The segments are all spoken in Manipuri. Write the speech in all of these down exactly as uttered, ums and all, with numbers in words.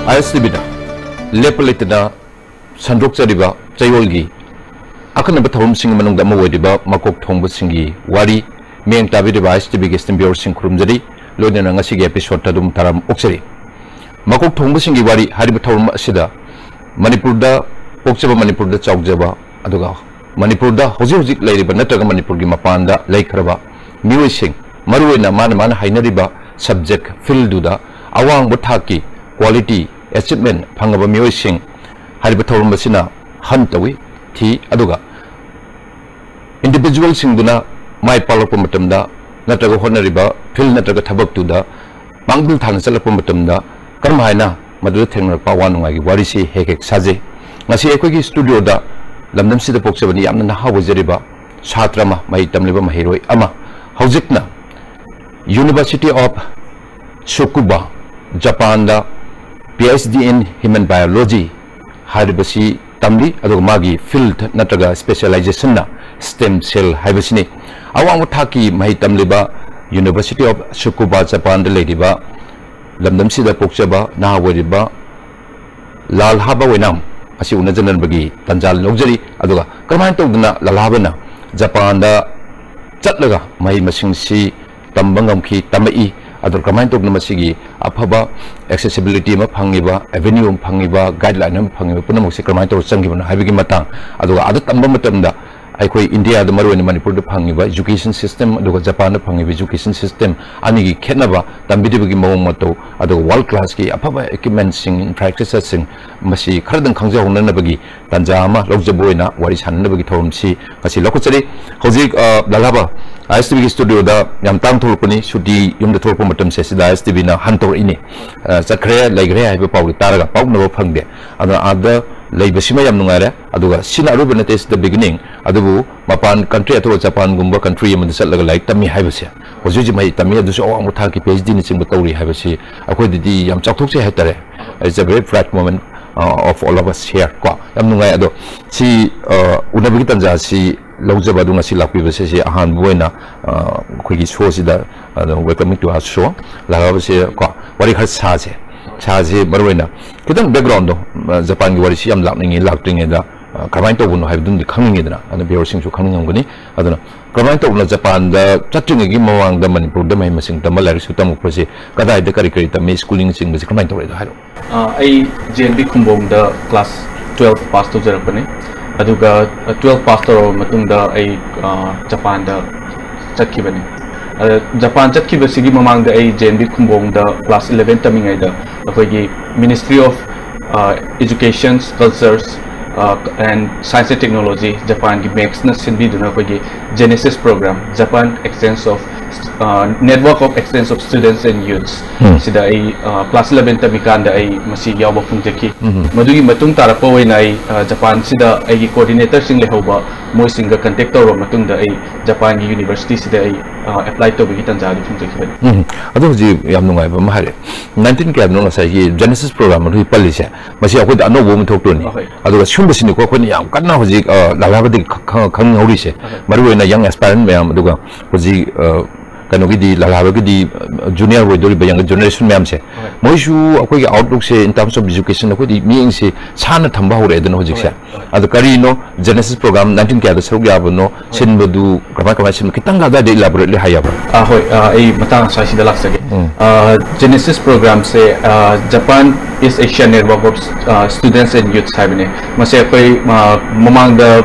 ꯑꯥꯏ ꯑꯦꯁ ꯇꯤ ꯚꯤꯗ ꯂꯦꯞꯄ ꯂꯩꯇꯅ ꯁꯟꯗꯣꯛꯆꯔꯤꯕ ꯆꯌꯣꯜꯒꯤ ꯑꯈꯟꯅꯕ ꯊꯧꯔꯝꯁꯤꯡꯒꯤ ꯃꯅꯨꯡꯗ ꯑꯃ ꯑꯣꯏꯔꯤꯕ ꯃꯀꯣꯛ ꯊꯣꯡꯕꯁꯤꯡꯒꯤ ꯋꯥꯔꯤ, ꯃꯤꯠꯌꯦꯡ ꯇꯥꯕꯤꯔꯤꯕ ꯑꯥꯏ ꯑꯦꯁ ꯇꯤ ꯚꯤꯒꯤ ꯁ꯭ꯇꯦꯝ ꯚꯤꯌꯔꯁꯤꯡ ꯈꯨꯔꯨꯝꯖꯔꯤ꯫ ꯂꯣꯏꯅꯅ ꯉꯁꯤꯒꯤ ꯑꯦꯄꯤꯁꯣꯗꯇ ꯑꯗꯨꯝ ꯇꯔꯥꯝ ꯑꯣꯛꯆꯔꯤ꯫ ꯃꯀꯣꯛ ꯊꯣꯡꯕꯁꯤꯡꯒꯤ ꯋꯥꯔꯤ ꯍꯥꯏꯔꯤꯕ ꯊꯧꯔꯝ ꯑꯁꯤꯗ ꯃꯅꯤꯄꯨꯔꯗ ꯄꯣꯛꯆꯕ, ꯃꯅꯤꯄꯨꯔꯗ ꯆꯥꯎꯖꯕ, ꯑꯗꯨꯒ ꯃꯅꯤꯄꯨꯔꯗ ꯍꯧꯖꯤꯛ ꯍꯧꯖꯤꯛ ꯂꯩꯔꯤꯕ ꯅꯠꯇ꯭ꯔꯒ ꯃꯅꯤꯄꯨꯔꯒꯤ ꯃꯄꯥꯟꯗ ꯂꯩꯈ꯭ꯔꯕ ꯃꯤꯑꯣꯏꯁꯤꯡ, ꯃꯔꯨꯑꯣꯏꯅ ꯃꯥꯅ ꯃꯥꯅ ꯍꯩꯅꯔꯤꯕ ꯁꯕꯖꯦꯛ ꯐꯤꯜꯗꯨꯗ ꯑꯋꯥꯡꯕ ꯊꯥꯛꯀꯤ ꯀ꯭ꯋꯥꯂꯤꯇꯤ ꯑꯦꯆꯤꯞꯃꯦꯟ ꯐꯪꯉꯕ ꯃꯤꯑꯣꯏꯁꯤꯡ ꯍꯥꯏꯔꯤꯕ ꯊꯧꯔꯝ ꯑꯁꯤꯅ ꯍꯟ ꯇꯧꯏ, ꯊꯤ, ꯑꯗꯨꯒ ꯏꯟꯗꯤꯚꯤꯖꯨꯋꯦꯜꯁꯤꯡꯗꯨꯅ ꯃꯥꯏ ꯄꯥꯛꯂꯛꯄ ꯃꯇꯝꯗ ꯅꯠꯇ꯭ꯔꯒ ꯍꯣꯠꯅꯔꯤꯕ ꯐꯤꯜ ꯅꯠꯇ꯭ꯔꯒ ꯊꯕꯛꯇꯨꯗ ꯃꯥꯡꯖꯤꯜ ꯊꯥꯅ ꯆꯠꯂꯛꯄ ꯃꯇꯝꯗ ꯀꯔꯝ ꯍꯥꯏꯅ ꯃꯗꯨꯗ ꯊꯦꯡꯅꯔꯛꯄ ꯑꯋꯥ ꯅꯨꯡꯉꯥꯏꯒꯤ ꯋꯥꯔꯤꯁꯤ ꯍꯦꯛ ꯍꯦꯛ ꯁꯥꯖꯩ꯫ ꯉꯁꯤ ꯑꯩꯈꯣꯏꯒꯤ ꯁ꯭ꯇꯨꯗꯤꯑꯣꯗ ꯂꯝꯗꯝꯁꯤꯗ ꯄꯣꯛꯆꯕꯅꯤ, ꯌꯥꯝꯅ ꯅꯍꯥ ꯑꯣꯏꯖꯔꯤꯕ ꯁꯥꯇ꯭ꯔ ꯑꯃ, ꯃꯍꯩ ꯇꯝꯂꯤꯕ ꯃꯍꯩꯔꯣꯏ ꯑꯃ, ꯍꯧꯖꯤꯛꯅ University of Tsukuba, ꯖꯄꯥꯟꯗ P H D in Human Biology ꯍꯥꯏꯔꯤꯕꯁꯤ ꯇꯝꯂꯤ, ꯑꯗꯨꯒ ꯃꯥꯒꯤ ꯐꯤꯜꯗ ꯅꯠꯇ꯭ꯔꯒ ꯁ꯭ꯄꯦꯁꯤꯌꯦꯂꯥꯏꯖꯦꯁꯟꯅ ꯁ꯭ꯇꯦꯝ ꯁꯦꯜ ꯍꯥꯏꯕꯁꯤꯅꯤ꯫ ꯑꯋꯥꯡꯕ ꯊꯥꯛꯀꯤ ꯃꯍꯩ ꯇꯝꯂꯤꯕ University of Tsukuba, ꯖꯄꯥꯟꯗ ꯂꯩꯔꯤꯕ ꯂꯝꯗꯝꯁꯤꯗ ꯄꯣꯛꯆꯕ ꯅꯍꯥ ꯑꯣꯏꯔꯤꯕ ꯂꯥꯜ ꯍꯥꯕ ꯑꯣꯏꯅꯥꯝ ꯑꯁꯤ ꯎꯅꯖꯅꯕꯒꯤ ꯇꯥꯟꯖꯥ ꯂꯧꯖꯔꯤ꯫ ꯑꯗꯨꯒ ꯀꯔꯝꯍꯥꯏꯅ ꯇꯧꯗꯅ ꯂꯥꯜ ꯍꯥꯕꯅ ꯖꯄꯥꯟꯗ ꯆꯠꯂꯒ ꯃꯍꯩ ꯃꯁꯤꯡꯁꯤ ꯇꯝꯕ ꯉꯝꯈꯤ, ꯇꯝꯃꯛꯏ, ꯑꯗꯨ ꯀꯃꯥꯏꯅ ꯇꯧꯗꯅ ꯃꯁꯤꯒꯤ ꯑꯐꯕ ꯑꯦꯛꯁꯦꯁꯤꯕꯤꯂꯤꯇꯤ ꯑꯃ ꯐꯪꯉꯤꯕ, ꯑꯦꯚꯦꯅ꯭ꯌꯨ ꯑꯃ ꯐꯪꯉꯤꯕ, ꯒꯥꯏꯗꯂꯥꯏꯟ ꯑꯃ ꯐꯪꯉꯤꯕ ꯄꯨꯝꯅꯃꯛꯁꯦ ꯀꯔꯝꯍꯥꯏꯅ ꯇꯧꯔ ꯆꯪꯈꯤꯕꯅꯣ ꯍꯥꯏꯕꯒꯤ ꯃꯇꯥꯡ, ꯑꯗꯨꯒ ꯑꯥꯗ ꯇꯝꯕ ꯃꯇꯝꯗ ꯑꯩꯈꯣꯏ ꯏꯟꯗꯤꯌꯥꯗ, ꯃꯔꯨꯑꯣꯏꯅ ꯃꯅꯤꯄꯨꯔꯗ ꯐꯪꯉꯤꯕ ꯏꯖꯨꯀꯦꯁꯟ ꯁꯤꯁꯇꯦꯝ ꯑꯗꯨꯒ ꯖꯄꯥꯟꯗ ꯐꯪꯉꯤꯕ ꯏꯖꯨꯀꯦꯁꯟ ꯁꯤꯁꯇꯦꯝ ꯑꯅꯤꯒꯤ ꯈꯦꯠꯅꯕ, ꯇꯝꯕꯤꯔꯤꯕꯒꯤ ꯃꯑꯣꯡ ꯃꯇꯧ, ꯑꯗꯨꯒ ꯋꯥꯔꯜ ꯀ꯭ꯂꯥꯁꯀꯤ ꯑꯐꯕ ꯏꯀ꯭ꯋꯤꯞꯃꯦꯟꯁꯤꯡ, ꯏꯟꯐ꯭ꯔꯥꯁ꯭ꯇ꯭ꯔꯛꯆꯔꯁꯤꯡ, ꯃꯁꯤ ꯈꯔꯗꯪ ꯈꯪꯖꯍꯧꯅꯅꯕꯒꯤ ꯇꯥꯟꯖꯥ ꯑꯃ ꯂꯧꯖꯕ ꯑꯣꯏꯅ ꯋꯥꯔꯤ ꯁꯥꯟꯅꯅꯕꯒꯤ ꯊꯧꯔꯝꯁꯤ ꯉꯁꯤ ꯂꯧꯈꯠꯆꯔꯤ꯫ ꯍꯧꯖꯤꯛ, ꯑ, ꯂꯥꯜ ꯍꯥꯕ, ꯑꯥꯏ ꯑꯦꯁ ꯇꯤ ꯚꯤꯒꯤ ꯁ꯭ꯇꯨꯗꯤꯑꯣꯗ ꯌꯥꯝ ꯇꯥꯡ ꯊꯣꯛꯂꯛꯄꯅꯤ, ꯁꯨꯇꯤ ꯌꯨꯝꯗ ꯊꯣꯛꯂꯛꯄ ꯃꯇꯝꯁꯦ ꯁꯤꯗ ꯑꯥꯏ ꯑꯦꯁ ꯇꯤ ꯚꯤꯅ ꯍꯟ ꯇꯧꯔꯛꯏꯅꯤ꯫ ꯑ, ꯆꯠꯈ꯭ꯔꯦ, ꯂꯩꯈ꯭ꯔꯦ ꯍꯥꯏꯕ ꯄꯥꯎꯗꯤ ꯇꯥꯔꯒ ꯄꯥꯎ ꯎꯅꯕ ꯐꯪꯗꯦ꯫ ꯑꯗꯨꯅ ꯑꯥꯗ ꯂꯩꯕꯁꯤꯃ ꯌꯥꯝ ꯅꯨꯡꯉꯥꯏꯔꯦ꯫ ꯑꯗꯨꯒ ꯁꯤꯅ ꯑꯔꯣꯏꯕ ꯅꯠꯇꯦ, ꯁꯤꯗ ꯕꯤꯒꯤꯅꯤꯡ꯫ ꯑꯗꯨꯕꯨ ꯃꯄꯥꯟ ꯀꯟꯇ꯭ꯔꯤ ꯑꯊꯧꯕ ꯖꯄꯥꯟꯒꯨꯝꯕ ꯀꯟꯇ꯭ꯔꯤ ꯑꯃꯗ ꯆꯠꯂꯒ ꯂꯥꯏꯔꯤꯛ ꯇꯝꯃꯤ ꯍꯥꯏꯕꯁꯦ, ꯍꯧꯖꯤꯛ ꯍꯧꯖꯤꯛ ꯃꯍꯩ ꯇꯝꯃꯤ, ꯑꯗꯨꯁꯨ ꯑꯋꯥꯡꯕ ꯊꯥꯛꯀꯤ ꯄꯤ ꯑꯩꯆ ꯗꯤꯅꯆꯤꯡꯕ ꯇꯧꯔꯤ ꯍꯥꯏꯕꯁꯤ ꯑꯩꯈꯣꯏꯗꯗꯤ ꯌꯥꯝ ꯆꯥꯎꯊꯣꯛꯆꯩ ꯍꯥꯏꯇꯥꯔꯦ꯫ It's a very proud moment, uh, of all of us here, ꯀꯣ꯫ ꯌꯥꯝ ꯅꯨꯡꯉꯥꯏ꯫ ꯑꯗꯣ ꯁꯤ, ꯑ, ꯎꯅꯕꯒꯤ ꯇꯥꯟꯖꯥꯁꯤ ꯂꯧꯖꯕ ꯑꯗꯨ ꯉꯁꯤ ꯂꯥꯛꯄꯤꯕꯁꯦ, ꯁꯤ ꯑꯍꯥꯟꯕ ꯑꯣꯏꯅ, ꯑ, ꯑꯩꯈꯣꯏꯒꯤ ꯁꯣꯁꯤꯗ, ꯑꯗꯣ welcoming to our show ꯂꯥꯛꯂꯕꯁꯦ, ꯀꯣ, ꯋꯥꯔꯤ ꯈꯔ ꯁꯥꯁꯦ꯫ ꯁꯥꯁꯤ ꯃꯔꯨꯑꯣꯏꯅ ꯈꯤꯇꯪ ꯕꯦꯛꯒ꯭ꯔꯥꯎꯟꯗꯣ, ꯑ, ꯖꯄꯥꯟꯒꯤ ꯋꯥꯔꯤꯁꯤ ꯌꯥꯝ ꯂꯥꯛꯅꯤꯡꯉꯤ, ꯂꯥꯛꯇ꯭ꯔꯤꯉꯩꯗ, ꯑ, ꯀꯔꯝꯍꯥꯏꯅ ꯇꯧꯕꯅꯣ ꯍꯥꯏꯕꯗꯨꯝꯗꯤ ꯈꯪꯅꯤꯡꯉꯤꯗꯅ, ꯑꯗꯨ ꯚꯤꯌꯔꯁꯤꯡꯁꯨ ꯈꯪꯅꯤꯡꯉꯝꯒꯅꯤ꯫ ꯑꯗꯨꯅ ꯀꯔꯝꯍꯥꯏꯅ ꯇꯧꯗꯅ ꯖꯄꯥꯟꯗ ꯆꯠꯇ꯭ꯔꯤꯉꯩꯒꯤ ꯃꯃꯥꯡꯗ ꯃꯅꯤꯄꯨꯔꯗ ꯃꯍꯩ ꯃꯁꯤꯡ ꯇꯝꯕ, ꯂꯥꯏꯔꯤꯛꯁꯨ ꯇꯝꯃꯛꯄꯁꯦ ꯀꯗꯥꯏꯗ ꯀꯔꯤ ꯀꯔꯤ ꯇꯝꯃꯤ, ꯁ꯭ꯀꯨꯂꯤꯡꯅꯆꯤꯡꯕꯁꯦ ꯀꯃꯥꯏꯅ ꯇꯧꯔꯦꯗꯣ ꯍꯥꯏꯔꯛꯑꯣ꯫ ꯑ, ꯑꯩ ꯖꯦ ꯑꯦꯟ ꯕꯤ ꯈꯨꯝꯕꯣꯡꯗ ꯀ꯭ꯂꯥꯁ ꯇꯨꯋꯦꯜꯐ ꯄꯥꯁ ꯇꯧꯖꯔꯛꯄꯅꯦ꯫ ꯑꯗꯨꯒ, ꯑ, ꯇꯨꯋꯦꯜꯐ ꯄꯥꯁ ꯇꯧꯔꯕ ꯃꯇꯨꯡꯗ ꯑꯩ, ꯑ, ꯖꯄꯥꯟꯗ ꯆꯠꯈꯤꯕꯅꯤ꯫ ꯑꯗ ꯖꯄꯥꯟ ꯆꯠꯈꯤꯕꯁꯤꯒꯤ ꯃꯃꯥꯡꯗ ꯑꯩ ꯖꯦ ꯑꯦꯟ ꯕꯤ ꯈꯨꯝꯕꯣꯡꯗ ꯀ꯭ꯂꯥꯁ ꯏꯂꯦꯚꯦꯟ ꯇꯝꯃꯤꯉꯩꯗ ꯑꯩꯈꯣꯏꯒꯤ Ministry of, ꯑ, Educations, Cultures, ꯑ, and Science and Technology, ꯖꯄꯥꯟꯒꯤ ꯃꯦꯛꯁꯅ ꯁꯤꯟꯕꯤꯗꯨꯅ ꯑꯩꯈꯣꯏꯒꯤ JENESIS program, Japan Exchange of, ꯑ, Network of Exchange of Students and Youths, ꯎꯝ꯫ ꯁꯤꯗ ꯑꯩ, ꯑ, ꯀ꯭ꯂꯥꯁ ꯏꯂꯦꯚꯦꯟ ꯇꯝꯃꯤꯀꯥꯟꯗ ꯑꯩ ꯃꯁꯤ ꯌꯥꯎꯕ ꯐꯪꯖꯈꯤ꯫ ꯎꯝ꯫ ꯃꯗꯨꯒꯤ ꯃꯇꯨꯡ ꯇꯥꯔꯛꯄ ꯑꯣꯏꯅ ꯑꯩ, ꯑ, ꯖꯄꯥꯟꯁꯤꯗ ꯑꯩꯒꯤ ꯀꯣꯑꯣꯔꯗꯤꯅꯦꯇꯔꯁꯤꯡ ꯂꯩꯍꯧꯕ, ꯃꯣꯏꯁꯤꯡꯒ ꯀꯟꯇꯦꯛ ꯇꯧꯔꯕ ꯃꯇꯨꯡꯗ ꯑꯩ ꯖꯄꯥꯟꯒꯤ ꯌꯨꯅꯤꯚꯔꯁꯤꯇꯤꯁꯤꯗ ꯑꯩ, ꯑ, ꯑꯦꯄ꯭ꯂꯥꯏ ꯇꯧꯕꯒꯤ ꯇꯥꯟꯖꯥ ꯑꯗꯨ ꯐꯪꯖꯈꯤꯕꯅꯤ꯫ ꯎꯝ꯫ ꯑꯗꯣ ꯍꯧꯖꯤꯛ ꯌꯥꯝ ꯅꯨꯡꯉꯥꯏꯕ ꯑꯃ ꯍꯥꯏꯔꯦ, ꯅꯥꯏꯟꯇꯤꯟ ꯀꯌꯥꯗꯅꯣ ꯉꯁꯥꯏꯒꯤ JENESIS program ꯑꯗꯨꯒꯤ ꯄꯜꯂꯤꯁꯦ? ꯃꯁꯤ ꯑꯩꯈꯣꯏꯗ ꯑꯅꯧꯕ ꯑꯃ ꯊꯣꯛꯇꯣꯏꯅꯤ꯫ ꯑꯍꯣꯏ꯫ ꯑꯗꯨꯒ ꯁꯤꯒꯨꯝꯕꯁꯤꯅꯤꯀꯣ ꯑꯩꯈꯣꯏꯅ ꯌꯥꯝ ꯀꯟꯅ ꯍꯧꯖꯤꯛ, ꯑ, ꯂꯥꯂꯥꯕꯗꯒꯤ ꯈ-, ꯈ-, ꯈꯪꯍꯧꯔꯤꯁꯦ꯫ ꯑꯍꯣꯏ꯫ ꯃꯔꯨꯑꯣꯏꯅ ꯌꯪ ꯑꯦꯁꯄꯥꯏꯔꯟ ꯃꯌꯥꯝ, ꯑꯗꯨꯒ ꯍꯧꯖꯤꯛ, ꯑ, ꯀꯩꯅꯣꯒꯤꯗꯤ, ꯂꯥꯂꯥꯕꯒꯤꯗꯤ, ꯑ, ꯖꯨꯅꯤꯌꯔ ꯑꯣꯏꯗꯣꯔꯤꯕ ꯌꯪ ꯖꯦꯅꯦꯔꯦꯁꯟ ꯃꯌꯥꯝꯁꯦ, ꯍꯣꯏ꯫ ꯃꯣꯏꯁꯨ ꯑꯩꯈꯣꯏꯒꯤ outlookꯁꯦ in terms of education ꯑꯩꯈꯣꯏꯗꯤ ꯃꯤꯠꯌꯦꯡꯁꯦ ꯁꯥꯟꯅ ꯊꯝꯕ ꯍꯧꯔꯛꯑꯦꯗꯅ ꯍꯧꯖꯤꯛꯁꯦ꯫ ꯍꯣꯏ, ꯍꯣꯏ꯫ ꯑꯗꯣ ꯀꯔꯤꯅꯣ JENESIS program, ꯅꯥꯏꯟꯇꯤꯟ ꯀꯌꯥꯗ ꯁꯔꯨꯛ ꯌꯥꯕꯅꯣ, ꯍꯣꯏ꯫ ꯁꯤꯟꯕꯗꯨ ꯀꯃꯥꯏ ꯀꯃꯥꯏ ꯁꯤꯟꯕ, ꯈꯤꯇꯪ ꯑꯗꯨꯋꯥꯏꯗ elaborately ꯍꯥꯏ ꯌꯥꯕ꯭ꯔꯥ? ꯑꯥ, ꯍꯣꯏ, ꯑꯥ, ꯑꯩ ꯃꯇꯥꯡ ꯑꯁ꯭ꯋꯥꯏꯁꯤꯗ ꯂꯥꯛꯆꯒꯦ꯫ ꯎꯝ꯫ ꯑꯥ, JENESIS programꯁꯦ, ah, Japan East Asia Network of, ah, Students and Youths ꯍꯥꯏꯕꯅꯦ꯫ ꯃꯁꯦ ꯑꯩꯈꯣꯏ, ꯑꯥ, ꯃꯃꯥꯡꯗ,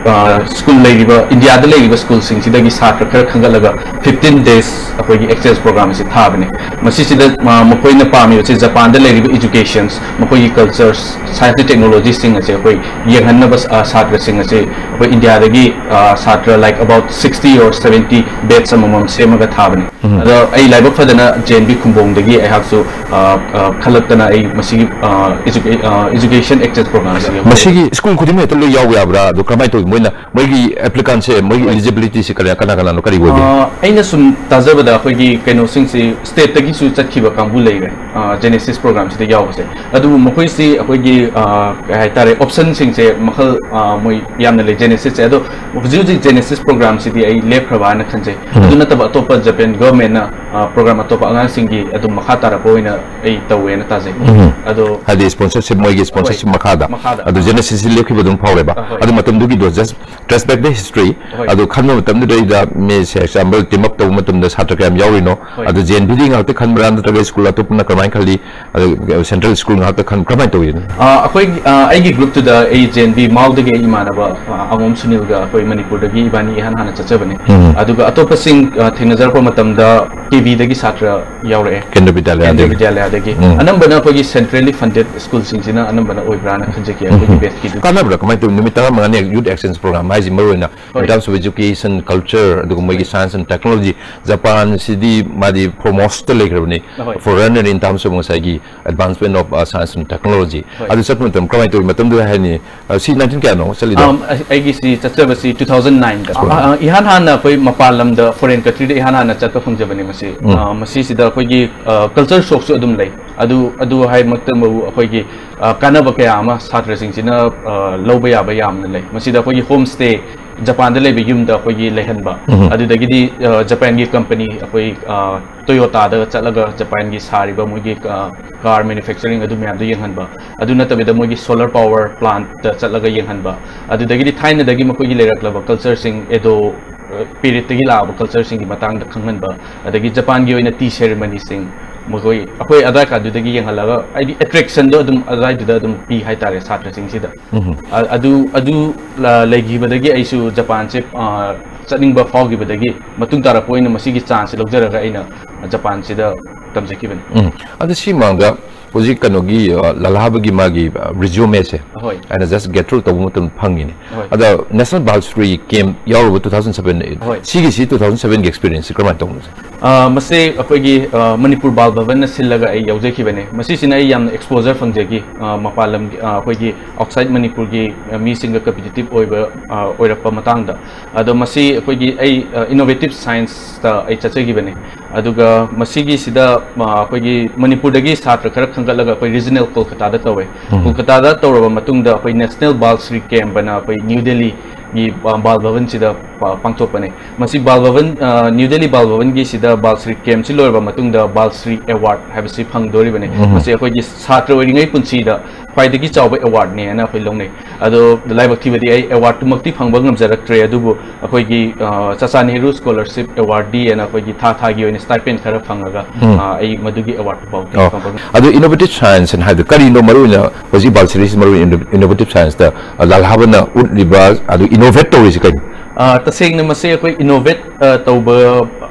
ꯑꯥ, ꯁ꯭ꯀꯨꯜ ꯂꯩꯔꯤꯕ, ꯏꯟꯗꯤꯌꯥꯗ ꯂꯩꯔꯤꯕ ꯁ꯭ꯀꯨꯜꯁꯤꯡꯁꯤꯗꯒꯤ ꯁꯥꯇ꯭ꯔ ꯈꯔ ꯈꯟꯒꯠꯂꯒ fifteen days ꯑꯩꯈꯣꯏꯒꯤ exchange program ꯑꯁꯤ ꯊꯥꯕꯅꯦ꯫ ꯃꯁꯤꯁꯤꯗ, ꯑꯥ, ꯃꯈꯣꯏꯅ ꯄꯥꯝꯃꯤꯕꯁꯤ ꯖꯄꯥꯟꯗ ꯂꯩꯔꯤꯕ educations, ꯃꯈꯣꯏꯒꯤ cultures, science and technologyꯁꯤꯡ ꯑꯁꯦ ꯑꯩꯈꯣꯏ ꯌꯦꯡꯍꯟꯅꯕ, ꯑꯥ, ꯁꯥꯇ꯭ꯔꯁꯤꯡ ꯑꯁꯤ ꯑꯩꯈꯣꯏ ꯏꯟꯗꯤꯌꯥꯗꯒꯤ, ꯑꯥ, ꯁꯥꯇ꯭ꯔ, like, about sixty or seventy batch ꯑꯃꯃꯝ ꯁꯦꯝꯃꯒ ꯊꯥꯕꯅꯤ꯫ ꯎꯝ꯫ ꯑꯗꯣ ꯑꯩ ꯂꯥꯏꯕꯛ ꯐꯗꯅ JNB ꯈꯨꯝꯕꯣꯡꯗꯒꯤ ꯑꯩꯍꯥꯛꯁꯨ, ꯑꯥ, ꯑꯥ, ꯈꯜꯂꯛꯇꯅ ꯑꯩ ꯃꯁꯤꯒꯤ, ꯑꯥ, educa-, ꯑꯥ, education exchange program ꯑꯁꯤꯒꯤ ꯃꯁꯤꯒꯤ ꯁ꯭ꯀꯨꯜ ꯈꯨꯗꯤꯡꯃꯛ ꯍꯦꯛꯇ ꯂꯣꯏ ꯌꯥꯎꯕ ꯌꯥꯕ꯭ꯔꯥ? ꯑꯗꯨ ꯀꯃꯥꯏꯅ ꯇꯧꯏ? ꯃꯣꯏꯅ, ꯃꯣꯏꯒꯤ applicantꯁꯦ, ꯃꯣꯏꯒꯤ ꯍꯣꯏ꯫ Eligibilityꯁꯦ ꯀꯅꯥ, ꯀꯅꯥ ꯀꯅꯥꯅꯣ, ꯀꯔꯤ ꯑꯣꯏꯒꯦ? ꯑꯥ, ꯑꯩꯅ ꯁꯨꯝ ꯇꯥꯖꯕꯗ ꯑꯩꯈꯣꯏꯒꯤ ꯀꯩꯅꯣꯁꯤꯡꯁꯤ stateꯇꯒꯤꯁꯨ ꯆꯠꯈꯤꯕ ꯀꯥꯡꯕꯨ ꯂꯩꯔꯦ, ꯑꯥ, JENESIS programꯁꯤꯗ ꯌꯥꯎꯕꯁꯦ꯫ ꯑꯗꯨꯕꯨ ꯃꯈꯣꯏꯁꯤ ꯑꯩꯈꯣꯏꯒꯤ, ꯑꯥ, ꯀꯩ ꯍꯥꯏꯇꯥꯔꯦ, optionꯁꯤꯡꯁꯦ ꯃꯈꯜ, ꯑꯥ, ꯃꯣꯏ ꯌꯥꯝꯅ ꯂꯩ JENESISꯁꯦ꯫ ꯑꯗꯣ ꯍꯧꯖꯤꯛ ꯍꯧꯖꯤꯛ JENESIS programꯁꯤꯗꯤ ꯑꯩ ꯂꯦꯞꯈ꯭ꯔꯕ ꯍꯥꯏꯅ ꯈꯟꯖꯩ꯫ ꯎꯝ꯫ ꯑꯗꯨ ꯅꯠꯇꯕ ꯑꯇꯣꯞꯄ Japan ꯒꯣꯔꯃꯦꯟꯅ ꯄ꯭ꯔꯣꯒ꯭ꯔꯥꯝ ꯑꯇꯣꯞꯄ ꯑꯉꯥꯡꯁꯤꯡꯒꯤ ꯑꯗꯨꯝ ꯃꯈꯥ ꯇꯥꯔꯛꯄ ꯑꯣꯏꯅ ꯑꯩ ꯇꯧꯋꯦꯅ ꯇꯥꯖꯩ꯫ ꯎꯝ꯫ ꯑꯗꯣ ꯍꯥꯏꯗꯤ ꯁ꯭ꯄꯣꯟꯁꯔꯁꯤꯞ, ꯃꯣꯏꯒꯤ ꯁ꯭ꯄꯣꯟꯁꯔꯁꯤꯞ ꯃꯈꯥꯗ꯫ ꯃꯈꯥꯗ꯫ ꯑꯗꯨ ꯖꯦꯅꯦꯁꯤꯁꯁꯤ ꯂꯦꯞꯈꯤꯕ ꯑꯗꯨꯝ ꯐꯥꯎꯔꯦꯕ꯫ ꯑꯍꯣꯏ꯫ ꯑꯗꯨ ꯃꯇꯝꯗꯨꯒꯤꯗꯣ just trace back the history꯫ ꯍꯣꯏ꯫ ꯑꯗꯨ ꯈꯟꯕ ꯃꯇꯝꯗꯨꯗꯩꯗ ꯃꯦꯁꯦ ꯑꯦꯛꯖꯥꯝꯄꯜ ꯇꯤꯝ ꯑꯞ ꯇꯧꯕ ꯃꯇꯝꯗ ꯁꯥꯇ꯭ꯔ ꯀꯌꯥꯝ ꯌꯥꯎꯔꯤꯅꯣ? ꯍꯣꯏ꯫ ꯑꯗꯨ ꯖꯦ ꯑꯦꯟ ꯚꯤꯗꯤ ꯉꯥꯛꯇ ꯈꯟꯕ꯭ꯔꯥ, ꯅꯠꯇ꯭ꯔꯒ ꯁ꯭ꯀꯨꯜ ꯑꯇꯣꯞꯄꯅ ꯀꯃꯥꯏꯅ ꯈꯜꯂꯤ? ꯑꯗꯨ ꯁꯦꯟꯇ꯭ꯔꯦꯜ ꯁ꯭ꯀꯨꯜ ꯉꯥꯛꯇ ꯈꯟ ꯀꯃꯥꯏꯅ ꯇꯧꯏ? ꯑ, ꯑꯩꯈꯣꯏ, ꯑ, ꯑꯩꯒꯤ ꯒ꯭ꯔꯨꯞꯇꯨꯗ ꯑꯩ ꯖꯦ ꯑꯦꯟ ꯚꯤ ꯃꯥꯎꯗꯒꯤ ꯑꯩ ꯏꯃꯥꯟꯅꯕ, ꯑ, ꯑꯉꯣꯝ ꯁꯨꯅꯤꯜꯒ ꯑꯩꯈꯣꯏ ꯃꯅꯤꯄꯨꯔꯗꯒꯤ ꯏꯕꯥꯅꯤ ꯏꯍꯥꯟ ꯍꯥꯟꯅ ꯆꯠꯆꯕꯅꯤ꯫ ꯎꯝ꯫ ꯑꯗꯨꯒ ꯑꯇꯣꯞꯄꯁꯤꯡ, ꯑ, ꯊꯦꯡꯅꯖꯔꯛꯄ ꯃꯇꯝꯗ ꯀꯦ ꯚꯤꯗꯒꯤ ꯁꯥꯇ꯭ꯔ ꯌꯥꯎꯔꯛꯑꯦ꯫ ꯀꯦꯟꯗ꯭ꯔ ꯕꯤꯗ꯭ꯌꯥꯂꯌꯥꯗꯒꯤ꯫ ꯀꯦꯟꯗ꯭ꯔ ꯕꯤꯗ꯭ꯌꯥꯂꯌꯥꯗꯒꯤ꯫ ꯎꯝ꯫ ꯑꯅꯝꯕꯅ ꯑꯩꯈꯣꯏꯒꯤ ꯁꯦꯟꯇ꯭ꯔꯦꯜꯂꯤ ꯐꯟꯗꯦꯗ ꯁ꯭ꯀꯨꯜꯁꯤꯡꯁꯤꯅ ꯑꯅꯝꯕꯅ ꯑꯣꯏꯕ꯭ꯔꯥꯅ ꯈꯟꯖꯈꯤ ꯑꯩꯈꯣꯏꯒꯤ ꯕꯦꯠꯁꯀꯤꯗꯨ꯫ ꯀꯥꯟꯅꯕ꯭ꯔꯥ ꯀꯃꯥꯏꯅ ꯇꯧꯋꯤ? ꯅꯨꯃꯤꯠ ꯇꯔꯥꯃꯉꯥꯅꯤ ꯌꯨꯠ ꯑꯦꯛꯁꯆꯦꯟꯖ ꯄ꯭ꯔꯣꯒ꯭ꯔꯥꯝ ꯍꯥꯏꯁꯤ ꯃꯔꯨ ꯑꯣꯏꯅ ꯍꯣꯏ꯫ in terms of education, culture, ꯑꯗꯨꯒ ꯃꯣꯏꯒꯤ science and technology, ꯖꯄꯥꯟꯁꯤꯗꯤ ꯃꯥꯗꯤ ꯐꯣꯔꯃꯣꯁꯇ ꯂꯩꯈ꯭ꯔꯕꯅꯤ꯫ ꯍꯣꯏ꯫ Forerunner in terms of ꯉꯁꯥꯏꯒꯤ advancement of, uh, science and technology꯫ ꯍꯣꯏ꯫ ꯑꯗꯨ ꯆꯠꯄ ꯃꯇꯝꯗ ꯀꯃꯥꯏꯅ ꯇꯧꯋꯤ? ꯃꯇꯝꯗꯨꯗ ꯍꯥꯏꯅꯤ, ꯑ, ꯁꯤ nineteen ꯀꯌꯥꯅꯣ ꯆꯠꯂꯤꯗꯣ? ꯑꯝ, ꯑ-, ꯑꯩꯒꯤꯁꯤ ꯆꯠꯆꯕꯁꯤ two thousand nineꯗ꯫ ꯍꯣꯏ꯫ ꯑ, ꯑ, ꯏꯍꯥꯟ ꯍꯥꯟꯅ ꯑꯩꯈꯣꯏ ꯃꯄꯥꯟ ꯂꯝꯗ, ꯐꯣꯔꯦꯟ ꯀꯟꯇ꯭ꯔꯤꯗ ꯏꯍꯥꯟ ꯍꯥꯟꯅ ꯆꯠꯄ ꯐꯪꯖꯕꯅꯤ ꯃꯁꯤ꯫ ꯎꯝ꯫ ꯑ, ꯃꯁꯤꯁꯤꯗ ꯑꯩꯈꯣꯏꯒꯤ, ꯑ, ꯀꯜꯆꯔ ꯁꯣꯛꯁꯨ ꯑꯗꯨꯝ ꯂꯩ꯫ ꯑꯗꯨ, ꯑꯗꯨ ꯍꯥꯏꯃꯛꯇꯕꯨ ꯑꯩꯈꯣꯏꯒꯤ, ꯑ, ꯀꯥꯟꯅꯕ ꯀꯌꯥ ꯑꯃ ꯁꯥꯇ꯭ꯔꯁꯤꯡꯁꯤꯅ, ꯑ, ꯂꯧꯕ ꯌꯥꯕ ꯌꯥꯝꯅ ꯂꯩ꯫ ꯃꯁꯤꯗ ꯑꯩꯈꯣꯏꯒꯤ ꯍꯣꯝ ꯁ꯭ꯇꯦ, ꯖꯄꯥꯟꯗ ꯂꯩꯕ ꯌꯨꯝꯗ ꯑꯩꯈꯣꯏꯒꯤ ꯂꯩꯍꯟꯕ꯫ ꯎꯝ꯫ ꯑꯗꯨꯗꯒꯤꯗꯤ, ꯑ, ꯖꯄꯥꯟꯒꯤ ꯀꯝꯄꯅꯤ ꯑꯩꯈꯣꯏ, ꯑ, ꯇꯣꯌꯣꯇꯥꯗ ꯆꯠꯂꯒ ꯖꯄꯥꯟꯒꯤ ꯁꯥꯔꯤꯕ ꯃꯣꯏꯒꯤ, ꯑ, ꯀꯥꯔ ꯃꯦꯅꯨꯐꯦꯛꯆꯔꯤꯡ ꯑꯗꯨ ꯃꯌꯥꯝꯗꯣ ꯌꯦꯡꯍꯟꯕ꯫ ꯑꯗꯨ ꯅꯠꯇꯕꯤꯗ ꯃꯣꯏꯒꯤ solar power plantꯇ ꯆꯠꯂꯒ ꯌꯦꯡꯍꯟꯕ꯫ ꯑꯗꯨꯗꯒꯤꯗꯤ ꯊꯥꯏꯅꯗꯒꯤ ꯃꯈꯣꯏꯒꯤ ꯂꯩꯔꯛꯂꯕ ꯀꯜꯆꯔꯁꯤꯡ, ꯑꯦꯗꯣ, ꯑ, ꯄꯤꯔꯤꯠꯇꯒꯤ ꯂꯥꯛꯑꯕ ꯀꯜꯆꯔꯁꯤꯡꯒꯤ ꯃꯇꯥꯡꯗ ꯈꯪꯍꯟꯕ꯫ ꯑꯗꯒꯤ ꯖꯄꯥꯟꯒꯤ ꯑꯣꯏꯅ tea ceremonyꯁꯤꯡ ꯃꯈꯣꯏ, ꯑꯩꯈꯣꯏ ꯑꯗꯥꯏ ꯀꯥꯗꯨꯗꯒꯤ ꯌꯦꯡꯍꯜꯂꯒ, ꯍꯥꯏꯗꯤ attractionꯗꯣ ꯑꯗꯨꯝ ꯑꯗꯥꯏꯗꯨꯗ ꯑꯗꯨꯝ ꯄꯤ ꯍꯥꯏꯇꯥꯔꯦ ꯁꯥꯇ꯭ꯔꯁꯤꯡꯁꯤꯗ꯫ ꯎꯝ꯫ ꯑ-, ꯑꯗꯨ, ꯑꯗꯨ ꯂ-, ꯂꯩꯈꯤꯕꯗꯒꯤ ꯑꯩꯁꯨ ꯖꯄꯥꯟꯁꯦ, ꯑ, ꯆꯠꯅꯤꯡꯕ ꯐꯥꯎꯈꯤꯕꯗꯒꯤ ꯃꯇꯨꯡ ꯇꯥꯔꯛꯄ ꯑꯣꯏꯅ ꯃꯁꯤꯒꯤ ꯆꯥꯟꯁꯁꯦ ꯂꯧꯖꯔꯒ ꯑꯩꯅ ꯖꯄꯥꯟꯁꯤꯗ ꯇꯝꯖꯈꯤꯕꯅꯤ꯫ ꯎꯝ꯫ ꯑꯗꯨ ꯁꯤ ꯃꯃꯥꯡꯗ ꯍꯧꯖꯤꯛ ꯀꯩꯅꯣꯒꯤ, ꯑ, ꯂꯂꯥꯕꯒꯤ ꯃꯥꯒꯤ, ꯑ, resumeꯁꯦ ꯑꯍꯣꯏ꯫ ꯑꯩꯅ just get through ꯇꯧꯕ ꯃꯇꯝꯗ ꯐꯪꯉꯤꯅꯦ꯫ ꯍꯣꯏ꯫ ꯑꯗ National Bal Shri Camp ꯌꯥꯎꯔꯨꯕ two thousand seven, ꯍꯣꯏ꯫ ꯁꯤꯒꯤꯁꯤ two thousand sevenꯒꯤ experienceꯁꯤ ꯀꯔꯝꯍꯥꯏꯅ ꯇꯧꯕꯅꯣ ꯁꯦ? ꯑ, ꯃꯁꯤ ꯑꯩꯈꯣꯏꯒꯤ, ꯑ, ꯃꯅꯤꯄꯨꯔ ꯕꯥꯜ ꯚꯕꯟꯅ ꯁꯤꯜꯂꯒ ꯑꯩ ꯌꯥꯎꯖꯈꯤꯕꯅꯤ꯫ ꯃꯁꯤꯁꯤꯅ ꯑꯩ ꯌꯥꯝꯅ exposure ꯐꯪꯖꯈꯤ꯫ ꯑ, ꯃꯄꯥꯟ ꯂꯝꯒꯤ, ꯑ, ꯑꯩꯈꯣꯏꯒꯤ outside ꯃꯅꯤꯄꯨꯔꯒꯤ, ꯑ, ꯃꯤꯁꯤꯡꯒ competitive ꯑꯣꯏꯕ, ꯑ, ꯑꯣꯏꯔꯛꯄ ꯃꯇꯥꯡꯗ꯫ ꯑꯗꯣ ꯃꯁꯤ ꯑꯩꯈꯣꯏꯒꯤ ꯑꯩ, ꯑ, innovative scienceꯇ ꯑꯩ ꯆꯠꯆꯈꯤꯕꯅꯤ꯫ ꯑꯗꯨꯒ ꯃꯁꯤꯒꯤꯁꯤꯗ, ꯑ, ꯑꯩꯈꯣꯏꯒꯤ ꯃꯅꯤꯄꯨꯔꯗꯒꯤ ꯁꯥꯇ꯭ꯔ ꯈꯔ ꯈꯟꯒꯠꯂꯒ ꯑꯩꯈꯣꯏ regional ꯀꯣꯜꯀꯇꯥꯗ ꯇꯧꯋꯦ꯫ ꯎꯝ꯫ ꯀꯣꯜꯀꯇꯥꯗ ꯇꯧꯔꯕ ꯃꯇꯨꯡꯗ ꯑꯩꯈꯣꯏ National Bal Shri Camp ꯑꯅ ꯑꯩꯈꯣꯏ ꯅ꯭ꯌꯨ ꯗꯦꯜꯂꯤ ꯒꯤ, ꯑ, ꯕꯥꯜ ꯚꯕꯟꯁꯤꯗ ꯄ-, ꯄꯥꯡꯊꯣꯛꯄꯅꯦ꯫ ꯃꯁꯤ ꯕꯥꯜ ꯚꯕꯟ, ꯑ, ꯅ꯭ꯌꯨ ꯗꯦꯜꯂꯤ ꯕꯥꯜ ꯚꯕꯟꯒꯤꯁꯤꯗ ꯕꯥꯜ ꯁ꯭ꯔꯤ ꯀꯦꯝꯞꯁꯤ ꯂꯣꯏꯔꯕ ꯃꯇꯨꯡꯗ ꯕꯥꯜ ꯁ꯭ꯔꯤ ꯑꯦꯋꯥꯔꯗ ꯍꯥꯏꯕꯁꯤ ꯐꯪꯗꯣꯔꯤꯕꯅꯤ꯫ ꯎꯝ꯫ ꯃꯁꯤ ꯑꯩꯈꯣꯏꯒꯤ ꯁꯥꯇ꯭ꯔ ꯑꯣꯏꯔꯤꯉꯩ ꯄꯨꯟꯁꯤꯗ ꯈ꯭ꯋꯥꯏꯗꯒꯤ ꯆꯥꯎꯕ ꯑꯦꯋꯥꯔꯗꯅꯦꯅ ꯑꯩꯈꯣꯏ ꯂꯧꯅꯩ꯫ ꯑꯗꯣ ꯂꯥꯏꯕꯛ ꯊꯤꯕꯗꯤ ꯑꯩ ꯑꯦꯋꯥꯔꯗꯇꯨꯃꯛꯇꯤ ꯐꯪꯕ ꯉꯝꯖꯔꯛꯇ꯭ꯔꯦ, ꯑꯗꯨꯕꯨ ꯑꯩꯈꯣꯏꯒꯤ, ꯑ, ꯆꯥꯆꯥ ꯅꯦꯍꯔꯨ ꯁ꯭ꯀꯣꯂꯔꯁꯤꯞ ꯑꯦꯋꯥꯔꯗ ꯗꯦ ꯍꯥꯏꯅ ꯑꯩꯈꯣꯏꯒꯤ ꯊꯥ ꯊꯥꯒꯤ ꯑꯣꯏꯅ ꯁ꯭ꯇꯥꯏꯄꯦꯟ ꯈꯔ ꯐꯪꯉꯒ, ꯎꯝ꯫ ꯑ, ꯑꯩ ꯃꯗꯨꯒꯤ ꯑꯦꯋꯥꯔꯗꯇꯨ ꯐꯥꯎꯗꯤ ꯑꯣ꯫ ꯐꯪꯕ ꯉꯝ- ꯑꯗꯨ innovative science ꯍꯥꯏꯅ ꯍꯥꯏꯕꯗꯨ ꯀꯔꯤꯅꯣ? ꯃꯔꯨ ꯑꯣꯏꯅ ꯍꯧꯖꯤꯛ ꯕꯥꯜ ꯁ꯭ꯔꯤꯁꯤ ꯃꯔꯨ ꯑꯣꯏꯅ inno-, innovative science ꯇ, ꯑ, ꯂꯥꯜꯍꯥꯕꯅ ꯎꯠꯂꯤꯕ ꯑꯗꯨ innovate ꯇꯧꯔꯤꯁꯤ ꯀꯔꯤꯅꯣ? ꯑ, ꯇꯁꯦꯡꯅ ꯃꯁꯦ ꯑꯩꯈꯣꯏ innovate, ꯑ, ꯇꯧꯕ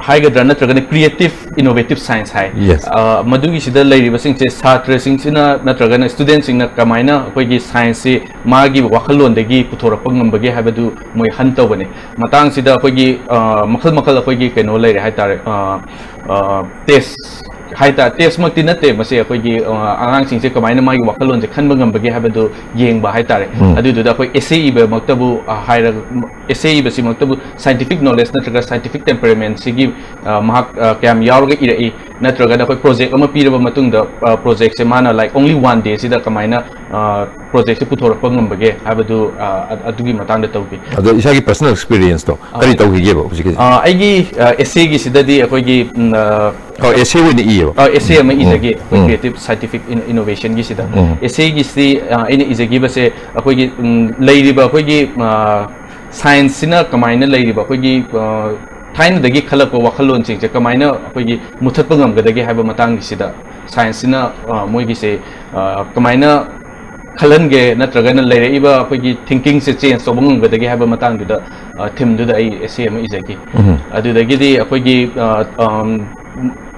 ꯍꯥꯏꯒꯗ꯭ꯔꯥ, ꯅꯠꯇ꯭ꯔꯒꯅ creative innovative science ꯍꯥꯏ꯫ Yes. ꯑ, ꯃꯗꯨꯒꯤꯁꯤꯗ ꯂꯩꯔꯤꯕꯁꯤꯡꯁꯦ ꯁꯥꯇ꯭ꯔꯁꯤꯡꯁꯤꯅ ꯅꯠꯇ꯭ꯔꯒꯅ ꯁ꯭ꯇꯨꯗꯦꯟꯁꯤꯡꯅ ꯀꯃꯥꯏꯅ ꯑꯩꯈꯣꯏꯒꯤ ꯁꯥꯏꯟꯁꯁꯤ ꯃꯥꯒꯤ ꯋꯥꯈꯜꯂꯣꯟꯗꯒꯤ ꯄꯨꯊꯣꯔꯛꯄ ꯉꯝꯕꯒꯦ ꯍꯥꯏꯕꯗꯨ ꯃꯣꯏ ꯍꯟ ꯇꯧꯕꯅꯤ꯫ ꯃꯇꯥꯡꯁꯤꯗ ꯑꯩꯈꯣꯏꯒꯤ, ꯑ, ꯃꯈꯜ ꯃꯈꯜ ꯑꯩꯈꯣꯏꯒꯤ ꯀꯩꯅꯣ ꯂꯩꯔꯦ ꯍꯥꯏꯇꯥꯔꯦ꯫ ꯑ, ꯑ, ꯇꯦꯁ ꯍꯥꯏꯇꯥꯔꯦ, ꯇꯦꯁꯃꯛꯇꯤ ꯅꯠꯇꯦ ꯃꯁꯤ, ꯑꯩꯈꯣꯏꯒꯤ, ꯑ, ꯑꯉꯥꯡꯁꯤꯡꯁꯦ ꯀꯃꯥꯏꯅ ꯃꯥꯒꯤ ꯋꯥꯈꯜꯂꯣꯟꯁꯦ ꯈꯟꯕ ꯉꯝꯕꯒꯦ ꯍꯥꯏꯕꯗꯨ ꯌꯦꯡꯕ ꯍꯥꯏꯇꯥꯔꯦ꯫ ꯎꯝ꯫ ꯑꯗꯨꯗꯨꯗ ꯑꯩꯈꯣꯏ ꯑꯦꯁꯦ ꯏꯕꯃꯛꯇꯕꯨ, ꯑ, ꯍꯥꯏꯔꯒ, ꯑꯦꯁꯦ ꯏꯕꯁꯤꯃꯛꯇꯕꯨ scientific knowledge ꯅꯠꯇ꯭ꯔꯒ scientific temperament ꯁꯤꯒꯤ, ꯑ, ꯃꯍꯥꯛ, ꯑ, ꯀꯌꯥꯝ ꯌꯥꯎꯔꯒ ꯏꯔꯛꯏ, ꯅꯠꯇ꯭ꯔꯒꯅ ꯑꯩꯈꯣꯏ ꯄ꯭ꯔꯣꯖꯦꯛ ꯑꯃ ꯄꯤꯔꯕ ꯃꯇꯨꯡꯗ, ꯑ, ꯄ꯭ꯔꯣꯖꯦꯛꯁꯦ ꯃꯥꯅ, like, only one day ꯁꯤꯗ ꯀꯃꯥꯏꯅ, ꯑ, ꯄ꯭ꯔꯣꯖꯦꯛꯁꯦ ꯄꯨꯊꯣꯔꯛꯄ ꯉꯝꯕꯒꯦ ꯍꯥꯏꯕꯗꯨ, ꯑ, ꯑ-, ꯑꯗꯨꯒꯤ ꯃꯇꯥꯡꯗ ꯇꯧꯈꯤ꯫ ꯑꯗꯣ ꯏꯁꯥꯒꯤ personal experience ꯇꯣ ꯑ, ꯀꯔꯤ ꯇꯧꯈꯤꯒꯦꯕ ꯍꯧꯖꯤꯛꯀꯤ? ꯑ, ꯑꯩꯒꯤ, ꯑ, ꯑꯦꯁꯦꯒꯤꯁꯤꯗꯗꯤ ꯑꯩꯈꯣꯏꯒꯤ, ꯎꯝ, ꯑ, ꯑꯣ, ꯑꯦꯁꯦ ꯑꯣꯏꯅ ꯏꯌꯦꯕ? ꯑ, ꯑꯦꯁꯦ ꯑꯃ ꯎꯝ, ꯏꯖꯒꯦ, ꯑꯩꯈꯣꯏ ꯎꯝ꯫ Creative scientific in-, innovation ꯒꯤꯁꯤꯗ꯫ ꯎꯝ꯫ ꯑꯦꯁꯦꯒꯤꯁꯤ, ꯑ, ꯑꯩꯅ ꯏꯖꯈꯤꯕꯁꯦ ꯑꯩꯈꯣꯏꯒꯤ, ꯎꯝ, ꯂꯩꯔꯤꯕ ꯑꯩꯈꯣꯏꯒꯤ, ꯑ, ꯁꯥꯏꯟꯁꯁꯤꯅ ꯀꯃꯥꯏꯅ ꯂꯩꯔꯤꯕ ꯑꯩꯈꯣꯏꯒꯤ, ꯑ, ꯊꯥꯏꯅꯗꯒꯤ ꯈꯜꯂꯛꯄ ꯋꯥꯈꯜꯂꯣꯟꯁꯤꯡꯁꯦ ꯀꯃꯥꯏꯅ ꯑꯩꯈꯣꯏꯒꯤ ꯃꯨꯊꯠꯄ ꯉꯝꯒꯗꯒꯦ ꯍꯥꯏꯕ ꯃꯇꯥꯡꯒꯤꯁꯤꯗ ꯁꯥꯏꯟꯁꯁꯤꯅ, ꯑ, ꯃꯣꯏꯒꯤꯁꯦ, ꯑ, ꯀꯃꯥꯏꯅ ꯈꯜꯍꯟꯒꯦ ꯅꯠꯇ꯭ꯔꯒꯅ ꯂꯩꯔꯛꯏꯕ ꯑꯩꯈꯣꯏꯒꯤ thinking ꯁꯦ change ꯇꯧꯕ ꯉꯝꯒꯗꯒꯦ ꯍꯥꯏꯕ ꯃꯇꯥꯡꯗꯨꯗ, ꯑ, theme ꯗꯨꯗ ꯑꯩ ꯑꯦꯁꯦ ꯑꯃ ꯏꯖꯈꯤ꯫ ꯎꯝ꯫ ꯑꯗꯨꯗꯒꯤꯗꯤ ꯑꯩꯈꯣꯏꯒꯤ, ꯑ, ꯑꯝ,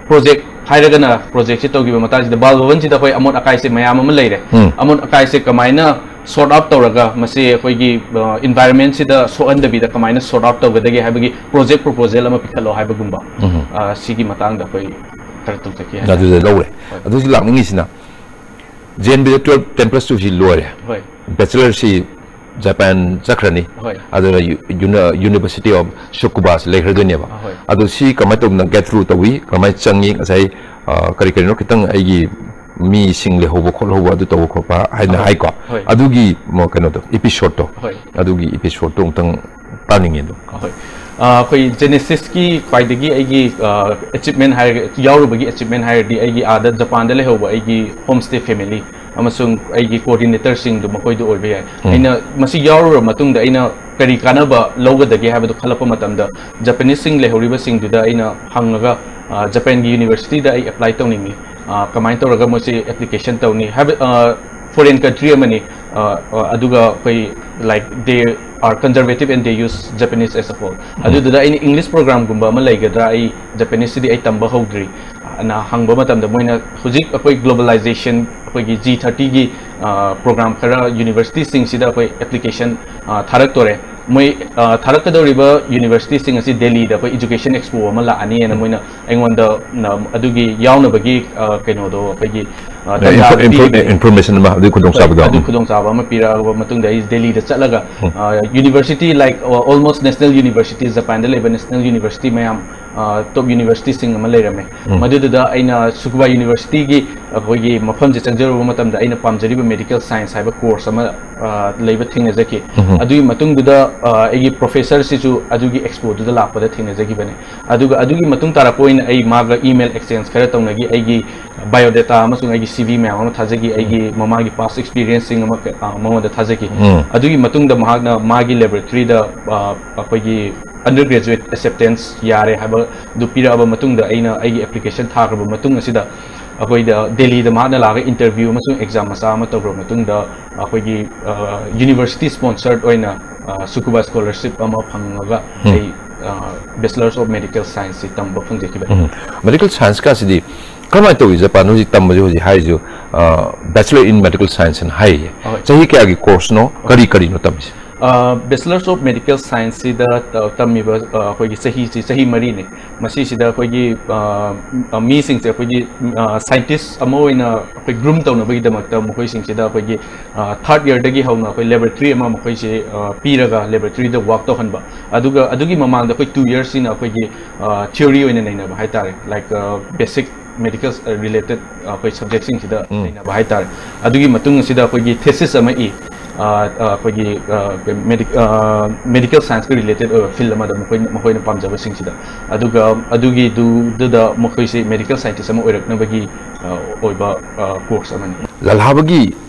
ꯄ꯭ꯔꯣꯖꯦꯛ ꯍꯥꯏꯔꯒꯅ ꯄ꯭ꯔꯣꯖꯦꯛꯁꯦ ꯇꯧꯈꯤꯕ ꯃꯇꯥꯡꯁꯤꯗ ꯕꯥꯜ ꯚꯕꯟꯁꯤꯗ ꯑꯩꯈꯣꯏ ꯑꯃꯣꯠ ꯑꯀꯥꯏꯁꯦ ꯃꯌꯥꯝ ꯑꯃ ꯂꯩꯔꯦ꯫ ꯎꯝ꯫ ꯑꯃꯣꯠ ꯑꯀꯥꯏꯁꯦ ꯀꯃꯥꯏꯅ sort out ꯇꯧꯔꯒ ꯃꯁꯤ ꯑꯩꯈꯣꯏꯒꯤ, ꯑ, environment ꯁꯤꯗ ꯁꯣꯛꯍꯟꯗꯕꯤꯗ ꯀꯃꯥꯏꯅ sort out ꯇꯧꯒꯗꯒꯦ ꯍꯥꯏꯕꯒꯤ project proposal ꯑꯃ ꯄꯤꯈꯠꯂꯣ ꯍꯥꯏꯕꯒꯨꯝꯕ, ꯎꯝ꯫ ꯑ, ꯁꯤꯒꯤ ꯃꯇꯥꯡꯗ ꯑꯩꯈꯣꯏ ꯈꯔ ꯇꯧꯖꯈꯤ ꯍꯥꯏꯇꯥꯔꯦ꯫ ꯑꯗꯨꯗ ꯂꯧꯔꯦ꯫ ꯍꯣꯏ꯫ ꯑꯗꯨ ꯍꯧꯖꯤꯛ ꯂꯥꯛꯅꯤꯡꯉꯤꯁꯤꯅ ꯖꯦ ꯑꯦꯟ ꯕꯤꯗ twelve, ten plus two ꯁꯤ ꯂꯣꯏꯔꯦ꯫ ꯍꯣꯏ꯫ Bachelor ꯁꯤ ꯖꯄꯥꯟ ꯆꯠꯈ꯭ꯔꯅꯤ꯫ ꯍꯣꯏ꯫ ꯑꯗꯨꯅ ꯌꯨ-, ꯌꯨꯅ-, University of Tsukuba ꯁꯤ ꯂꯩꯈ꯭ꯔꯗꯣꯏꯅꯦꯕ꯫ ꯑꯍꯣꯏ꯫ ꯑꯗꯨ ꯁꯤ ꯀꯃꯥꯏꯅ ꯇꯧꯗꯅ get through ꯇꯧꯏ, ꯀꯃꯥꯏꯅ ꯆꯪꯉꯤ? ꯉꯁꯥꯏ, ꯑ, ꯀꯔꯤ ꯀꯔꯤꯅꯣ ꯈꯤꯇꯪ ꯑꯩꯒꯤ ꯃꯤꯁꯤꯡ ꯂꯩꯍꯧꯕ ꯈꯣꯠꯍꯧꯕ ꯑꯗꯨ ꯇꯧꯕ ꯈꯣꯠꯄ ꯍꯥꯏꯅ ꯍꯣꯏ, ꯍꯥꯏꯀꯣ꯫ ꯍꯣꯏ꯫ ꯑꯗꯨꯒꯤ ꯃ-, ꯀꯩꯅꯣꯗꯣ, episode ꯇꯣ, ꯍꯣꯏ꯫ ꯑꯗꯨꯒꯤ episode ꯇꯣ ꯑꯃꯨꯛꯇꯪ ꯇꯥꯅꯤꯡꯉꯦ ꯑꯗꯨꯝ꯫ ꯍꯣꯏ꯫ ꯑ, ꯑꯩꯈꯣꯏ Genesis ꯀꯤ ꯈ꯭ꯋꯥꯏꯗꯒꯤ ꯑꯩꯒꯤ, ꯑ, achievement ꯍꯥꯏꯔꯒ, ꯌꯥꯎꯔꯨꯕꯒꯤ achievement ꯍꯥꯏꯔꯗꯤ ꯑꯩꯒꯤ ꯑꯥꯗ ꯖꯄꯥꯟꯗ ꯂꯩꯍꯧꯕ ꯑꯩꯒꯤ home stay family ꯑꯃꯁꯨꯡ ꯑꯩꯒꯤ coordinator ꯁꯤꯡꯗꯨ ꯃꯈꯣꯏꯗꯨ ꯑꯣꯏꯕ ꯌꯥꯏ꯫ ꯎꯝ꯫ ꯑꯩꯅ ꯃꯁꯤ ꯌꯥꯎꯔꯨꯔ ꯃꯇꯨꯡꯗ ꯑꯩꯅ ꯀꯔꯤ ꯀꯥꯟꯅꯕ ꯂꯧꯒꯗꯒꯦ ꯍꯥꯏꯕꯗꯨ ꯈꯜꯂꯛꯄ ꯃꯇꯝꯗ Japanese ꯁꯤꯡ ꯂꯩꯍꯧꯔꯤꯕꯁꯤꯡꯗꯨꯗ ꯑꯩꯅ ꯍꯪꯉꯒ, ꯑ, ꯖꯄꯥꯟꯒꯤ university ꯗ ꯑꯩ apply ꯇꯧꯅꯤꯡꯉꯤ꯫ ꯑ, ꯀꯃꯥꯏꯅ ꯇꯧꯔꯒ ꯃꯣꯏꯁꯦ application ꯇꯧꯅꯤ ꯍꯥꯏꯕ, ꯑ, foreign country ꯑꯃꯅꯤ꯫ ꯑ, ꯑ, ꯑꯗꯨꯒ ꯑꯩꯈꯣꯏ, like, they are conservative and they use Japanese as a whole꯫ ꯎꯝ꯫ ꯑꯗꯨꯗꯨꯗ ꯑꯩꯅ English program ꯒꯨꯝꯕ ꯑꯃ ꯂꯩꯒꯗ꯭ꯔꯥ, ꯑꯩ Japanese ꯁꯤꯗꯤ ꯑꯩ ꯇꯝꯕ ꯍꯧꯗ꯭ꯔꯤ, ꯑꯅ ꯍꯪꯕ ꯃꯇꯝꯗ ꯃꯣꯏꯅ ꯍꯧꯖꯤꯛ ꯑꯩꯈꯣꯏ globalization, ꯑꯩꯈꯣꯏꯒꯤ G thirty ꯒꯤ, ꯑ, program ꯈꯔ university ꯁꯤꯡꯁꯤꯗ ꯑꯩꯈꯣꯏ application, ꯑ, ꯊꯥꯔꯛꯇꯣꯔꯦ꯫ ꯃꯣꯏ, ꯑ, ꯊꯥꯔꯛꯀꯗꯧꯔꯤꯕ university ꯁꯤꯡ ꯑꯁꯤ ꯗꯦꯜꯂꯤꯗ ꯑꯩꯈꯣꯏ Education Expo ꯑꯃ ꯂꯥꯛꯑꯅꯤꯅ ꯎꯝ꯫ ꯃꯣꯏꯅ ꯑꯩꯉꯣꯟꯗ, ꯅ-, ꯑꯗꯨꯒꯤ ꯌꯥꯎꯅꯕꯒꯤ, ꯑ, ꯀꯩꯅꯣꯗꯣ ꯑꯩꯈꯣꯏꯒꯤ, ꯑ, ꯅ-, ꯇꯥꯟꯖꯥ info-, ꯑꯗꯨ info-, ꯄꯤꯒꯅꯤ꯫ Information ꯑꯃ ꯑꯗꯨꯒꯤ ꯈꯨꯗꯣꯡꯆꯥꯕꯗꯣ꯫ ꯍꯣꯏ, ꯑꯗꯨ ꯎꯝ꯫ ꯈꯨꯗꯣꯡꯆꯥꯕ ꯑꯃ ꯄꯤꯔꯛꯑꯕ ꯃꯇꯨꯡꯗ ꯑꯩ ꯗꯦꯜꯂꯤꯗ ꯆꯠꯂꯒ, ꯎꯝ꯫ ꯑ, university, like, ꯑ, almost national university, ꯖꯄꯥꯟꯗ ꯂꯩꯕ national university ꯃꯌꯥꯝ, ꯑ, top university ꯁꯤꯡ ꯑꯃ ꯂꯩꯔꯝꯃꯦ꯫ ꯎꯝ꯫ ꯃꯗꯨꯗꯨꯗ ꯑꯩꯅ Tsukuba University ꯒꯤ ꯑꯩꯈꯣꯏꯒꯤ ꯃꯐꯝꯁꯦ ꯆꯪꯖꯔꯨꯕ ꯃꯇꯝꯗ ꯑꯩꯅ ꯄꯥꯝꯖꯔꯤꯕ medical science ꯍꯥꯏꯕ course ꯑꯃ, ꯑ, ꯂꯩꯕ ꯊꯦꯡꯅꯖꯈꯤ꯫ ꯎꯝ꯫ ꯑꯗꯨꯒꯤ ꯃꯇꯨꯡꯗꯨꯗ, ꯑ, ꯑꯩꯒꯤ professor ꯁꯤꯁꯨ ꯑꯗꯨꯒꯤ expo ꯗꯨꯗ ꯂꯥꯛꯄꯗ ꯊꯦꯡꯅꯖꯈꯤꯕꯅꯦ꯫ ꯑꯗꯨꯒ ꯑꯗꯨꯒꯤ ꯃꯇꯨꯡ ꯇꯥꯔꯛꯄ ꯑꯣꯏꯅ ꯑꯩ ꯃꯥꯒ email exchange ꯈꯔ ꯇꯧꯅꯈꯤ꯫ ꯑꯩꯒꯤ biodata ꯑꯃꯁꯨꯡ ꯑꯩꯒꯤ C V ꯃꯌꯥꯝ ꯑꯃ ꯊꯥꯖꯈꯤ, ꯑꯩꯒꯤ ꯃꯃꯥꯡꯒꯤ past experience ꯁꯤꯡ ꯑꯃ ꯀ-, ꯑ, ꯃꯉꯣꯟꯗ ꯊꯥꯖꯈꯤ꯫ ꯎꯝ꯫ ꯑꯗꯨꯒꯤ ꯃꯇꯨꯡꯗ ꯃꯍꯥꯛꯅ ꯃꯥꯒꯤ laboratory ꯗ, ꯑ, ꯑꯩꯈꯣꯏꯒꯤ undergraduate acceptance ꯌꯥꯔꯦ ꯍꯥꯏꯕꯗꯨ ꯄꯤꯔꯛꯑꯕ ꯃꯇꯨꯡꯗ ꯑꯩꯅ ꯑꯩꯒꯤ application ꯊꯥꯈ꯭ꯔꯕ ꯃꯇꯨꯡ ꯑꯁꯤꯗ ꯑꯩꯈꯣꯏꯗ ꯗꯦꯜꯂꯤꯗ ꯃꯍꯥꯛꯅ ꯂꯥꯛꯑꯒ interview ꯑꯃꯁꯨꯡ exam ꯃꯆꯥ ꯑꯃ ꯇꯧꯈ꯭ꯔꯕ ꯃꯇꯨꯡꯗ ꯑꯩꯈꯣꯏꯒꯤ, ꯑ, university sponsored ꯑꯣꯏꯅ, ꯑ, Tsukuba scholarship ꯑꯃ ꯐꯪꯉꯒ ꯎꯝ꯫ ꯑꯩ, ꯑ, Bachelors of Medical Science ꯁꯤ ꯇꯝꯕ ꯐꯪꯖꯈꯤꯕꯅꯤ꯫ ꯎꯝ꯫ Medical science ꯀꯥꯁꯤꯗꯤ ꯀꯔꯝꯍꯥꯏꯅ ꯇꯧꯏ? ꯖꯄꯥꯟ ꯍꯧꯖꯤꯛ ꯇꯝꯕꯁꯦ ꯍꯧꯖꯤꯛ ꯍꯥꯏꯔꯤꯁꯨ, ꯑ, Bachelor in Medical Science ꯍꯥꯏꯅ ꯍꯥꯏꯔꯤꯌꯦ꯫ ꯍꯣꯏ꯫ ꯆꯍꯤ ꯀꯌꯥꯒꯤ course ꯅꯣ? ꯀꯔꯤ ꯀꯔꯤꯅꯣ ꯇꯝꯃꯤꯁꯦ? ꯑ, Bachelors of Medical Science ꯁꯤꯗ ꯇ-, ꯇꯝꯃꯤꯕ, ꯑ, ꯑꯩꯈꯣꯏꯒꯤ ꯆꯍꯤꯁꯤ ꯆꯍꯤ ꯃꯔꯤꯅꯤ꯫ ꯃꯁꯤꯁꯤꯗ ꯑꯩꯈꯣꯏꯒꯤ, ꯑ, ꯑ, ꯃꯤꯁꯤꯡꯁꯦ ꯑꯩꯈꯣꯏꯒꯤ, ꯑ, scientist ꯑꯃ ꯑꯣꯏꯅ ꯑꯩꯈꯣꯏ groom ꯇꯧꯅꯕꯒꯤꯗꯃꯛꯇ ꯃꯈꯣꯏꯁꯤꯡꯁꯤꯗ ꯑꯩꯈꯣꯏꯒꯤ, ꯑ, third year ꯗꯒꯤ ꯍꯧꯅ ꯑꯩꯈꯣꯏ laboratory ꯑꯃ ꯃꯈꯣꯏꯁꯦ, ꯑ, ꯄꯤꯔꯒ laboratory ꯗ work ꯇꯧꯍꯟꯕ꯫ ꯑꯗꯨꯒ ꯑꯗꯨꯒꯤ ꯃꯃꯥꯡꯗ ꯑꯩꯈꯣꯏ two years ꯁꯤꯅ ꯑꯩꯈꯣꯏꯒꯤ, ꯑ, theory ꯑꯣꯏꯅ ꯅꯩꯅꯕ ꯍꯥꯏꯇꯥꯔꯦ꯫ Like, ꯑ, basic ꯃꯦꯗꯤꯀꯦꯜ ꯔꯤꯂꯦꯇꯦꯠ ꯑꯩꯈꯣꯏ ꯁꯕꯖꯦꯛꯁꯤꯡꯁꯤꯗ ꯎꯝ꯫ ꯅꯩꯅꯕ ꯍꯥꯏꯇꯥꯔꯦ꯫ ꯑꯗꯨꯒꯤ ꯃꯇꯨꯡ ꯑꯁꯤꯗ ꯑꯩꯈꯣꯏꯒꯤ ꯊꯦꯁꯤꯁ ꯑꯃ ꯏ, ꯑ, ꯑ, ꯑꯩꯈꯣꯏꯒꯤ ꯃꯦꯗꯤꯀꯦꯜ ꯁꯥꯏꯟꯁꯀ ꯔꯤꯂꯦꯇꯦꯠ ꯑꯣꯏꯕ ꯐꯤꯜ ꯑꯃꯗ ꯃꯈꯣꯏꯅ ꯃꯈꯣꯏꯅ ꯄꯥꯝꯖꯕꯁꯤꯡꯁꯤꯗ꯫ ꯑꯗꯨꯒ ꯑꯗꯨꯒꯤꯗꯨꯗ ꯃꯈꯣꯏꯁꯦ ꯃꯦꯗꯤꯀꯦꯜ ꯁꯥꯏꯟꯇꯤꯁ ꯑꯃ ꯑꯣꯏꯔꯛꯅꯕꯒꯤ ꯑ, ꯑꯣꯏꯕ ꯀꯣꯔꯁ ꯑꯃꯅꯤ꯫ ꯂꯥꯜꯍꯥꯕꯒꯤ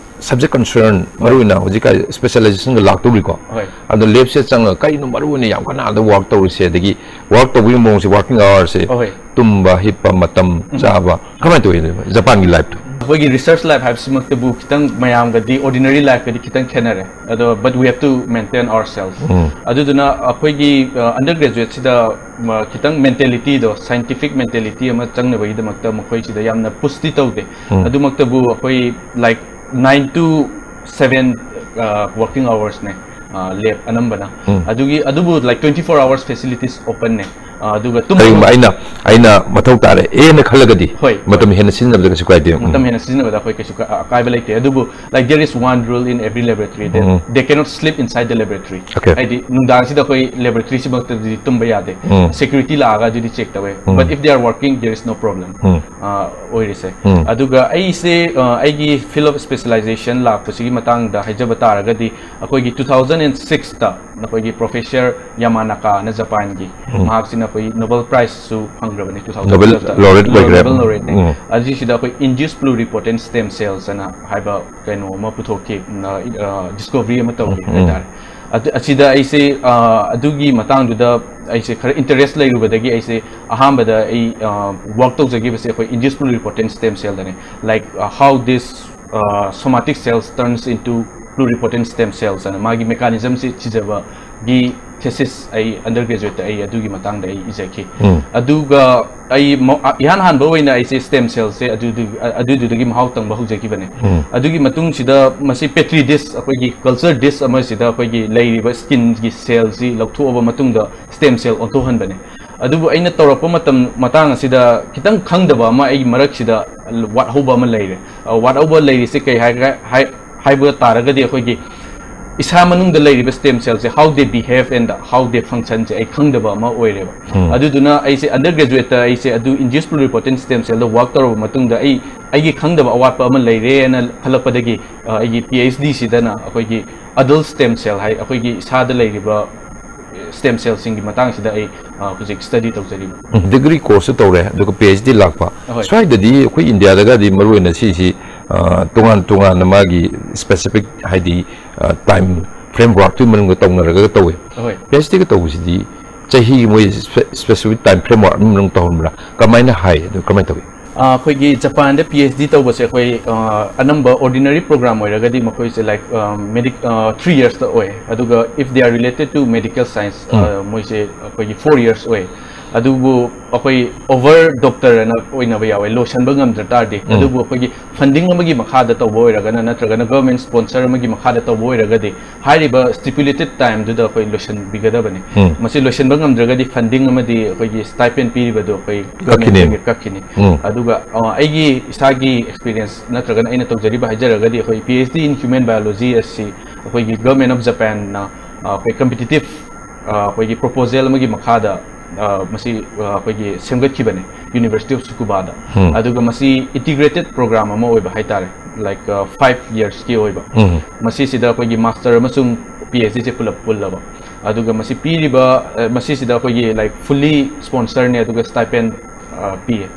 ꯁꯕꯖꯦꯛ ꯀꯟꯁꯔꯟ ꯃꯔꯨꯑꯣꯏꯅ ꯍꯧꯖꯤꯛꯀꯥꯟ ꯁ꯭ꯄꯦꯁꯤꯌꯦꯂꯥꯏꯖꯦꯁꯟꯒ ꯂꯥꯛꯇꯧꯔꯤꯀꯣ꯫ ꯍꯣꯏ꯫ ꯑꯗꯣ ꯂꯦꯞꯁꯦ ꯆꯪꯉꯒ ꯀꯩꯅꯣ ꯃꯔꯨꯑꯣꯏꯅ ꯌꯥꯝ ꯀꯟꯅ ꯑꯗ ꯋꯥꯔꯛ ꯇꯧꯔꯤꯁꯦ, ꯑꯗꯒꯤ ꯋꯥꯔꯛ ꯇꯧꯕꯒꯤ ꯃꯑꯣꯡꯁꯦ, ꯋꯥꯔꯀꯤꯡ ꯑꯋꯥꯔꯁꯦ, ꯍꯣꯏ꯫ ꯇꯨꯝꯕ, ꯍꯤꯞꯄ, ꯃꯇꯝ ꯎꯝ꯫ ꯆꯥꯕ, ꯀꯃꯥꯏꯅ ꯇꯧꯋꯤ ꯖꯄꯥꯟꯒꯤ ꯂꯥꯏꯐꯇꯣ? ꯑꯩꯈꯣꯏꯒꯤ ꯔꯤꯁꯔꯆ ꯂꯥꯏꯐ ꯍꯥꯏꯕꯁꯤꯃꯛꯇꯕꯨ ꯈꯤꯇꯪ ꯃꯌꯥꯝꯒꯗꯤ, ꯑꯣꯔꯗꯤꯅꯔꯤ ꯂꯥꯏꯐꯀꯗꯤ ꯈꯤꯇꯪ ꯈꯦꯠꯅꯔꯦ꯫ ꯑꯗꯣ, but we have to maintain ourselves. ꯎꯝ꯫ ꯑꯗꯨꯗꯨꯅ ꯑꯩꯈꯣꯏꯒꯤ, ꯑ, ꯑꯟꯗꯔ ꯒ꯭ꯔꯦꯖꯨꯋꯦꯠꯁꯤꯗ, ꯃ, ꯈꯤꯇꯪ ꯃꯦꯟꯇꯦꯂꯤꯇꯤꯗꯣ, ꯁꯥꯏꯟꯇꯤꯐꯤꯛ ꯃꯦꯟꯇꯦꯂꯤꯇꯤ ꯑꯃ ꯆꯪꯅꯕꯒꯤꯗꯃꯛꯇ ꯃꯈꯣꯏꯁꯤꯗ ꯌꯥꯝꯅ ꯄꯨꯁꯇꯤ ꯇꯧꯗꯦ꯫ ꯎꯝ꯫ ꯑꯗꯨꯃꯛꯇꯕꯨ ꯑꯩꯈꯣꯏ, like, nine to seven, ꯑ, ꯋꯥꯔꯀꯤꯡ ꯑꯋꯥꯔꯁꯅꯦ, ꯑ, ꯂꯦꯞ ꯑꯅꯝꯕꯅ꯫ ꯎꯝ꯫ ꯑꯗꯨꯒꯤ, ꯑꯗꯨꯕꯨ, like, twenty four hours facilities openꯅꯦ꯫ ꯑ, ꯑꯗꯨꯒ ꯇꯨꯝꯕ ꯀꯔꯤꯒꯨꯝꯕ ꯑꯩꯅ, ꯑꯩꯅ ꯃꯊꯧ ꯇꯥꯔꯦ, ꯑꯦꯅ ꯈꯜꯂꯒꯗꯤ ꯍꯣꯏ, ꯃꯇꯝ ꯍꯣꯏ꯫ ꯍꯦꯟꯅ ꯁꯤꯖꯤꯟꯅꯕꯗ ꯀꯩꯁꯨ ꯀꯥꯏꯗꯦ꯫ ꯎꯝ꯫ ꯃꯇꯝ ꯍꯦꯟꯅ ꯁꯤꯖꯤꯟꯅꯕꯗ ꯑꯩꯈꯣꯏ ꯀꯩꯁꯨ ꯀ-, ꯑꯀꯥꯏꯕ ꯂꯩꯇꯦ꯫ ꯑꯗꯨꯕꯨ, like, there is one rule in every laboratory that um. They cannot sleep inside the laboratory. Okay. ꯍꯥꯏꯗꯤ ꯅꯨꯡꯗꯥꯡꯁꯤꯗ ꯑꯩꯈꯣꯏ ꯂꯦꯕꯣꯔꯦꯇꯔꯤꯁꯤꯃꯛꯇꯗꯤ ꯇꯨꯝꯕ ꯌꯥꯗꯦ꯫ ꯎꯝ꯫ ꯁꯦꯀ꯭ꯌꯨꯔꯤꯇꯤ ꯂꯥꯛꯑꯒ ꯑꯗꯨꯗꯤ ꯆꯦꯛ ꯇꯧꯋꯦ꯫ ꯎꯝ꯫ But if they are working, there is no problem. ꯎꯝ꯫ ꯑ, ꯑꯣꯏꯔꯤꯁꯦ꯫ ꯎꯝ꯫ ꯑꯗꯨꯒ ꯑꯩꯁꯦ, ꯑ, ꯑꯩꯒꯤ field of specialization ꯂꯥꯛꯄꯁꯤꯒꯤ ꯃꯇꯥꯡꯗ ꯍꯥꯏꯖꯕ ꯇꯥꯔꯒꯗꯤ, ꯑꯩꯈꯣꯏꯒꯤ two thousand and sixꯇ ꯑꯩꯈꯣꯏꯒꯤ ꯄ꯭ꯔꯣꯐꯦꯁꯔ ꯌꯥꯃꯥꯅꯥꯀꯥꯅ ꯖꯄꯥꯟꯒꯤ, ꯎꯝ꯫ ꯃꯍꯥꯛꯁꯤꯅ ꯑꯩꯈꯣꯏ ꯅꯣꯕꯦꯜ ꯄ꯭ꯔꯥꯏꯖꯁꯨ ꯐꯪꯈ꯭ꯔꯕꯅꯤ, Nobel two thousand twelveꯇ꯫ Laureate ꯑꯣꯏꯈ꯭ꯔꯦ꯫ Nobel laureateꯅꯦ꯫ ꯎꯝ꯫ ꯑꯁꯤꯁꯤꯗ ꯑꯩꯈꯣꯏ induced pluripotent stem cells ꯑꯅ ꯍꯥꯏꯕ ꯀꯩꯅꯣ ꯑꯃ ꯄꯨꯊꯣꯛꯈꯤ, ꯎꯝ, ꯑ, ꯑ, discovery ꯑꯃ ꯇꯧꯈꯤ ꯎꯝ, ꯎꯝ꯫ ꯍꯥꯏꯇꯥꯔꯦ꯫ ꯑꯗꯨ, ꯑꯁꯤꯗ ꯑꯩꯁꯦ, ꯑ, ꯑꯗꯨꯒꯤ ꯃꯇꯥꯡꯗꯨꯗ ꯑꯩꯁꯦ ꯈꯔ ꯏꯟꯇꯔꯦꯁ ꯂꯩꯔꯨꯕꯗꯒꯤ ꯑꯩꯁꯦ ꯑꯍꯥꯟꯕꯗ ꯑꯩ, ꯑ, ꯋꯥꯔꯛ ꯇꯧꯖꯈꯤꯕꯁꯦ ꯑꯩꯈꯣꯏ induced pluripotent stem cellꯗꯅꯦ꯫ Like, uh, how this, uh, somatic cells turns into pluripotent stem cells ꯑꯅ ꯃꯥꯒꯤ ꯃꯦꯀꯥꯅꯤꯖꯝꯁꯤ ꯊꯤꯖꯕꯒꯤ ꯊꯦꯁꯤꯁ ꯑꯩ ꯑꯟꯗꯔ ꯒ꯭ꯔꯦꯖꯨꯋꯦꯠꯇ ꯑꯩ ꯑꯗꯨꯒꯤ ꯃꯇꯥꯡꯗ ꯑꯩ ꯏꯖꯈꯤ꯫ ꯎꯝ꯫ ꯑꯗꯨꯒ ꯑꯩ ꯃ-, ꯑ, ꯏꯍꯥꯟ ꯍꯥꯟꯕ ꯑꯣꯏꯅ ꯑꯩꯁꯦ ꯁ꯭ꯇꯦꯝ ꯁꯦꯜꯁꯦ ꯑꯗꯨꯗꯨ-, ꯑ-, ꯑꯗꯨꯗꯨꯗꯒꯤ ꯃꯍꯥꯎ ꯇꯪꯕ ꯍꯧꯖꯈꯤꯕꯅꯦ꯫ ꯎꯝ꯫ ꯑꯗꯨꯒꯤ ꯃꯇꯨꯡꯁꯤꯗ ꯃꯁꯤ ꯄꯦꯇ꯭ꯔꯤ ꯗꯤꯁ, ꯑꯩꯈꯣꯏꯒꯤ ꯀꯜꯆꯔ ꯗꯤꯁ ꯑꯃꯁꯤꯗ ꯑꯩꯈꯣꯏꯒꯤ ꯂꯩꯔꯤꯕ ꯁ꯭ꯀꯤꯟꯒꯤ ꯁꯦꯜꯁꯤ ꯂꯧꯊꯣꯛꯑꯕ ꯃꯇꯨꯡꯗ ꯁ꯭ꯇꯦꯝ ꯁꯦꯜ ꯑꯣꯟꯊꯣꯛꯍꯟꯕꯅꯦ꯫ ꯑꯗꯨꯕꯨ ꯑꯩꯅ ꯇꯧꯔꯛꯄ ꯃꯇꯝ, ꯃꯇꯥꯡ ꯑꯁꯤꯗ ꯈꯤꯇꯪ ꯈꯪꯗꯕ ꯑꯃ ꯑꯩꯒꯤ ꯃꯔꯛꯁꯤꯗ ꯋꯥꯠꯍꯧꯕ ꯑꯃ ꯂꯩꯔꯦ꯫ ꯑ, ꯋꯥꯠꯍꯧꯕ ꯂꯩꯔꯤꯁꯦ ꯀꯩ ꯍꯥꯏꯒ-, ꯍꯥꯏ-, ꯍꯥꯏꯕ ꯇꯥꯔꯒꯗꯤ ꯑꯩꯈꯣꯏꯒꯤ ꯏꯁꯥ ꯃꯅꯨꯡꯗ ꯂꯩꯔꯤꯕ stem cellꯁꯦ, how they behave and how they functionꯁꯦ ꯑꯩ ꯈꯪꯗꯕ ꯑꯃ ꯑꯣꯏꯔꯦꯕ꯫ ꯑꯗꯨꯗꯨꯅ ꯑꯩꯁꯦ undergraduateꯇ ꯑꯩꯁꯦ ꯑꯗꯨ induced pluripotent stem cellꯗ work ꯇꯧꯔꯕ ꯃꯇꯨꯡꯗ ꯑꯩ ꯑꯩꯒꯤ ꯈꯪꯗꯕ ꯑꯋꯥꯠꯄ ꯑꯃ ꯂꯩꯔꯦꯅ ꯈꯜꯂꯛꯄꯗꯒꯤ, ꯑ, ꯑꯩꯒꯤ PhDꯁꯤꯗꯅ ꯑꯩꯈꯣꯏꯒꯤ adult stem cell ꯍꯥꯏ, ꯑꯩꯈꯣꯏꯒꯤ ꯏꯁꯥꯗ ꯂꯩꯔꯤꯕ stem cellꯁꯤꯡꯒꯤ ꯃꯇꯥꯡꯁꯤꯗ ꯑꯩ, ꯑ, ꯍꯧꯖꯤꯛ study ꯇꯧꯖꯔꯤꯕ꯫ Degree course ꯇꯧꯔꯦ, ꯑꯗꯨꯒ PhD ꯂꯥꯛꯄ꯫ ꯑꯍꯣꯏ꯫ ꯁ꯭ꯋꯥꯏꯗꯗꯤ ꯑꯩꯈꯣꯏ ꯏꯟꯗꯤꯌꯥꯗꯒꯗꯤ ꯃꯔꯨꯑꯣꯏꯅ ꯁꯤꯁꯤ, ꯑ, ꯇꯣꯉꯥꯟ ꯇꯣꯉꯥꯟꯅ ꯃꯥꯒꯤ specific, ꯍꯥꯏꯗꯤ, ꯑ, time frameworkꯇꯨꯒꯤ ꯃꯅꯨꯡꯗ ꯇꯧꯅꯔꯒ ꯇꯧꯋꯦ꯫ ꯑꯍꯣꯏ꯫ PhDꯒ ꯇꯧꯕꯁꯤꯗꯤ ꯆꯍꯤꯒꯤ ꯃꯣꯏ spe-, specific time framework ꯑꯃ ꯃꯅꯨꯡ ꯇꯧꯍꯟꯕ꯭ꯔꯥ? ꯀꯃꯥꯏꯅ ꯍꯥꯏ? ꯑꯗꯨ ꯀꯃꯥꯏꯅ ꯇꯧꯏ? ꯑ, ꯑꯩꯈꯣꯏꯒꯤ ꯖꯄꯥꯟꯗ PhD ꯇꯧꯕꯁꯦ ꯑꯩꯈꯣꯏ, ꯑ, ꯑꯅꯝꯕ ordinary program ꯑꯣꯏꯔꯒꯗꯤ ꯃꯈꯣꯏꯁꯦ, like, ꯑ, medic-, ꯑ, three yearsꯇ ꯑꯣꯏ, ꯑꯗꯨꯒ if they are related to medical science, ꯑ, ꯃꯣꯏꯁꯦ ꯑꯩꯈꯣꯏꯒꯤ four years ꯑꯣꯏ꯫ ꯑꯗꯨꯕꯨ ꯑꯩꯈꯣꯏ over doctor ꯑꯅ ꯑꯣꯏꯅꯕ ꯌꯥꯎꯋꯦ, ꯂꯣꯏꯁꯤꯟꯕ ꯉꯝꯗ꯭ꯔ ꯇꯥꯔꯗꯤ꯫ ꯑꯗꯨꯕꯨ ꯑꯩꯈꯣꯏꯒꯤ funding ꯑꯃꯒꯤ ꯃꯈꯥꯗ ꯇꯧꯕ ꯑꯣꯏꯔꯒꯅ, ꯅꯠꯇ꯭ꯔꯒꯅ government sponsor ꯑꯃꯒꯤ ꯃꯈꯥꯗ ꯇꯧꯕ ꯑꯣꯏꯔꯒꯗꯤ, ꯍꯥꯏꯔꯤꯕ stipulated timeꯗꯨꯗ ꯑꯩꯈꯣꯏ ꯂꯣꯏꯁꯤꯟꯕꯤꯒꯗꯕꯅꯤ꯫ ꯃꯁꯤ ꯂꯣꯏꯁꯤꯟꯕ ꯉꯝꯗ꯭ꯔꯒꯗꯤ funding ꯑꯃꯗꯤ ꯑꯩꯈꯣꯏꯒꯤ stipend ꯄꯤꯔꯤꯕꯗꯨ ꯑꯩꯈꯣꯏ ꯀꯛꯈꯤꯅꯤ꯫ Governmentꯇꯒꯤ ꯀꯛꯈꯤꯅꯤ꯫ ꯑꯗꯨꯒ, ꯑ, ꯑꯩꯒꯤ ꯏꯁꯥꯒꯤ experience ꯅꯠꯇ꯭ꯔꯒꯅ ꯑꯩꯅ ꯇꯧꯖꯔꯤꯕ ꯍꯥꯏꯖꯔꯒꯗꯤ, ꯑꯩꯈꯣꯏ PhD in Human Biology ꯑꯁꯤ ꯑꯩꯈꯣꯏꯒꯤ Government of Japanꯅ, ꯑ, ꯑꯩꯈꯣꯏ competitive, ꯑ, ꯑꯩꯈꯣꯏꯒꯤ proposal ꯑꯃꯒꯤ ꯃꯈꯥꯗ, ꯑ, ꯃꯁꯤ, ꯑ, ꯑꯩꯈꯣꯏꯒꯤ ꯁꯦꯝꯒꯠꯈꯤꯕꯅꯤ University of Tsukubada꯫ ꯑꯗꯨꯒ ꯃꯁꯤ integrated program ꯑꯃ ꯑꯣꯏꯕ ꯍꯥꯏꯇꯥꯔꯦ, like, ꯑ, five yearsꯀꯤ ꯑꯣꯏꯕ꯫ ꯃꯁꯤꯁꯤꯗ ꯑꯩꯈꯣꯏꯒꯤ master ꯑꯃꯁꯨꯡ PhDꯁꯦ ꯄꯨꯂꯞ ꯄꯨꯜꯂꯕ꯫ ꯑꯗꯨꯒ ꯃꯁꯤ ꯄꯤꯔꯤꯕ, ꯑ, ꯃꯁꯤꯁꯤꯗ ꯑꯩꯈꯣꯏꯒꯤ, like, fully sponsorꯅꯦ, ꯑꯗꯨꯒ stipend, ꯑ, ꯄꯤꯌꯦ,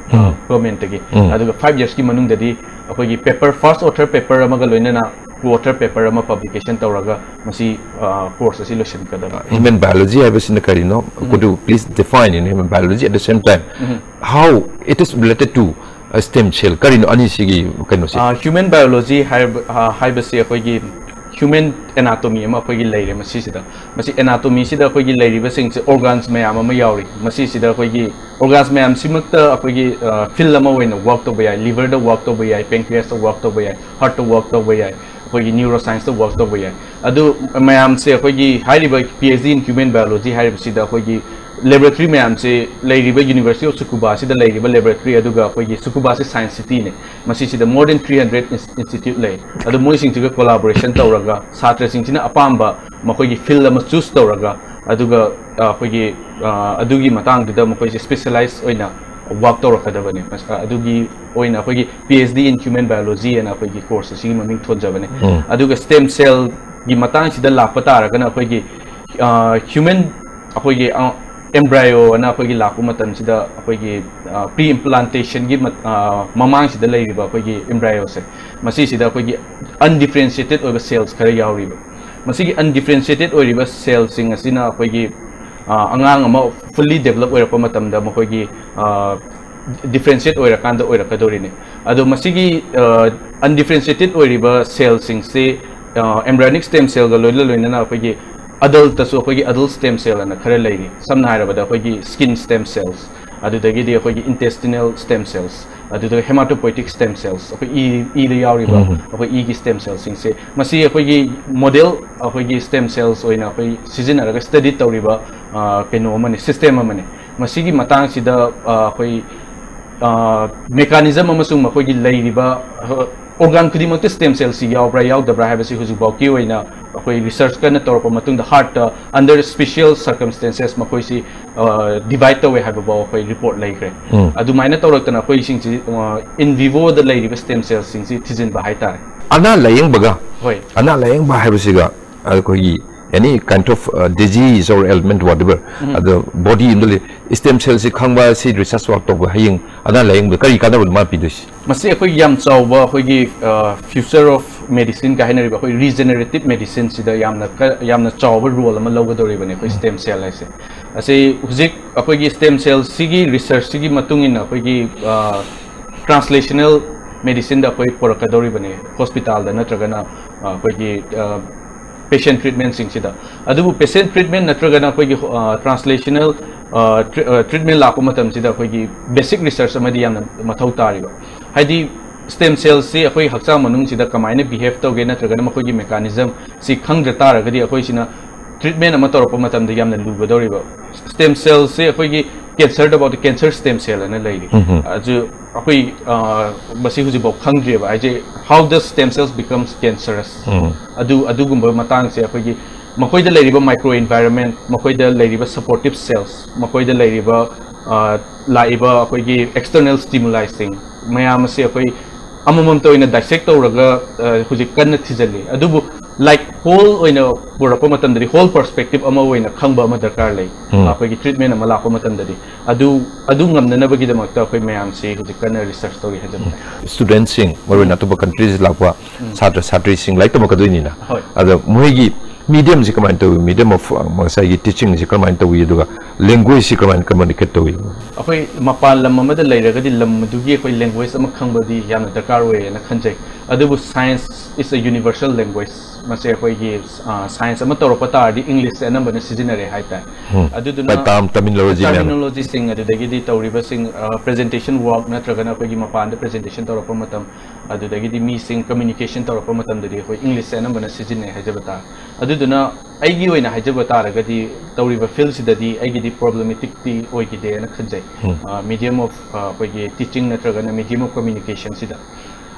governmentꯇꯒꯤ꯫ ꯑꯗꯨꯒ five yearsꯀꯤ ꯃꯅꯨꯡꯗꯗꯤ ꯑꯩꯈꯣꯏꯒꯤ paper, first author paper ꯑꯃꯒ ꯂꯣꯏꯅꯅ co-author paper ꯑꯃ publication ꯇꯧꯔꯒ ꯃꯁꯤ, ꯑ, course ꯑꯁꯤ ꯂꯣꯏꯁꯤꯟꯒꯗꯕ꯫ Human biology ꯍꯥꯏꯕꯁꯤꯅ ꯀꯔꯤꯅꯣ? Could you please define in human biology at the same time how it is related to a stem cell? ꯀꯔꯤꯅꯣ ꯑꯅꯤꯁꯤꯒꯤ ꯀꯩꯅꯣꯁꯦ? ꯑ, human biology ꯍꯥꯏꯕ, ꯑ, ꯍꯥꯏꯕꯁꯤ ꯑꯩꯈꯣꯏꯒꯤ human anatomy ꯑꯃ ꯑꯩꯈꯣꯏꯒꯤ ꯂꯩꯔꯦ ꯃꯁꯤꯁꯤꯗ꯫ ꯃꯁꯤ anatomyꯁꯤꯗ ꯑꯩꯈꯣꯏꯒꯤ ꯂꯩꯔꯤꯕꯁꯤꯡꯁꯦ organs ꯃꯌꯥꯝ ꯑꯃ ꯌꯥꯎꯔꯤ꯫ ꯃꯁꯤꯁꯤꯗ ꯑꯩꯈꯣꯏꯒꯤ organs ꯃꯌꯥꯝꯁꯤꯃꯛꯇ ꯑꯩꯈꯣꯏꯒꯤ, ꯑ, field ꯑꯃ ꯑꯣꯏꯅ work ꯇꯧꯕ ꯌꯥꯏ꯫ Liverꯗ work ꯇꯧꯕ ꯌꯥꯏ, pancreasꯇ work ꯇꯧꯕ ꯌꯥꯏ, heartꯇ work ꯇꯧꯕ ꯌꯥꯏ, ꯑꯩꯈꯣꯏꯒꯤ neuroscienceꯇ work ꯇꯧꯕ ꯌꯥꯏ꯫ ꯑꯗꯨ ꯃꯌꯥꯝꯁꯦ ꯑꯩꯈꯣꯏꯒꯤ ꯍꯥꯏꯔꯤꯕ PhD in Human Biology ꯍꯥꯏꯔꯤꯕꯁꯤꯗ ꯑꯩꯈꯣꯏꯒꯤ ꯂꯦꯕꯣꯔꯦꯇꯔꯤ ꯃꯌꯥꯝꯁꯦ ꯂꯩꯔꯤꯕ University of Tsukuba ꯑꯁꯤꯗ ꯂꯩꯔꯤꯕ ꯂꯦꯕꯣꯔꯦꯇꯔꯤ, ꯑꯗꯨꯒ ꯑꯩꯈꯣꯏꯒꯤ Tsukuba ꯑꯁꯤ science ꯁꯤꯇꯤꯅꯤ, ꯃꯁꯤꯁꯤꯗ more than three hundred institute ꯂꯩ꯫ ꯑꯗꯣ ꯃꯣꯏꯁꯤꯡꯁꯤꯒ collaboration ꯇꯧꯔꯒ ꯁꯥꯇ꯭ꯔꯁꯤꯡꯁꯤꯅ ꯑꯄꯥꯝꯕ ꯃꯈꯣꯏꯒꯤ field ꯑꯃ choose ꯇꯧꯔꯒ, ꯑꯗꯨꯒ ꯑ, ꯑꯩꯈꯣꯏꯒꯤ ꯑ, ꯑꯗꯨꯒꯤ ꯃꯇꯥꯡꯗꯨꯗ ꯃꯈꯣꯏꯁꯦ specialize ꯑꯣꯏꯅ work ꯇꯧꯔꯛꯀꯗꯕꯅꯤ꯫ ꯑ, ꯑꯗꯨꯒꯤ ꯑꯣꯏꯅ ꯑꯩꯈꯣꯏꯒꯤ P H D in Human Biology ꯑꯅ ꯑꯩꯈꯣꯏꯒꯤ course ꯑꯁꯤꯒꯤ ꯃꯃꯤꯡ ꯊꯣꯟꯖꯕꯅꯤ꯫ ꯑꯗꯨꯒ stem cell ꯒꯤ ꯃꯇꯥꯡꯁꯤꯗ ꯂꯥꯛꯄ ꯇꯥꯔꯒꯅ ꯑꯩꯈꯣꯏꯒꯤ ꯑ, human, ꯑꯩꯈꯣꯏꯒꯤ embryo ꯑꯅ ꯑꯩꯈꯣꯏꯒꯤ ꯂꯥꯛꯄ ꯃꯇꯝꯁꯤꯗ ꯑꯩꯈꯣꯏꯒꯤ pre implantation ꯒꯤ ꯃꯃꯥꯡꯁꯤꯗ ꯂꯩꯔꯤꯕ ꯑꯩꯈꯣꯏꯒꯤ embryo ꯁꯦ, ꯃꯁꯤꯁꯤꯗ ꯑꯩꯈꯣꯏꯒꯤ undifferentiated ꯑꯣꯏꯕ cells ꯈꯔ ꯌꯥꯎꯔꯤꯕ꯫ ꯃꯁꯤꯒꯤ undifferentiated ꯑꯣꯏꯔꯤꯕ cell ꯁꯤꯡ ꯑꯁꯤꯅ ꯑꯩꯈꯣꯏꯒꯤ ꯑ, ꯑꯉꯥꯡ ꯑꯃ fully develop ꯑꯣꯏꯔꯛꯄ ꯃꯇꯝꯗ ꯃꯈꯣꯏꯒꯤ differentiate ꯑꯣꯏꯔꯀꯥꯟꯗ ꯑꯣꯏꯔꯛꯀꯗꯧꯔꯤꯅꯤ꯫ ꯑꯗꯣ ꯃꯁꯤꯒꯤ ꯑ, undifferentiated ꯑꯣꯏꯔꯤꯕ cell ꯁꯤꯡꯁꯤ ꯑ, embryonic stem cell ꯒ ꯂꯣꯏꯅ ꯂꯣꯏꯅꯅ ꯑꯩꯈꯣꯏꯒꯤ adult ꯇꯁꯨ ꯑꯩꯈꯣꯏꯒꯤ adult stem cell ꯑꯅ ꯈꯔ ꯂꯩꯔꯤ꯫ ꯁꯝꯅ ꯍꯥꯏꯔꯕꯗ ꯑꯩꯈꯣꯏꯒꯤ skin stem cells, ꯑꯗꯨꯗꯒꯤꯗꯤ ꯑꯩꯈꯣꯏꯒꯤ intestinal stem cells, ꯑꯗꯨꯗꯒꯤ hematopoietic stem cells, ꯑꯩꯈꯣꯏ ꯏ ꯏꯗ ꯌꯥꯎꯔꯤꯕ ꯑꯩꯈꯣꯏ ꯏꯒꯤ stem cell ꯁꯤꯡꯁꯦ, ꯃꯁꯤ ꯑꯩꯈꯣꯏꯒꯤ model, ꯑꯩꯈꯣꯏꯒꯤ stem cells ꯑꯣꯏꯅ ꯑꯩꯈꯣꯏ ꯁꯤꯖꯤꯟꯅꯔꯒ study ꯇꯧꯔꯤꯕ ꯑ, ꯀꯩꯅꯣ ꯑꯃꯅꯤ, system ꯑꯃꯅꯤ꯫ ꯃꯁꯤꯒꯤ ꯃꯇꯥꯡꯁꯤꯗ ꯑ, ꯑꯩꯈꯣꯏ mechanism ꯑꯃꯁꯨꯡ ꯃꯈꯣꯏꯒꯤ ꯂꯩꯔꯤꯕ organ ꯈꯨꯗꯤꯡꯃꯛꯇ stem cell ꯁꯤ ꯌꯥꯎꯕ꯭ꯔꯥ ꯌꯥꯎꯗꯕ꯭ꯔꯥ ꯍꯥꯏꯕꯁꯤ ꯍꯧꯖꯤꯛꯐꯥꯎꯒꯤ ꯑꯣꯏꯅ ꯑꯩꯈꯣꯏ research ꯀꯟꯅ ꯇꯧꯔꯛꯄ ꯃꯇꯨꯡꯗ heart ꯇ under special circumstances ꯃꯈꯣꯏꯁꯤ divide ꯇꯧꯋꯦ ꯍꯥꯏꯕꯐꯥꯎ ꯑꯩꯈꯣꯏ report ꯂꯩꯈ꯭ꯔꯦ꯫ ꯑꯗꯨꯃꯥꯏꯅ ꯇꯧꯔꯛꯇꯅ ꯑꯩꯈꯣꯏꯁꯤꯡꯁꯤ in vivo ꯗ ꯂꯩꯔꯤꯕ stem cell ꯁꯤꯡꯁꯤ ꯊꯤꯖꯤꯟꯕ ꯍꯥꯏꯇꯥꯔꯦ꯫ ꯑꯅꯥ ꯂꯥꯌꯦꯡꯕꯒ, ꯍꯣꯏ꯫ ꯑꯅꯥ ꯂꯥꯌꯦꯡꯕ ꯍꯥꯏꯕꯁꯤꯒ ꯑꯩꯈꯣꯏꯒꯤ any kind of disease or ailment, whatever, ꯑꯗ body ꯑꯃꯗ ꯂꯩ, stem cell ꯁꯤ ꯈꯪꯕ ꯑꯁꯤ research work ꯇꯧꯕ ꯍꯌꯦꯡ ꯑꯅꯥ ꯂꯥꯌꯦꯡꯕꯗ ꯀꯔꯤ ꯀꯥꯟꯅꯕꯅꯣ ꯃꯥ ꯄꯤꯗꯣꯏꯁꯤ? ꯃꯁꯤ ꯑꯩꯈꯣꯏ ꯌꯥꯝ ꯆꯥꯎꯕ ꯑꯩꯈꯣꯏꯒꯤ future of medicine ꯀꯥꯏ ꯍꯥꯏꯅꯔꯤꯕ ꯑꯩꯈꯣꯏ regenerative medicine ꯁꯤꯗ ꯌꯥꯝꯅ ꯀ- ꯌꯥꯝꯅ ꯆꯥꯎꯕ role ꯑꯃ ꯂꯧꯒꯗꯧꯔꯤꯕꯅꯤ ꯑꯩꯈꯣꯏ stem cell ꯍꯥꯏꯁꯦ꯫ ꯑꯁꯤ ꯍꯧꯖꯤꯛ ꯑꯩꯈꯣꯏꯒꯤ stem cell ꯁꯤꯒꯤ research ꯁꯤꯒꯤ ꯃꯇꯨꯡ ꯏꯟꯅ ꯑꯩꯈꯣꯏꯒꯤ translational medicine ꯗ ꯑꯩꯈꯣꯏ ꯄꯨꯔꯛꯀꯗꯧꯔꯤꯕꯅꯤ, hospital ꯗ ꯅꯠꯇ꯭ꯔꯒꯅ ꯑ, ꯑꯩꯈꯣꯏꯒꯤ patient treatment ꯁꯤꯡꯁꯤꯗ꯫ ꯑꯗꯨꯕꯨ patient treatment ꯅꯠꯇ꯭ꯔꯒꯅ ꯑꯩꯈꯣꯏꯒꯤ translational treatment ꯂꯥꯛꯄ ꯃꯇꯝꯁꯤꯗ ꯑꯩꯈꯣꯏꯒꯤ basic research ꯑꯃꯗꯤ ꯌꯥꯝꯅ ꯃꯊꯧ ꯇꯥꯔꯤꯕ, ꯍꯥꯏꯗꯤ stem cell ꯁꯤ ꯑꯩꯈꯣꯏ ꯍꯛꯆꯥꯡ ꯃꯅꯨꯡꯁꯤꯗ ꯀꯃꯥꯏꯅ behave ꯇꯧꯒꯦ ꯅꯠꯇ꯭ꯔꯒꯅ ꯃꯈꯣꯏꯒꯤ mechanism ꯁꯤ ꯈꯪꯗ꯭ꯔ ꯇꯥꯔꯒꯗꯤ ꯑꯩꯈꯣꯏꯁꯤꯅ treatment ꯑꯃ ꯇꯧꯔꯛꯄ ꯃꯇꯝꯗ ꯌꯥꯝꯅ ꯂꯨꯒꯗꯧꯔꯤꯕ꯫ Stem cellꯁꯦ ꯑꯩꯈꯣꯏꯒꯤ cancer about cancer stem cell ꯑꯅ ꯂꯩꯔꯤ꯫ ꯑꯗꯨ ꯑꯩꯈꯣꯏ, ꯑ, ꯃꯁꯤ ꯍꯧꯖꯤꯛꯐꯥꯎ ꯈꯪꯗ꯭ꯔꯤꯕ ꯍꯥꯏꯁꯦ, how does stem cells becomes cancerous? ꯑꯗꯨ, ꯑꯗꯨꯒꯨꯝꯕ ꯃꯇꯥꯡꯁꯦ ꯑꯩꯈꯣꯏꯒꯤ ꯃꯈꯣꯏꯗ ꯂꯩꯔꯤꯕ micro environment, ꯃꯈꯣꯏꯗ ꯂꯩꯔꯤꯕ supportive cells, ꯃꯈꯣꯏꯗ ꯂꯩꯔꯤꯕ, ꯑ, ꯂꯥꯛꯏꯕ ꯑꯩꯈꯣꯏꯒꯤ external stimuli ꯁꯤꯡ ꯃꯌꯥꯝ ꯑꯁꯤ ꯑꯩꯈꯣꯏ ꯑꯃꯃꯝꯇ ꯑꯣꯏꯅ dissect ꯇꯧꯔꯒ, ꯑ, ꯍꯧꯖꯤꯛ ꯀꯟꯅ ꯊꯤꯖꯤꯜꯂꯤ꯫ ꯑꯗꯨꯕꯨ like whole ꯑꯣꯏꯅ ꯄꯨꯔꯛꯄ ꯃꯇꯝꯗꯗꯤ whole perspective ꯑꯃ ꯑꯣꯏꯅ ꯈꯪꯕ ꯑꯃ ꯗꯔꯀꯥꯔ ꯂꯩ꯫ ꯑꯩꯈꯣꯏꯒꯤ treatment ꯑꯃ ꯂꯥꯛꯄ ꯃꯇꯝꯗꯗꯤ ꯑꯗꯨ, ꯑꯗꯨ ꯉꯝꯅꯅꯕꯒꯤꯗꯃꯛꯇ ꯑꯩꯈꯣꯏ ꯃꯌꯥꯝꯁꯤ ꯍꯧꯖꯤꯛ ꯀꯟꯅ research ꯇꯧꯔꯤ ꯍꯥꯏꯖꯕ ꯇꯥꯏ꯫ Student ꯁꯤꯡ, ꯃꯔꯨꯑꯣꯏꯅ ꯑꯇꯣꯞꯄ countries ꯂꯥꯛꯄ ꯁꯥꯇ꯭ꯔ ꯁꯥꯇ꯭ꯔꯤꯁꯤꯡ ꯂꯥꯏꯔꯤꯛ ꯇꯝꯃꯛꯀꯗꯣꯏꯅꯤꯅ, ꯍꯣꯏ꯫ ꯑꯗ ꯃꯣꯏꯒꯤ medium ꯁꯤ ꯀꯃꯥꯏꯅ ꯇꯧꯏ? Medium of, ꯑ, ꯉꯁꯥꯏꯒꯤ teaching ꯁꯤ ꯀꯃꯥꯏꯅ ꯇꯧꯏ? ꯑꯗꯨꯒ language ꯁꯤ ꯀꯃꯥꯏꯅ communicate ꯇꯧꯏ? ꯑꯩꯈꯣꯏ ꯃꯄꯥꯟ ꯂꯝ ꯑꯃꯗ ꯂꯩꯔꯒꯗꯤ ꯂꯝ ꯑꯗꯨꯒꯤ ꯑꯩꯈꯣꯏ language ꯑꯃ ꯈꯪꯕꯗꯤ ꯌꯥꯝꯅ ꯗꯔꯀꯥꯔ ꯑꯣꯏꯌꯦꯅ ꯈꯟꯖꯩ꯫ ꯑꯗꯨꯕꯨ science is a universal language꯫ ꯃꯁꯤ ꯑꯩꯈꯣꯏꯒꯤ, ꯑ, science ꯑꯃ ꯇꯧꯔꯛꯄ ꯇꯥꯔꯗꯤ English ꯁꯦ ꯑꯅꯝꯕꯅ ꯁꯤꯖꯤꯟꯅꯔꯦ ꯍꯥꯏꯇꯥꯔꯦ꯫ ꯑꯗꯨꯗꯨꯅ ꯃꯇꯥꯝ terminology ꯃꯌꯥꯝ꯫ Terminology ꯁꯤꯡ, ꯑꯗꯨꯗꯒꯤꯗꯤ ꯇꯧꯔꯤꯕꯁꯤꯡ, ꯑ, presentation work ꯅꯠꯇ꯭ꯔꯒꯅ ꯑꯩꯈꯣꯏꯒꯤ ꯃꯄꯥꯟꯗ presentation ꯇꯧꯔꯛꯄ ꯃꯇꯝ, ꯑꯗꯨꯗꯒꯤꯗꯤ ꯃꯤꯁꯤꯡ communication ꯇꯧꯔꯛꯄ ꯃꯇꯝꯗꯗꯤ ꯑꯩꯈꯣꯏ English ꯁꯦ ꯑꯅꯝꯕꯅ ꯁꯤꯖꯤꯟꯅꯩ ꯍꯥꯏꯖꯕ ꯇꯥꯔꯦ꯫ ꯑꯗꯨꯗꯨꯅ ꯑꯩꯒꯤ ꯑꯣꯏꯅ ꯍꯥꯏꯖꯕ ꯇꯥꯔꯒꯗꯤ ꯇꯧꯔꯤꯕ field ꯁꯤꯗꯗꯤ ꯑꯩꯒꯤꯗꯤ problematic ꯇꯤ ꯑꯣꯏꯈꯤꯗꯦꯅ ꯈꯟꯖꯩ꯫ ꯑ, medium of, ꯑ, ꯑꯩꯈꯣꯏꯒꯤ teaching ꯅꯠꯇ꯭ꯔꯒꯅ medium of communication ꯁꯤꯗ꯫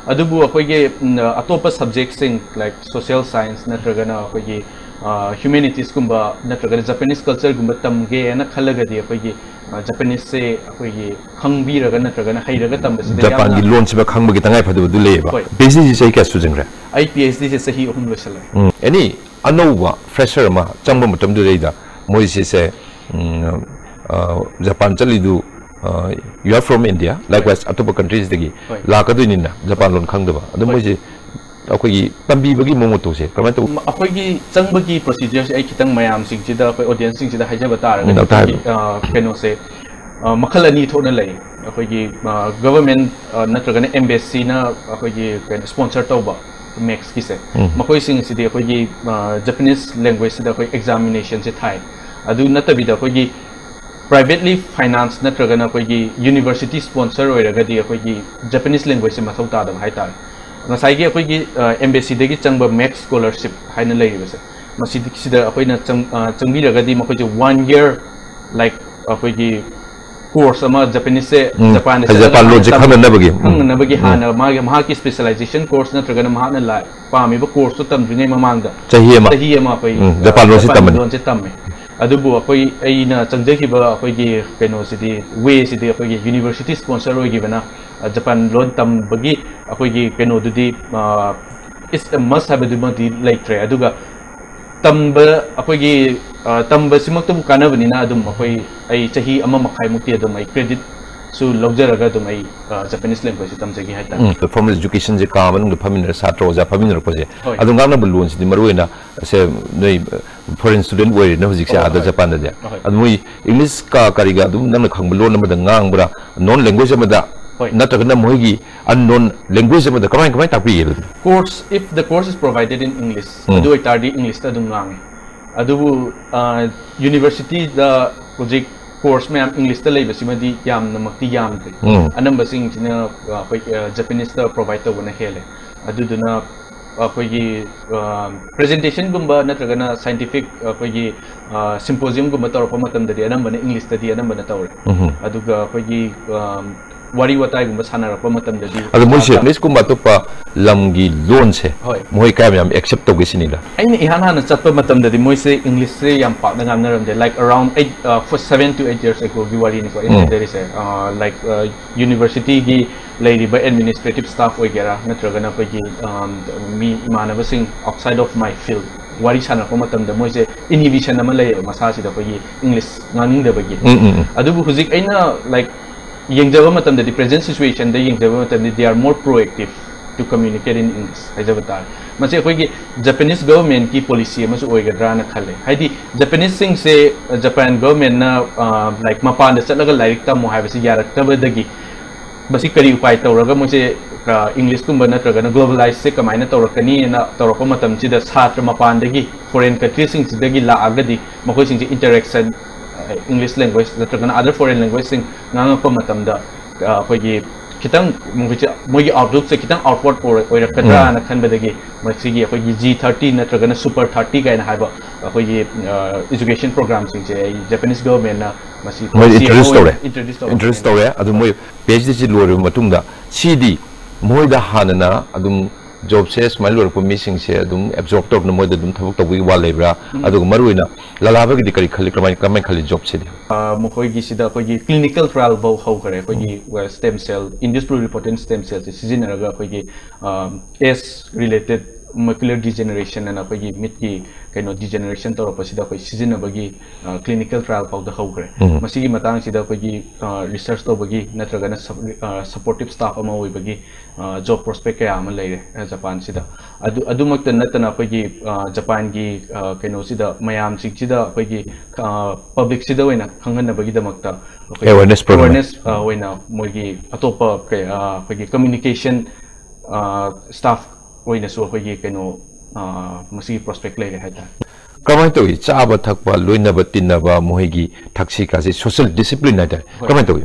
ꯑꯗꯨꯕꯨ ꯑꯩꯈꯣꯏꯒꯤ, ꯎꯝ, ꯑꯇꯣꯞꯄ subject ꯁꯤꯡ like social science ꯅꯠꯇ꯭ꯔꯒꯅ ꯑꯩꯈꯣꯏꯒꯤ, ꯑ, humanities ꯀꯨꯝꯕ ꯅꯠꯇ꯭ꯔꯒꯅ Japanese culture ꯒꯨꯝꯕ ꯇꯝꯒꯦꯅ ꯈꯜꯂꯒꯗꯤ ꯑꯩꯈꯣꯏꯒꯤ, ꯑ, Japanese ꯁꯦ ꯑꯩꯈꯣꯏꯒꯤ ꯈꯪꯕꯤꯔꯒ ꯅꯠꯇ꯭ꯔꯒꯅ ꯍꯩꯔꯒ ꯇꯝꯕꯁꯤꯗ ꯖꯄꯥꯟꯒꯤ ꯌꯥꯝꯅ ꯂꯣꯟꯁꯤꯃ ꯈꯪꯕꯒꯤ ꯇꯉꯥꯏ ꯐꯗꯕꯗꯨ ꯂꯩꯌꯦꯕ꯫ ꯍꯣꯏ꯫ PhD ꯁꯤ ꯆꯍꯤ ꯀꯌꯥ ꯁꯨꯖꯟꯈ꯭ꯔꯦ? ꯑꯩ PhD ꯁꯦ ꯆꯍꯤ ꯑꯍꯨꯝ ꯂꯣꯏꯁꯜꯂꯦ꯫ ꯎꯝ, any ꯑꯅꯧꯕ fresher ꯑꯃ ꯆꯪꯕ ꯃꯇꯝꯗꯨꯗꯩꯗ ꯃꯣꯏꯁꯤꯁꯦ, ꯎꯝ, ꯑ, ꯖꯄꯥꯟ ꯆꯠꯂꯤꯗꯨ, ꯑ, you are from India, likewise ꯑꯇꯣꯞꯄ countries ꯗꯒꯤ ꯍꯣꯏ꯫ ꯂꯥꯛꯀꯗꯣꯏꯅꯤꯅ ꯖꯄꯥꯟ ꯂꯣꯟ ꯈꯪꯗꯕ꯫ ꯑꯗꯣ ꯍꯣꯏ꯫ ꯃꯣꯏꯁꯤ ꯑꯩꯈꯣꯏꯒꯤ ꯇꯝꯕꯤꯕꯒꯤ ꯃꯑꯣꯡ ꯃꯇꯧꯁꯦ ꯀꯃꯥꯏꯅ ꯇꯧꯕ? ꯃ-, ꯑꯩꯈꯣꯏꯒꯤ ꯆꯪꯕꯒꯤ procedure ꯁꯦ ꯑꯩ ꯈꯤꯇꯪ ꯃꯌꯥꯝꯁꯤꯡꯁꯤꯗ, ꯑꯩꯈꯣꯏ audience ꯁꯤꯡꯁꯤꯗ ꯍꯥꯏꯖꯕ ꯇꯥꯔꯒꯗꯤ, ꯎꯝ, ꯑꯝꯇ ꯍꯥꯏꯔꯣ꯫ ꯑꯩꯈꯣꯏꯒꯤ, ꯑ, ꯀꯩꯅꯣꯁꯦ, ꯑ, ꯃꯈꯜ ꯑꯅꯤ ꯊꯣꯛꯅ ꯂꯩ꯫ ꯑꯩꯈꯣꯏꯒꯤ, ꯑ, government, ꯑ, ꯅꯠꯇ꯭ꯔꯒꯅ embassy ꯅ ꯑꯩꯈꯣꯏꯒꯤ ꯀꯩꯅꯣ sponsor ꯇꯧꯕ maths ꯀꯤꯁꯦ, ꯎꯝ꯫ ꯃꯈꯣꯏꯁꯤꯡ ꯑꯁꯤꯗꯤ ꯑꯩꯈꯣꯏꯒꯤ, ꯑ, Japanese language ꯁꯤꯗ ꯑꯩꯈꯣꯏ examination ꯁꯦ ꯊꯥꯏ꯫ ꯑꯗꯨ ꯅꯠꯇꯕꯤꯗ ꯑꯩꯈꯣꯏꯒꯤ privately finance ꯅꯠꯇ꯭ꯔꯒꯅ ꯑꯩꯈꯣꯏꯒꯤ university sponsor ꯑꯣꯏꯔꯒꯗꯤ ꯑꯩꯈꯣꯏꯒꯤ Japanese language ꯁꯦ ꯃꯊꯧ ꯇꯥꯗꯕ ꯍꯥꯏꯇꯥꯔꯦ꯫ ꯉꯁꯥꯏꯒꯤ ꯑꯩꯈꯣꯏꯒꯤ, ꯑ, embassy ꯗꯒꯤ ꯆꯪꯕ maths scholarship ꯍꯥꯏꯅ ꯂꯩꯔꯤꯕꯁꯦ, ꯃꯁꯤꯗ ꯑꯩꯈꯣꯏꯅ ꯆꯪ- ꯑ, ꯆꯪꯕꯤꯔꯒꯗꯤ ꯃꯈꯣꯏꯁꯦ one year, like, ꯑꯩꯈꯣꯏꯒꯤ course ꯑꯃ Japanese ꯁꯦ ꯎꯝ, Japan ꯗ ꯍꯥꯏꯗꯤ ꯆꯠꯂꯒ Japan ꯂꯣꯟꯁꯦ ꯍꯥꯟꯅ ꯈꯪꯅꯅꯕꯒꯤ꯫ ꯈꯪꯅꯅꯕꯒꯤ ꯎꯝ꯫ ꯍꯥꯟꯅ ꯃꯥꯒꯤ ꯃꯍꯥꯛꯀꯤ specialization course ꯅꯠꯇ꯭ꯔꯒꯅ ꯃꯍꯥꯛꯅ ꯂꯥꯏ ꯄꯥꯝꯃꯤꯕ course ꯇꯣ ꯇꯝꯗ꯭ꯔꯤꯉꯩ ꯃꯃꯥꯡꯗ ꯆꯍꯤ ꯑꯃ꯫ ꯆꯍꯤ ꯑꯃ ꯑꯩꯈꯣꯏ ꯎꯝ, Japan ꯂꯣꯟꯁꯦ ꯇꯝꯕꯅꯤ꯫ ꯂꯣꯟꯁꯦ ꯇꯝꯃꯦ꯫ ꯑꯗꯨꯕꯨ ꯑꯩꯈꯣꯏ ꯑꯩꯅ ꯆꯪꯖꯈꯤꯕ ꯑꯩꯈꯣꯏꯒꯤ ꯀꯩꯅꯣꯁꯤꯗꯤ, ꯋꯦꯁꯤꯗꯤ ꯑꯩꯈꯣꯏꯒꯤ university sponsor ꯑꯣꯏꯈꯤꯕꯅ, ꯑ, Japan ꯂꯣꯟ ꯇꯝꯕꯒꯤ ꯑꯩꯈꯣꯏꯒꯤ ꯀꯩꯅꯣꯗꯨꯗꯤ, ꯑ, it's a must ꯍꯥꯏꯕꯗꯨꯃꯗꯤ ꯂꯩꯇ꯭ꯔꯦ꯫ ꯑꯗꯨꯒ ꯇꯝꯕ ꯑꯩꯈꯣꯏꯒꯤ, ꯑ, ꯇꯝꯕꯁꯤꯃꯛꯇꯕꯨ ꯀꯥꯟꯅꯕꯅꯤꯅ ꯑꯗꯨꯝ ꯑꯩꯈꯣꯏ, ꯑꯩ ꯆꯍꯤ ꯑꯃ ꯃꯈꯥꯏꯃꯨꯛꯇꯤ ꯑꯗꯨꯝ ꯑꯩ credit ꯁꯨ ꯂꯧꯖꯔꯒ ꯑꯗꯨꯝ ꯑꯩ, ꯑ, Japanese language ꯁꯦ ꯇꯝꯖꯒꯦ ꯍꯥꯏꯇꯥꯔꯦ꯫ ꯎꯝ, formal education ꯁꯦ ꯀꯥ ꯃꯅꯨꯡꯗ ꯐꯝꯃꯤꯟꯅꯔ, ꯁꯥꯇ꯭ꯔ ꯑꯣꯖꯥ ꯐꯝꯃꯤꯟꯅꯔꯛꯄꯁꯦ꯫ ꯍꯣꯏ꯫ ꯑꯗꯨ ꯉꯥꯡꯅꯕ ꯂꯣꯟꯁꯤꯗꯤ ꯃꯔꯨ ꯑꯣꯏꯅ, ꯁꯦ, ꯅꯣꯏ foreign student ꯑꯣꯏꯔꯦꯅ ꯍꯧꯖꯤꯛꯁꯦ, ꯍꯣꯏ, ꯑꯥꯗ ꯍꯣꯏ꯫ ꯖꯄꯥꯟꯗꯗꯤ꯫ ꯍꯣꯏ꯫ ꯑꯗꯨ ꯃꯣꯏ English ꯀ ꯀꯔꯤꯒ ꯑꯗꯨꯝ ꯅꯪꯅ ꯈꯪꯕ ꯂꯣꯟ ꯑꯃꯗ ꯉꯥꯡꯕ꯭ꯔꯥ, non language ꯑꯃꯗ, ꯍꯣꯏ꯫ ꯅꯠꯇ꯭ꯔꯒꯅ ꯃꯣꯏꯒꯤ unknown language ꯑꯃꯗ ꯀꯃꯥꯏ, ꯀꯃꯥꯏ ꯇꯥꯛꯄꯤꯒꯦ ꯑꯗꯨꯗꯤ? Course, if the course is provided in English, ꯎꯝ꯫ ꯑꯗꯨ ꯑꯣꯏꯇꯥꯔꯗꯤ English ꯇ ꯑꯗꯨꯝ ꯉꯥꯡꯉꯦ꯫ ꯑꯗꯨꯕꯨ, ꯑ, university ꯗ ꯍꯧꯖꯤꯛ course ꯃꯌꯥꯝ English ꯇ ꯂꯩꯕꯁꯤꯃꯗꯤ ꯌꯥꯝꯅꯃꯛꯇꯤ ꯌꯥꯝꯗꯦ꯫ ꯎꯝ꯫ ꯑꯅꯝꯕꯁꯤꯡꯁꯤꯅ, ꯑ, ꯑꯩꯈꯣꯏ, ꯑ, Japanese ꯇ provide ꯇꯧꯕꯅ ꯍꯦꯜꯂꯦ꯫ ꯑꯗꯨꯗꯨꯅ ꯑꯩꯈꯣꯏꯒꯤ, ꯑ, presentation ꯒꯨꯝꯕ ꯅꯠꯇ꯭ꯔꯒꯅ scientific ꯑꯩꯈꯣꯏꯒꯤ, ꯑ, symposium ꯒꯨꯝꯕ ꯇꯧꯔꯛꯄ ꯃꯇꯝꯗꯗꯤ ꯑꯅꯝꯕꯅ English ꯇꯗꯤ ꯑꯅꯝꯕꯅ ꯇꯧꯔꯦ꯫ ꯎꯝ꯫ ꯑꯗꯨꯒ ꯑꯩꯈꯣꯏꯒꯤ, ꯑ, ꯋꯥꯔꯤ ꯋꯥꯇꯥꯏꯒꯨꯝꯕ ꯁꯥꯟꯅꯔꯛꯄ ꯃꯇꯝꯗꯗꯤ, ꯑꯗꯣ ꯃꯣꯏꯁꯦ ꯑ, English ꯀꯨꯝꯕ ꯑꯇꯣꯞꯄ ꯂꯝꯒꯤ ꯂꯣꯟꯁꯦ ꯍꯣꯏ꯫ ꯃꯣꯏ ꯀꯌꯥꯝ ꯌꯥꯝ accept ꯇꯧꯒꯦ ꯁꯤꯅꯤꯗ? ꯑꯩꯅ ꯏꯍꯥꯟ ꯍꯥꯟꯅ ꯆꯠꯄ ꯃꯇꯝꯗꯗꯤ ꯃꯣꯏꯁꯦ English ꯁꯦ ꯌꯥꯝ ꯄꯥꯛꯅ ꯉꯥꯡꯅꯔꯝꯗꯦ, like, around eight, uh, for seven to eight years ago ꯒꯤ ꯋꯥꯔꯤꯅꯤꯀꯣ ꯑꯩꯅ ꯎꯝ꯫ ꯍꯥꯏꯖꯔꯤꯁꯦ꯫ Uh, like, uh, university ꯒꯤ ꯂꯩꯔꯤꯕ administrative staff ꯑꯣꯏꯒꯦꯔꯥ ꯅꯠꯇ꯭ꯔꯒꯅ ꯑꯩꯈꯣꯏꯒꯤ, um, ꯃꯤ ꯏꯃꯥꯟꯅꯕꯁꯤꯡ outside of my field ꯋꯥꯔꯤ ꯁꯥꯟꯅꯔꯛꯄ ꯃꯇꯝꯗ ꯃꯣꯏꯁꯦ inhibition ꯑꯃ ꯂꯩꯌꯦꯕ ꯃꯁꯥꯁꯤꯗ, ꯑꯩꯈꯣꯏꯒꯤ English ꯉꯥꯡꯅꯤꯡꯗꯕꯒꯤ꯫ ꯎꯝ, ꯎꯝ, ꯎꯝ꯫ ꯑꯗꯨꯕꯨ ꯍꯧꯖꯤꯛ ꯑꯩꯅ, like, ꯌꯦꯡꯖꯕ ꯃꯇꯝꯗꯗꯤ, present situation ꯗ ꯌꯦꯡꯖꯕ ꯃꯇꯝꯗꯗꯤ, they are more proactive to communicate in English ꯍꯥꯏꯖꯕ ꯇꯥꯔꯦ꯫ ꯃꯁꯤ ꯑꯩꯈꯣꯏꯒꯤ Japanese government ꯀꯤ policy ꯑꯃꯁꯨ ꯑꯣꯏꯒꯗ꯭ꯔꯥꯅ ꯈꯜꯂꯦ꯫ ꯍꯥꯏꯗꯤ Japanese ꯁꯤꯡꯁꯦ Japan government ꯅ, ꯑ, like, ꯃꯄꯥꯟꯗ ꯆꯠꯂꯒ ꯂꯥꯏꯔꯤꯛ ꯇꯝꯃꯣ ꯍꯥꯏꯕꯁꯤ ꯌꯥꯔꯛꯇꯕꯗꯒꯤ ꯃꯁꯤ ꯀꯔꯤ ꯎꯄꯥꯏ ꯇꯧꯔꯒ ꯃꯣꯏꯁꯦ, ꯑ, English ꯀꯨꯝꯕ ꯅꯠꯇ꯭ꯔꯒꯅ globalize ꯁꯦ ꯀꯃꯥꯏꯅ ꯇꯧꯔꯛꯀꯅꯤꯅ ꯇꯧꯔꯛꯄ ꯃꯇꯝꯁꯤꯗ ꯁꯥꯇ꯭ꯔ ꯃꯄꯥꯟꯗꯒꯤ, foreign country ꯁꯤꯡꯁꯤꯗꯒꯤ ꯂꯥꯛꯑꯒꯗꯤ ꯃꯈꯣꯏꯁꯤꯡꯁꯦ interaction, ꯑ, English language ꯅꯠꯇ꯭ꯔꯒꯅ other foreign language ꯁꯤꯡ ꯉꯥꯡꯉꯛꯄ ꯃꯇꯝꯗ, ꯑ, ꯑꯩꯈꯣꯏꯒꯤ ꯈꯤꯇꯪ ꯃꯈꯣꯏꯁꯦ, ꯃꯣꯏꯒꯤ ꯑꯥꯎꯠꯂꯨꯛꯁꯦ ꯈꯤꯇꯪ ꯑꯥꯎꯠꯋꯥꯔꯗ ꯑꯣꯏꯔꯛꯀꯗ꯭ꯔꯥꯅ ꯈꯟꯕꯗꯒꯤ ꯃꯁꯤꯒꯤ ꯑꯩꯈꯣꯏꯒꯤ ꯖꯤ ꯊꯥꯔꯇꯤ ꯅꯠꯇ꯭ꯔꯒꯅ ꯁꯨꯄꯔ ꯊꯥꯔꯇꯤ ꯀꯥꯏꯅ ꯍꯥꯏꯕ ꯑꯩꯈꯣꯏꯒꯤ ꯏꯖꯨꯀꯦꯁꯟ ꯄ꯭ꯔꯣꯒ꯭ꯔꯥꯝꯁꯤꯡꯁꯦ ꯑꯩ ꯖꯄꯥꯅꯤꯁ ꯒꯚꯔꯟꯃꯦꯟꯅ ꯃꯁꯤ ꯃꯣꯏ ꯄꯣꯂꯤꯁꯤ ꯑꯃ ꯏꯟꯇ꯭ꯔꯣꯗ꯭ꯌꯨꯁ ꯑꯣꯏꯅ ꯇꯧꯔꯦ ꯏꯟꯇ꯭ꯔꯣꯗ꯭ꯌꯨꯁ ꯇꯧꯔꯦ꯫ ꯏꯟꯇ꯭ꯔꯣꯗ꯭ꯌꯨꯁ ꯇꯧꯔꯦ꯫ ꯑꯗꯨ ꯃꯣꯏ ꯄꯤ ꯑꯩꯆ ꯗꯤꯁꯤ ꯂꯣꯏꯔꯕ ꯃꯇꯨꯡꯗ ꯁꯤꯗꯤ ꯃꯣꯏꯗ ꯍꯥꯟꯅꯅ ꯑꯗꯨꯝ ꯖꯣꯕꯁꯦ ꯁꯨꯃꯥꯏꯅ ꯂꯣꯏꯔꯛꯄ ꯃꯤꯁꯤꯡꯁꯦ ꯑꯗꯨꯝ ꯑꯦꯕꯖꯣꯔꯕ ꯇꯧꯔꯛꯄꯅ ꯃꯣꯏꯗ ꯑꯗꯨꯝ ꯊꯕꯛ ꯇꯧꯕꯒꯤ ꯋꯥ ꯂꯩꯕ꯭ꯔꯥ? ꯑꯗꯨꯒ ꯃꯔꯨꯑꯣꯏꯅ ꯂꯂꯥꯕꯒꯤꯗꯤ ꯀꯔꯤ ꯈꯜꯂꯤ, ꯀꯃꯥꯏ ꯀꯃꯥꯏꯅ ꯈꯜꯂꯤ ꯖꯣꯕꯁꯤꯗꯤ? ꯑ, ꯃꯈꯣꯏꯒꯤꯁꯤꯗ ꯑꯩꯈꯣꯏꯒꯤ ꯀ꯭ꯂꯤꯅꯤꯀꯦꯜ ꯇ꯭ꯔꯥꯏꯜ ꯐꯥꯎ ꯍꯧꯈ꯭ꯔꯦ꯫ ꯑꯩꯈꯣꯏꯒꯤ ꯁ꯭ꯇꯦꯝ ꯁꯦꯜ, induced pluripotent stem cellꯁꯦ ꯁꯤꯖꯤꯟꯅꯔꯒ ꯑꯩꯈꯣꯏꯒꯤ ꯑꯦꯖ ꯔꯤꯂꯦꯇꯦꯠ ꯃꯦꯀꯨꯂꯔ ꯗꯤꯖꯦꯅꯔꯦꯁꯟ ꯑꯅ ꯑꯩꯈꯣꯏꯒꯤ ꯃꯤꯠꯀꯤ ꯀꯩꯅꯣ ꯗꯤꯖꯦꯅꯔꯦꯁꯟ ꯇꯧꯔꯛꯄꯁꯤꯗ ꯑꯩꯈꯣꯏ ꯁꯤꯖꯤꯟꯅꯕꯒꯤ ꯀ꯭ꯂꯤꯅꯤꯀꯦꯜ ꯇ꯭ꯔꯥꯏꯜ ꯐꯥꯎꯗ ꯍꯧꯈ꯭ꯔꯦ꯫ ꯃꯁꯤꯒꯤ ꯃꯇꯥꯡꯁꯤꯗ ꯑꯩꯈꯣꯏꯒꯤ ꯔꯤꯁꯔꯁ ꯇꯧꯕꯒꯤ ꯅꯠꯇ꯭ꯔꯒꯅ ꯁꯄꯣꯔꯇꯤꯞ ꯁ꯭ꯇꯥꯐ ꯑꯃ ꯑꯣꯏꯕꯒꯤ ꯖꯣꯕ ꯄ꯭ꯔꯣꯁꯄꯦꯛ ꯀꯌꯥ ꯑꯃ ꯂꯩꯔꯦ꯫ ꯑ, ꯖꯄꯥꯟꯁꯤꯗ ꯑꯗꯨ ꯑꯗꯨꯃꯛꯇ ꯅꯠꯇꯅ ꯑꯩꯈꯣꯏꯒꯤ ꯑ, ꯖꯄꯥꯟꯒꯤ ꯑ, ꯀꯩꯅꯣꯁꯤꯗ ꯃꯌꯥꯝꯁꯤꯡꯁꯤꯗ ꯑꯩꯈꯣꯏꯒꯤ ꯄꯕ꯭ꯂꯤꯛꯁꯤꯗ ꯑꯣꯏꯅ ꯈꯪꯍꯟꯅꯕꯒꯤꯗꯃꯛꯇ ꯑꯩꯈꯣꯏꯒꯤ Awareness program. ꯑꯦꯋꯦꯔꯅꯦꯁ ꯑ, ꯑꯣꯏꯅ ꯃꯣꯏꯒꯤ ꯑꯇꯣꯞꯄ ꯀꯩ- ꯑ, ꯑꯩꯈꯣꯏꯒꯤ ꯀꯝꯃ꯭ꯌꯨꯅꯤꯀꯦꯁꯟ ꯁ꯭ꯇꯥꯐ ꯑꯣꯏꯅꯁꯨ ꯑꯩꯈꯣꯏꯒꯤ ꯀꯩꯅꯣ ꯑ, ꯃꯁꯤꯒꯤ ꯄ꯭ꯔꯣꯁꯄꯦꯛ ꯂꯩꯔꯦ ꯍꯥꯏꯇꯥꯔꯦ꯫ ꯀꯃꯥꯏꯅ ꯇꯧꯏ? ꯆꯥꯕ ꯊꯛꯄ, ꯂꯣꯏꯅꯕ ꯇꯤꯟꯅꯕ, ꯃꯈꯣꯏꯒꯤ ꯊꯛꯁꯤ ꯈꯥꯁꯤ, ꯁꯣꯁꯤꯌꯦꯜ ꯗꯤꯁꯤꯄ꯭ꯂꯤꯟ ꯍꯥꯏꯇꯥꯔꯦ, ꯍꯣꯏ꯫ ꯀꯃꯥꯏꯅ ꯇꯧꯏ?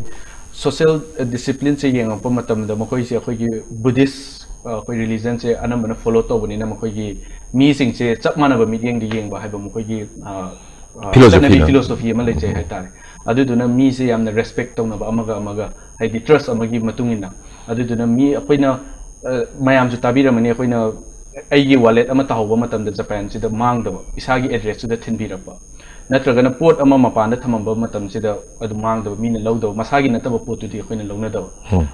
ꯁꯣꯁꯤꯌꯦꯜ ꯗꯤꯁꯤꯄ꯭ꯂꯤꯟꯁꯦ ꯌꯦꯡꯉꯛꯄ ꯃꯇꯝꯗ ꯃꯈꯣꯏꯁꯦ ꯑꯩꯈꯣꯏꯒꯤ ꯕꯨꯙꯤꯁ ꯑꯩꯈꯣꯏ ꯔꯤꯂꯤꯖꯟꯁꯦ ꯑꯅꯝꯕꯅ ꯐꯣꯂꯣ ꯇꯧꯕꯅꯤꯅ ꯃꯈꯣꯏꯒꯤ ꯃꯤꯁꯤꯡꯁꯦ ꯆꯞ ꯃꯥꯟꯅꯕ ꯃꯤꯠꯌꯦꯡꯗ ꯌꯦꯡꯕ ꯍꯥꯏꯕ ꯃꯈꯣꯏꯒꯤ ꯑ, ꯑ, Philosophy ꯆꯠꯅꯕꯤ ꯅ? ꯐꯤꯂꯣꯁꯣꯐꯤ ꯑꯃ ꯂꯩꯖꯩ ꯍꯥꯏꯇꯥꯔꯦ꯫ ꯑꯗꯨꯗꯨꯅ ꯃꯤꯁꯦ ꯌꯥꯝꯅ ꯔꯦꯁꯄꯦꯛ ꯇꯧꯅꯕ ꯑꯃꯒ ꯑꯃꯒ, ꯍꯥꯏꯗꯤ ꯇ꯭ꯔꯁ ꯑꯃꯒꯤ ꯃꯇꯨꯡ ꯏꯟꯅ꯫ ꯑꯗꯨꯗꯨꯅ ꯃꯤ ꯑꯩꯈꯣꯏꯅ ꯑ, ꯃꯌꯥꯝꯁꯨ ꯇꯥꯕꯤꯔꯝꯃꯅꯤ, ꯑꯩꯈꯣꯏꯅ ꯑꯩꯒꯤ ꯋꯥꯂꯦꯠ ꯑꯃ ꯇꯥꯍꯧꯕ ꯃꯇꯝꯗ ꯖꯄꯥꯟꯁꯤꯗ ꯃꯥꯡꯗꯕ, ꯏꯁꯥꯒꯤ ꯑꯦꯗ꯭ꯔꯦꯁꯇꯨꯗ ꯊꯤꯟꯕꯤꯔꯛꯄ, ꯅꯠꯇ꯭ꯔꯒꯅ ꯄꯣꯠ ꯑꯃ ꯃꯄꯥꯟꯗ ꯊꯝꯃꯝꯕ ꯃꯇꯝꯁꯤꯗ ꯑꯗꯨ ꯃꯥꯡꯗꯕ, ꯃꯤꯅ ꯂꯧꯗꯕ, ꯃꯁꯥꯒꯤ ꯅꯠꯇꯕ ꯄꯣꯠꯇꯨꯗꯤ ꯑꯩꯈꯣꯏꯅ ꯂꯧꯅꯗꯕ꯫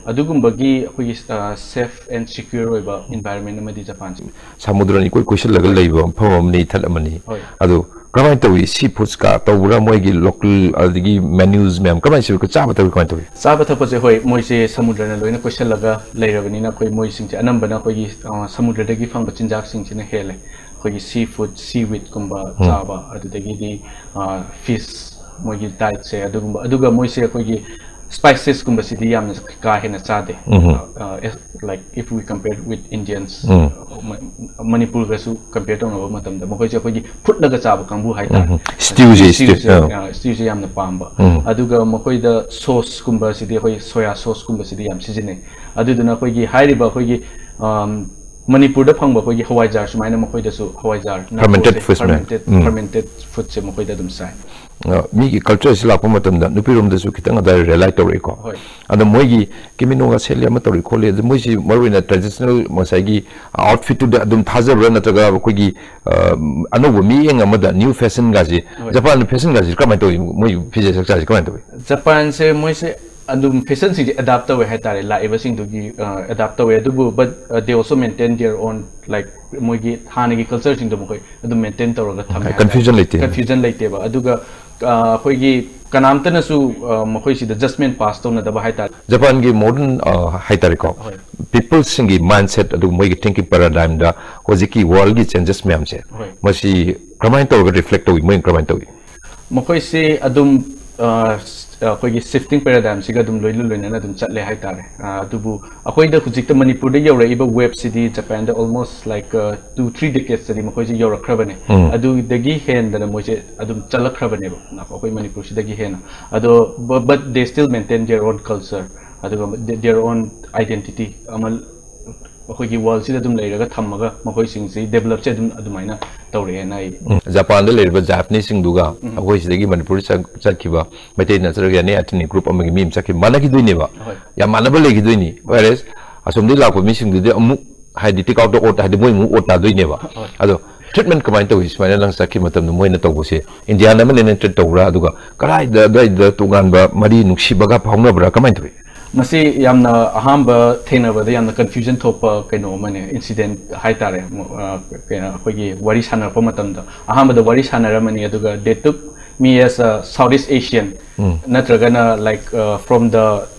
ꯑꯗꯨꯒꯨꯝꯕꯒꯤ ꯑꯩꯈꯣꯏꯒꯤ ꯁꯦꯐ ꯑꯦꯟ ꯁꯤꯀ꯭ꯌꯣꯔ ꯑꯣꯏꯕ ꯏꯟꯚꯥꯏꯔꯣꯟꯃꯦꯟ ꯑꯃꯗꯤ ꯖꯄꯥꯟꯁꯤꯡ ꯁꯃꯨꯗ꯭ꯔꯅ ꯏꯀꯣꯏ ꯀꯣꯏꯁꯤꯜꯂꯒ ꯂꯩꯕ ꯃꯐꯝ ꯑꯃꯅꯤ, ꯏꯊꯠ ꯑꯃꯅꯤ꯫ ꯍꯣꯏ꯫ ꯑꯗꯨ ꯀꯃꯥꯏꯅ ꯇꯧꯏ? ꯁꯤ ꯐꯨꯗꯁꯀ ꯇꯧꯕ꯭ꯔꯥ? ꯃꯣꯏꯒꯤ ꯂꯣꯀꯦꯜ ꯑꯗꯒꯤ ꯃꯦꯅ꯭ꯌꯨꯁ ꯃꯌꯥꯝ ꯀꯃꯥꯏꯅ ꯁꯤ ꯆꯥꯕ ꯊꯛꯄ ꯀꯃꯥꯏꯅ ꯇꯧꯏ? ꯆꯥꯕ ꯊꯛꯄꯁꯦ, ꯍꯣꯏ, ꯃꯣꯏꯁꯦ ꯁꯃꯨꯗ꯭ꯔꯅ ꯂꯣꯏꯅ ꯀꯣꯏꯁꯜꯂꯒ ꯂꯩꯔꯕꯅꯤꯅ ꯑꯩꯈꯣꯏ ꯃꯣꯏꯁꯤꯡꯁꯦ ꯑꯅꯝꯕꯅ ꯑꯩꯈꯣꯏꯒꯤ ꯑ, ꯁꯃꯨꯗ꯭ꯔꯗꯒꯤ ꯐꯪꯕ ꯆꯤꯟꯖꯥꯛꯁꯤꯡꯁꯤꯅ ꯍꯦꯜꯂꯦ꯫ ꯑꯩꯈꯣꯏꯒꯤ ꯁꯤ ꯐꯨꯗ, ꯁꯤ ꯋꯤꯠꯀꯨꯝꯕ ꯆꯥꯕ, ꯑꯗꯨꯗꯒꯤꯗꯤ ꯐꯤꯁ, ꯃꯣꯏꯒꯤ ꯗꯥꯏꯠꯁꯦ ꯑꯗꯨꯒꯨꯝꯕ, ꯑꯗꯨꯒ ꯃꯣꯏꯁꯦ ꯑꯩꯈꯣꯏꯒꯤ ꯁ꯭ꯄꯥꯏꯁꯦꯁꯀꯨꯝꯕꯁꯤꯗꯤ ꯌꯥꯝꯅ ꯀꯥ ꯍꯦꯟꯅ ꯆꯥꯗꯦ꯫ Like, if we compare with Indians, ꯃꯅꯤꯄꯨꯔꯒꯁꯨ ꯀꯝꯄꯤꯌꯔ ꯇꯧꯅꯕ ꯃꯇꯝꯗ ꯃꯈꯣꯏꯁꯦ ꯑꯩꯈꯣꯏꯒꯤ ꯐꯨꯠꯂꯒ ꯆꯥꯕ ꯀꯥꯡꯕꯨ ꯍꯥꯏꯇꯥꯔꯦ꯫ Stewꯁꯦ, Stewꯁꯦ, ꯑ, stewꯁꯦ ꯌꯥꯝꯅ ꯄꯥꯝꯕ꯫ ꯑꯗꯨꯒ ꯃꯈꯣꯏꯗ ꯁꯣꯁꯀꯨꯝꯕꯁꯤꯗꯤ ꯑꯩꯈꯣꯏ ꯁꯣꯌꯥ ꯁꯣꯁꯀꯨꯝꯕꯁꯤꯗꯤ ꯌꯥꯝ ꯁꯤꯖꯤꯟꯅꯩ꯫ ꯑꯗꯨꯗꯨꯅ ꯑꯩꯈꯣꯏꯒꯤ ꯍꯥꯏꯔꯤꯕ ꯑꯩꯈꯣꯏꯒꯤ, ꯑꯝ, ꯃꯅꯤꯄꯨꯔꯗ ꯐꯪꯕ ꯑꯩꯈꯣꯏꯒꯤ ꯍꯋꯥꯏꯖꯥꯔ ꯁꯨꯃꯥꯏꯅ ꯃꯈꯣꯏꯗꯁꯨ ꯍꯋꯥꯏꯖꯥꯔ, Fermented foodsꯅꯦ꯫ Fermented, fermented foodꯁꯦ ꯃꯈꯣꯏꯗ ꯑꯗꯨꯝ ꯆꯥꯏ꯫ ꯑ, ꯃꯤꯒꯤ ꯀꯜꯆꯔꯁꯤ ꯂꯥꯛꯄ ꯃꯇꯝꯗ ꯅꯨꯄꯤꯔꯣꯝꯗꯁꯨ ꯈꯤꯇꯪ ꯑꯗꯥꯏ ꯔꯤꯂꯥꯏ ꯇꯧꯔꯛꯏꯀꯣ꯫ ꯍꯣꯏ꯫ ꯑꯗꯣ ꯃꯣꯏꯒꯤ ꯀꯤꯃꯤꯅꯣꯒ ꯁꯦꯠꯂꯤ ꯑꯃ ꯇꯧꯔꯤ ꯈꯣꯠꯂꯤ, ꯑꯗꯨ ꯃꯣꯏꯁꯤ ꯃꯔꯨ ꯑꯣꯏꯅ ꯇ꯭ꯔꯦꯗꯤꯁꯅꯦꯜ ꯉꯁꯥꯏꯒꯤ ꯑꯥꯎꯠꯐꯤꯠꯇꯨꯗ ꯑꯗꯨꯝ ꯊꯥꯖꯕ꯭ꯔꯥ, ꯅꯠꯇ꯭ꯔꯒ ꯑꯩꯈꯣꯏꯒꯤ, ꯑ, ꯑꯅꯧꯕ ꯃꯤꯠꯌꯦꯡ ꯑꯃꯗ ꯅ꯭ꯌꯨ ꯐꯦꯁꯟꯒꯁꯤ, ꯍꯣꯏ꯫ ꯖꯄꯥꯟꯗ ꯐꯦꯁꯟꯒꯁꯤ ꯀꯃꯥꯏꯅ ꯇꯧꯏ? ꯃꯣꯏ ꯐꯤꯖꯦꯠ ꯆꯛꯆꯥꯁꯤ ꯀꯃꯥꯏꯅ ꯇꯧꯏ? ꯖꯄꯥꯟꯁꯦ ꯃꯣꯏꯁꯦ ꯑꯗꯨꯝ ꯐꯦꯁꯟꯁꯤꯡꯁꯦ ꯑꯦꯗꯥꯞ ꯇꯧꯋꯦ ꯍꯥꯏꯇꯥꯔꯦ, ꯂꯥꯛꯏꯕꯁꯤꯡꯗꯨꯒꯤ, ꯑ, ꯑꯦꯗꯥꯞ ꯇꯧꯋꯦ꯫ ꯑꯗꯨꯕꯨ but, uh, they also maintain their own, like, ꯃꯣꯏꯒꯤ ꯍꯥꯟꯅꯒꯤ ꯀꯜꯆꯔꯁꯤꯡꯗꯣ ꯃꯈꯣꯏ ꯑꯗꯨꯝ ꯃꯦꯟꯇꯦꯟ ꯇꯧꯔꯒ ꯊꯝꯃꯦ ꯍꯥꯏꯇꯥꯔꯦ꯫ Confusion ꯂꯩꯇꯦ꯫ Confusion ꯂꯩꯇꯦꯕ꯫ ꯑꯗꯨꯒ, ꯑ, ꯑꯩꯈꯣꯏꯒꯤ ꯀꯅꯥꯝꯇꯅꯁꯨ, ꯑ, ꯃꯈꯣꯏꯁꯤꯗ ꯖꯁꯃꯦꯟ ꯄꯥꯁ ꯇꯧꯅꯗꯕ ꯍꯥꯏꯇꯥꯔꯦ꯫ ꯖꯄꯥꯟꯒꯤ ꯃꯣꯗꯔꯟ, ꯑ, ꯍꯥꯏꯇꯥꯔꯦꯀꯣ, ꯍꯣꯏ꯫ ꯄꯤꯄꯜꯁꯤꯡꯒꯤ ꯃꯥꯏꯟꯁꯦꯠ ꯑꯗꯨꯒ ꯃꯣꯏꯒꯤ ꯊꯤꯡꯀꯤꯡ ꯄꯦꯔꯥꯗꯥꯏꯝꯗ ꯍꯧꯖꯤꯛꯀꯤ ꯋꯥꯔꯜꯒꯤ ꯆꯦꯟꯖꯦꯁ ꯃꯌꯥꯝꯁꯦ, ꯍꯣꯏ꯫ ꯃꯁꯤ ꯀꯔꯝꯍꯥꯏꯅ ꯇꯧꯔꯒ ꯔꯤꯐ꯭ꯂꯦꯛ ꯇꯧꯏ, ꯃꯣꯏꯅ ꯀꯔꯝꯍꯥꯏꯅ ꯇꯧꯏ? ꯃꯈꯣꯏꯁꯤ ꯑꯗꯨꯝ, ꯑ, ꯁ-, ꯑꯩꯈꯣꯏꯒꯤ ꯁꯤꯐꯇꯤꯡ ꯄꯦꯔꯥꯗꯥꯏꯝꯁꯤꯒ ꯑꯗꯨꯝ ꯂꯣꯏꯅ ꯂꯣꯏꯅꯅ ꯑꯗꯨꯝ ꯆꯠꯂꯦ ꯍꯥꯏꯇꯥꯔꯦ꯫ ꯑ, ꯑꯗꯨꯕꯨ ꯑꯩꯈꯣꯏꯗ ꯍꯧꯖꯤꯛꯇ ꯃꯅꯤꯄꯨꯔꯗ ꯌꯧꯔꯛꯏꯕ ꯋꯦꯕꯁꯤꯗꯤ ꯖꯄꯥꯟꯗ almost like, uh, two three decadesꯇꯗꯤ ꯃꯈꯣꯏꯁꯤ ꯌꯧꯔꯛꯈ꯭ꯔꯕꯅꯦ꯫ ꯑꯗꯨꯗꯒꯤ ꯍꯦꯟꯗꯅ ꯃꯣꯏꯁꯦ ꯑꯗꯨꯝ ꯆꯠꯂꯛꯈ꯭ꯔꯕꯅꯦꯕ ꯑꯩꯈꯣꯏ ꯃꯅꯤꯄꯨꯔꯁꯤꯗꯒꯤ ꯍꯦꯟꯅ꯫ ꯑꯗꯣ but, but they still maintain their own culture, ꯑꯗꯨꯒ their own identity ꯑꯃ ꯑꯩꯈꯣꯏꯒꯤ ꯋꯥꯔꯜꯁꯤꯗ ꯑꯗꯨꯝ ꯂꯩꯔꯒ ꯊꯝꯃꯒ ꯃꯈꯣꯏꯁꯤꯡꯁꯤ ꯗꯦꯕꯂꯞꯁꯦ ꯑꯗꯨꯝ ꯑꯗꯨꯃꯥꯏꯅ ꯇꯧꯔꯛꯑꯦꯅ ꯑꯩ꯫ ꯎꯝ, ꯖꯄꯥꯟꯗ ꯂꯩꯔꯤꯕ ꯖꯥꯄꯅꯤꯁꯁꯤꯡꯗꯨꯒ ꯑꯩꯈꯣꯏ ꯁꯤꯗꯒꯤ ꯃꯅꯤꯄꯨꯔꯗ ꯆꯠ-, ꯆꯠꯈꯤꯕ ꯃꯩꯇꯩ ꯅꯠꯇ꯭ꯔꯒ ꯑꯦꯅꯤ ꯑꯦꯊꯅꯤꯛ ꯒ꯭ꯔꯨꯞ ꯑꯃꯒꯤ ꯃꯤ ꯑꯃ ꯆꯠꯈꯤꯕ ꯃꯥꯟꯅꯈꯤꯗꯣꯏꯅꯦꯕ꯫ ꯍꯣꯏ꯫ ꯌꯥꯝ ꯃꯥꯟꯅꯕ ꯂꯩꯈꯤꯗꯣꯏꯅꯤ꯫ Whereas ꯑꯁꯣꯝꯗꯒꯤ ꯂꯥꯛꯄ ꯃꯤꯁꯤꯡꯗꯨꯗꯤ ꯑꯃꯨꯛ ꯍꯥꯏꯗꯤ ꯇꯦꯛ ꯑꯥꯎꯠ ꯑꯣꯠ ꯍꯥꯏꯗꯤ ꯃꯣꯏ ꯑꯃꯨꯛ ꯑꯣꯠ ꯇꯥꯗꯣꯏꯅꯦꯕ꯫ ꯑꯗꯣ ꯇ꯭ꯔꯤꯠꯃꯦꯟ ꯀꯃꯥꯏꯅ ꯇꯧꯏ? ꯁꯨꯃꯥꯏꯅ ꯅꯪ ꯆꯠꯈꯤꯕ ꯃꯇꯝꯗ ꯃꯣꯏꯅ ꯇꯧꯕꯁꯦ ꯏꯟꯗꯤꯌꯥꯟ ꯑꯃꯅ ꯍꯦꯟꯅ ꯇ꯭ꯔꯤꯠ ꯇꯧꯕ꯭ꯔꯥ? ꯑꯗꯨꯒ ꯀꯗꯥꯏꯗ ꯑꯗꯨꯋꯥꯏꯗ ꯇꯣꯉꯥꯟꯕ ꯃꯔꯤ ꯅꯨꯡꯁꯤꯕꯒ ꯐꯥꯎꯅꯕ꯭ꯔꯥ? ꯀꯃꯥꯏꯅ ꯇꯧꯏ? ꯃꯁꯤ ꯌꯥꯝꯅ ꯑꯍꯥꯟꯕ ꯊꯦꯡꯅꯕꯗ ꯌꯥꯝꯅ ꯀꯟꯐ꯭ꯌꯨꯖꯟ ꯊꯣꯛꯄ ꯀꯩꯅꯣ ꯑꯃꯅꯦ, ꯏꯟꯁꯤꯗꯦꯟ ꯍꯥꯏꯇꯥꯔꯦ꯫ ꯃ-, ꯑ, ꯀꯩꯅꯣ, ꯑꯩꯈꯣꯏꯒꯤ ꯋꯥꯔꯤ ꯁꯥꯟꯅꯔꯛꯄ ꯃꯇꯝꯗ ꯑꯍꯥꯟꯕꯗ ꯋꯥꯔꯤ ꯁꯥꯟꯅꯔꯝꯃꯅꯤ, ꯑꯗꯨꯒ they took me as a Southeast Asian, ꯅꯠꯇ꯭ꯔꯒꯅ like, uh, from the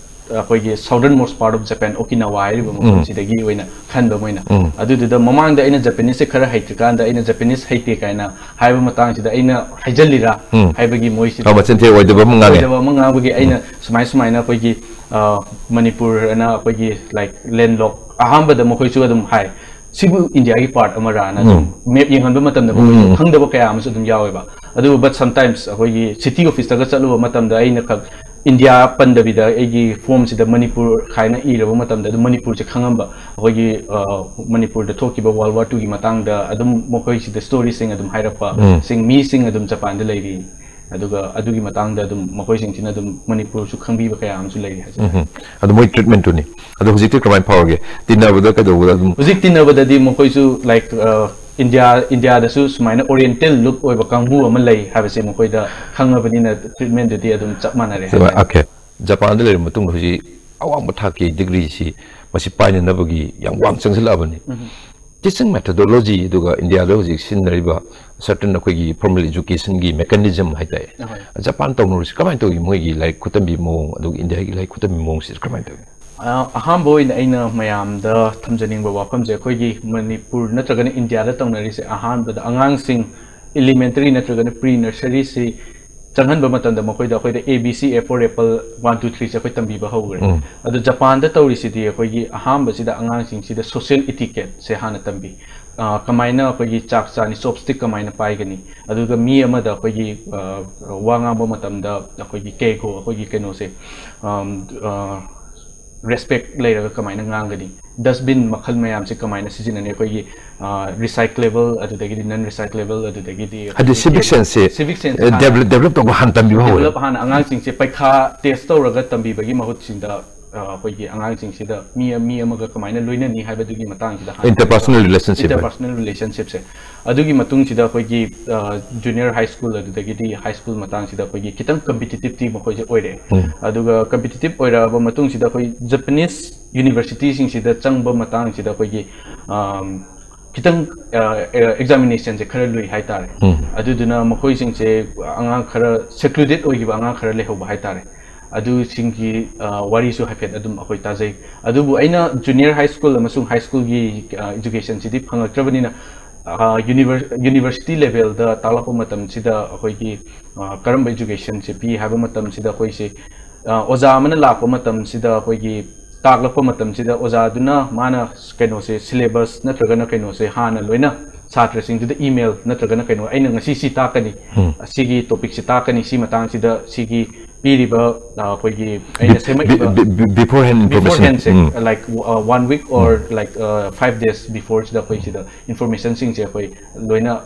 ꯑꯩꯈꯣꯏꯒꯤ southernmost part of Japan, Okinawa ꯍꯥꯏꯔꯤꯕ ꯃꯐꯝꯁꯤꯗꯒꯤ ꯑꯣꯏꯅ ꯈꯟꯕ ꯃꯣꯏꯅ꯫ ꯑꯗꯨꯗꯨꯗ ꯃꯃꯥꯡꯗ ꯑꯩꯅ Japaneseꯁꯦ ꯈꯔ ꯍꯩꯇ꯭ꯔꯤꯀꯥꯟꯗ, ꯑꯩꯅ Japanese ꯍꯩꯇꯦ ꯀꯥꯏꯅ ꯍꯥꯏꯕ ꯃꯇꯥꯡꯁꯤꯗ ꯑꯩꯅ ꯍꯥꯏꯖꯜꯂꯤꯔꯥ ꯍꯥꯏꯕꯒꯤ ꯃꯣꯏꯁꯤꯗ ꯑ, ꯃꯆꯤꯟ ꯊꯤ ꯑꯣꯏꯗꯕ ꯑꯃ ꯉꯥꯡꯉꯦ꯫ ꯑꯣꯏꯗꯕ ꯑꯃ ꯉꯥꯡꯕꯒꯤ ꯑꯩꯅ ꯁꯨꯃꯥꯏ ꯁꯨꯃꯥꯏꯅ ꯑꯩꯈꯣꯏꯒꯤ, ꯑ, ꯃꯅꯤꯄꯨꯔ ꯑꯅ ꯑꯩꯈꯣꯏꯒꯤ, like, landlock, ꯑꯍꯥꯟꯕꯗ ꯃꯈꯣꯏꯁꯨ ꯑꯗꯨꯝ ꯍꯥꯏ, "ꯁꯤꯕꯨ ꯏꯟꯗꯤꯌꯥꯒꯤ part ꯑꯃꯔꯥꯅ?" ꯑꯗꯨꯝ map ꯌꯦꯡꯍꯟꯕ ꯃꯇꯝꯗ ꯃꯈꯣꯏꯁꯨ ꯈꯪꯗꯕ ꯀꯌꯥ ꯑꯃꯁꯨ ꯑꯗꯨꯝ ꯌꯥꯎꯋꯦꯕ꯫ ꯑꯗꯨꯕꯨ but sometimes ꯑꯩꯈꯣꯏꯒꯤ city officeꯇꯒ ꯆꯠꯂꯨꯕ ꯃꯇꯝꯗ ꯑꯩꯅ ꯈꯛ ꯏꯟꯗꯤꯌꯥ ꯄꯟꯗꯕꯤꯗ ꯑꯩꯒꯤ formꯁꯤꯗ ꯃꯅꯤꯄꯨꯔ ꯍꯥꯏꯅ ꯏꯔꯕ ꯃꯇꯝꯗ ꯑꯗꯨꯝ ꯃꯅꯤꯄꯨꯔꯁꯦ ꯈꯪꯉꯝꯕ꯫ ꯑꯩꯈꯣꯏꯒꯤ, ꯑ, ꯃꯅꯤꯄꯨꯔꯗ ꯊꯣꯛꯈꯤꯕ World War Twoꯒꯤ ꯃꯇꯥꯡꯗ ꯑꯗꯨꯝ ꯃꯈꯣꯏꯁꯤꯗ storyꯁꯤꯡ ꯑꯗꯨꯝ ꯍꯥꯏꯔꯛꯄ, ꯁꯤꯡ, ꯃꯤꯁꯤꯡ ꯑꯗꯨꯝ ꯖꯄꯥꯟꯗ ꯂꯩꯔꯤ꯫ ꯑꯗꯨꯒ ꯑꯗꯨꯒꯤ ꯃꯇꯥꯡꯗ ꯑꯗꯨꯝ ꯃꯈꯣꯏꯁꯤꯡꯁꯤꯅ ꯑꯗꯨꯝ ꯃꯅꯤꯄꯨꯔꯁꯨ ꯈꯪꯕꯤꯕ ꯀꯌꯥ ꯑꯃꯁꯨ ꯂꯩꯔꯤ ꯍꯥꯏꯖꯔꯤ꯫ ꯎꯝ꯫ ꯑꯗꯣ ꯃꯣꯏ treatmentꯇꯨꯅꯤ꯫ ꯑꯗꯣ ꯍꯧꯖꯤꯛꯇꯤ ꯀꯃꯥꯏꯅ ꯐꯥꯎꯔꯒꯦ? ꯇꯤꯟꯅꯕꯗ ꯀꯩꯗꯧꯕꯗ ꯑꯗꯨꯝ? ꯍꯧꯖꯤꯛ ꯇꯤꯟꯅꯕꯗꯗꯤ ꯃꯈꯣꯏꯁꯨ, like, ꯑ, ꯏꯟꯗꯤꯌꯥ, ꯏꯟꯗꯤꯌꯥꯗꯁꯨ ꯁꯨꯃꯥꯏꯅ Oriental look ꯑꯣꯏꯕ ꯀꯥꯡꯕꯨ ꯑꯃ ꯂꯩ ꯍꯥꯏꯕꯁꯦ ꯃꯈꯣꯏꯗ ꯈꯪꯉꯕꯅꯤꯅ treatmentꯗꯨꯗꯤ ꯑꯗꯨꯝ ꯆꯞ ꯃꯥꯟꯅꯔꯦ ꯍꯥꯏꯇꯥꯔꯦ꯫ Okay꯫ ꯖꯄꯥꯟꯗ ꯂꯩꯔꯕ ꯃꯇꯨꯡꯗ ꯍꯧꯖꯤꯛ ꯑꯋꯥꯡꯕ ꯊꯥꯛꯀꯤ degreeꯁꯤ ꯃꯁꯤ ꯄꯥꯏꯅꯅꯕꯒꯤ ꯌꯥꯝ ꯋꯥꯡ ꯆꯪꯁꯤꯜꯂꯛꯑꯕꯅꯤ꯫ Teaching methodology ꯑꯗꯨꯒ ꯏꯟꯗꯤꯌꯥꯗ ꯍꯧꯖꯤꯛ ꯁꯤꯖꯤꯟꯅꯔꯤꯕ certain ꯑꯩꯈꯣꯏꯒꯤ formal educationꯒꯤ mechanism ꯍꯥꯏꯇꯥꯔꯦ꯫ ꯑꯍꯣꯏ꯫ ꯖꯄꯥꯟ ꯇꯧꯅꯔꯤꯁꯤ ꯀꯃꯥꯏꯅ ꯇꯧꯏ? ꯃꯣꯏꯒꯤ ꯂꯥꯏꯔꯤꯛ ꯈꯨꯇꯝꯕꯤ ꯃꯑꯣꯡ ꯑꯗꯨꯒ ꯏꯟꯗꯤꯌꯥꯒꯤ ꯂꯥꯏꯔꯤꯛ ꯈꯨꯇꯝꯕꯤ ꯃꯑꯣꯡꯁꯤ ꯀꯃꯥꯏꯅ ꯇꯧꯏ? ꯑ, ꯑꯍꯥꯟꯕ ꯑꯣꯏꯅ ꯑꯩꯅ ꯃꯌꯥꯝꯗ ꯊꯝꯖꯅꯤꯡꯕ ꯋꯥꯐꯝꯁꯦ, ꯑꯩꯈꯣꯏꯒꯤ ꯃꯅꯤꯄꯨꯔ ꯅꯠꯇ꯭ꯔꯒꯅ ꯏꯟꯗꯤꯌꯥꯗ ꯇꯧꯅꯔꯤꯁꯦ, ꯑꯍꯥꯟꯕꯗ ꯑꯉꯥꯡꯁꯤꯡ elementary ꯅꯠꯇ꯭ꯔꯒꯅ pre nurseryꯁꯤ ꯆꯪꯍꯟꯕ ꯃꯇꯝꯗ ꯃꯈꯣꯏꯗ ꯑꯩꯈꯣꯏꯗ A B C, A for apple, one, two, threeꯁꯦ ꯑꯩꯈꯣꯏ ꯇꯝꯕꯤꯕ ꯍꯧꯈ꯭ꯔꯦ꯫ ꯑꯗꯣ ꯖꯄꯥꯟꯗ ꯇꯧꯔꯤꯁꯤꯗꯤ ꯑꯩꯈꯣꯏꯒꯤ ꯑꯍꯥꯟꯕꯁꯤꯗ ꯑꯉꯥꯡꯁꯤꯡꯁꯤꯗ social etiquetteꯁꯦ ꯍꯥꯟꯅ ꯇꯝꯕꯤ꯫ ꯑ, ꯀꯃꯥꯏꯅ ꯑꯩꯈꯣꯏꯒꯤ ꯆꯥꯛ ꯆꯥꯅꯤ, chopstick ꯀꯃꯥꯏꯅ ꯄꯥꯏꯒꯅꯤ, ꯑꯗꯨꯒ ꯃꯤ ꯑꯃꯗ ꯑꯩꯈꯣꯏꯒꯤ, ꯑ, ꯋꯥ ꯉꯥꯡꯕ ꯃꯇꯝꯗ ꯑꯩꯈꯣꯏꯒꯤ keigo, ꯑꯩꯈꯣꯏꯒꯤ ꯀꯩꯅꯣꯁꯦ, ꯑꯝ, ꯑ, respect ꯂꯩꯔꯒ ꯀꯃꯥꯏꯅ ꯉꯥꯡꯒꯅꯤ, dustbin ꯃꯈꯜ ꯃꯌꯥꯝꯁꯦ ꯀꯃꯥꯏꯅ ꯁꯤꯖꯤꯟꯅꯅꯤ, ꯑꯩꯈꯣꯏꯒꯤ, ꯑ, recyclable, ꯑꯗꯨꯗꯒꯤꯗꯤ non recyclable, ꯑꯗꯨꯗꯒꯤꯗꯤ ꯍꯥꯏꯗꯤ civic senseꯁꯦ, civic sense ꯑꯦ, ꯍꯥꯟꯅ develop, develop ꯇꯧꯕ ꯍꯥꯟꯅ ꯇꯝꯕꯤꯕ ꯍꯧꯔꯦ꯫ Develop ꯍꯥꯟꯅ ꯑꯉꯥꯡꯁꯤꯡꯁꯦ ꯄꯩꯈꯥ test ꯇꯧꯔꯒ ꯇꯝꯕꯤꯕꯒꯤ ꯃꯍꯨꯠꯁꯤꯡꯗ, ꯑ, ꯑꯩꯈꯣꯏꯒꯤ ꯑꯉꯥꯡꯁꯤꯡꯁꯤꯗ ꯃꯤ, ꯃꯤ ꯑꯃꯒ ꯀꯃꯥꯏꯅ ꯂꯣꯏꯅꯅꯤ ꯍꯥꯏꯕꯗꯨꯒꯤ ꯃꯇꯥꯡꯁꯤꯗ ꯍꯥꯟꯅ interpersonal relationship꯫ Interpersonal relationshipꯁꯦ꯫ ꯑꯗꯨꯒꯤ ꯃꯇꯨꯡꯁꯤꯗ ꯑꯩꯈꯣꯏꯒꯤ, ꯑ, junior high school, ꯑꯗꯨꯗꯒꯤꯗꯤ high school ꯃꯇꯥꯡꯁꯤꯗ ꯑꯩꯈꯣꯏꯒꯤ ꯈꯤꯇꯪ competitiveꯇꯤ ꯃꯈꯣꯏꯁꯦ ꯑꯣꯏꯔꯛꯑꯦ꯫ ꯑꯗꯨꯒ competitive ꯑꯣꯏꯔꯛꯑꯕ ꯃꯇꯨꯡꯁꯤꯗ ꯑꯩꯈꯣꯏ Japanese universityꯁꯤꯡꯁꯤꯗ ꯆꯪꯕ ꯃꯇꯥꯡꯁꯤꯗ ꯑꯩꯈꯣꯏꯒꯤ, ꯑꯝ, ꯈꯤꯇꯪ, ꯑ, ꯑ, examinationꯁꯦ ꯈꯔ ꯂꯨꯏ ꯍꯥꯏꯇꯥꯔꯦ꯫ ꯑꯗꯨꯗꯨꯅ ꯃꯈꯣꯏꯁꯤꯡꯁꯦ ꯑꯉꯥꯡ ꯈꯔ secluded ꯑꯣꯏꯈꯤꯕ ꯑꯉꯥꯡ ꯈꯔ ꯂꯩꯍꯧꯕ ꯍꯥꯏꯇꯥꯔꯦ꯫ ꯑꯗꯨꯁꯤꯡꯒꯤ ꯑ, ꯋꯥꯔꯤꯁꯨ ꯍꯥꯏꯐꯦꯠ ꯑꯗꯨꯝ ꯑꯩꯈꯣꯏ ꯇꯥꯖꯩ꯫ ꯑꯗꯨꯕꯨ ꯑꯩꯅ junior high school ꯑꯃꯁꯨꯡ high schoolꯒꯤ educationꯁꯤꯗꯤ ꯐꯪꯉꯛꯇ꯭ꯔꯕꯅꯤꯅ, university levelꯗ ꯇꯥꯛꯂꯛꯄ ꯃꯇꯝꯁꯤꯗ ꯑꯩꯈꯣꯏꯒꯤ ꯀꯔꯝꯕ educationꯁꯦ ꯄꯤ ꯍꯥꯏꯕ ꯃꯇꯝꯁꯤꯗ ꯑꯩꯈꯣꯏꯁꯦ ꯑꯣꯖꯥ ꯑꯃꯅ ꯂꯥꯛꯄ ꯃꯇꯝꯁꯤꯗ ꯑꯩꯈꯣꯏꯒꯤ ꯇꯥꯛꯂꯛꯄ ꯃꯇꯝꯁꯤꯗ ꯑꯣꯖꯥꯗꯨꯅ ꯃꯥꯅ ꯀꯩꯅꯣꯁꯦ syllabus ꯅꯠꯇ꯭ꯔꯒꯅ ꯀꯩꯅꯣꯁꯦ ꯍꯥꯟꯅ ꯂꯣꯏꯅ ꯁꯥꯇ꯭ꯔꯁꯤꯡꯗꯨꯗ email ꯅꯠꯇ꯭ꯔꯒꯅ ꯀꯩꯅꯣ, "ꯑꯩꯅ ꯉꯁꯤ ꯁꯤ ꯇꯥꯛꯀꯅꯤ, ꯎꯝ꯫ ꯁꯤꯒꯤ topicꯁꯤ ꯇꯥꯛꯀꯅꯤ, ꯁꯤ ꯃꯇꯥꯡꯁꯤꯗ ꯁꯤꯒꯤ ꯄꯤꯔꯤꯕ ꯑ, ꯑꯩꯈꯣꯏꯒꯤ ꯑꯩꯅ ꯁꯦꯝꯃꯛꯏꯕ beforehand information beforehand say, um. Like one week or like five days before ꯁꯤꯗ ꯑꯩꯈꯣꯏ ꯁꯤꯗ informationꯁꯤꯡꯁꯦ ꯑꯩꯈꯣꯏ ꯂꯣꯏꯅ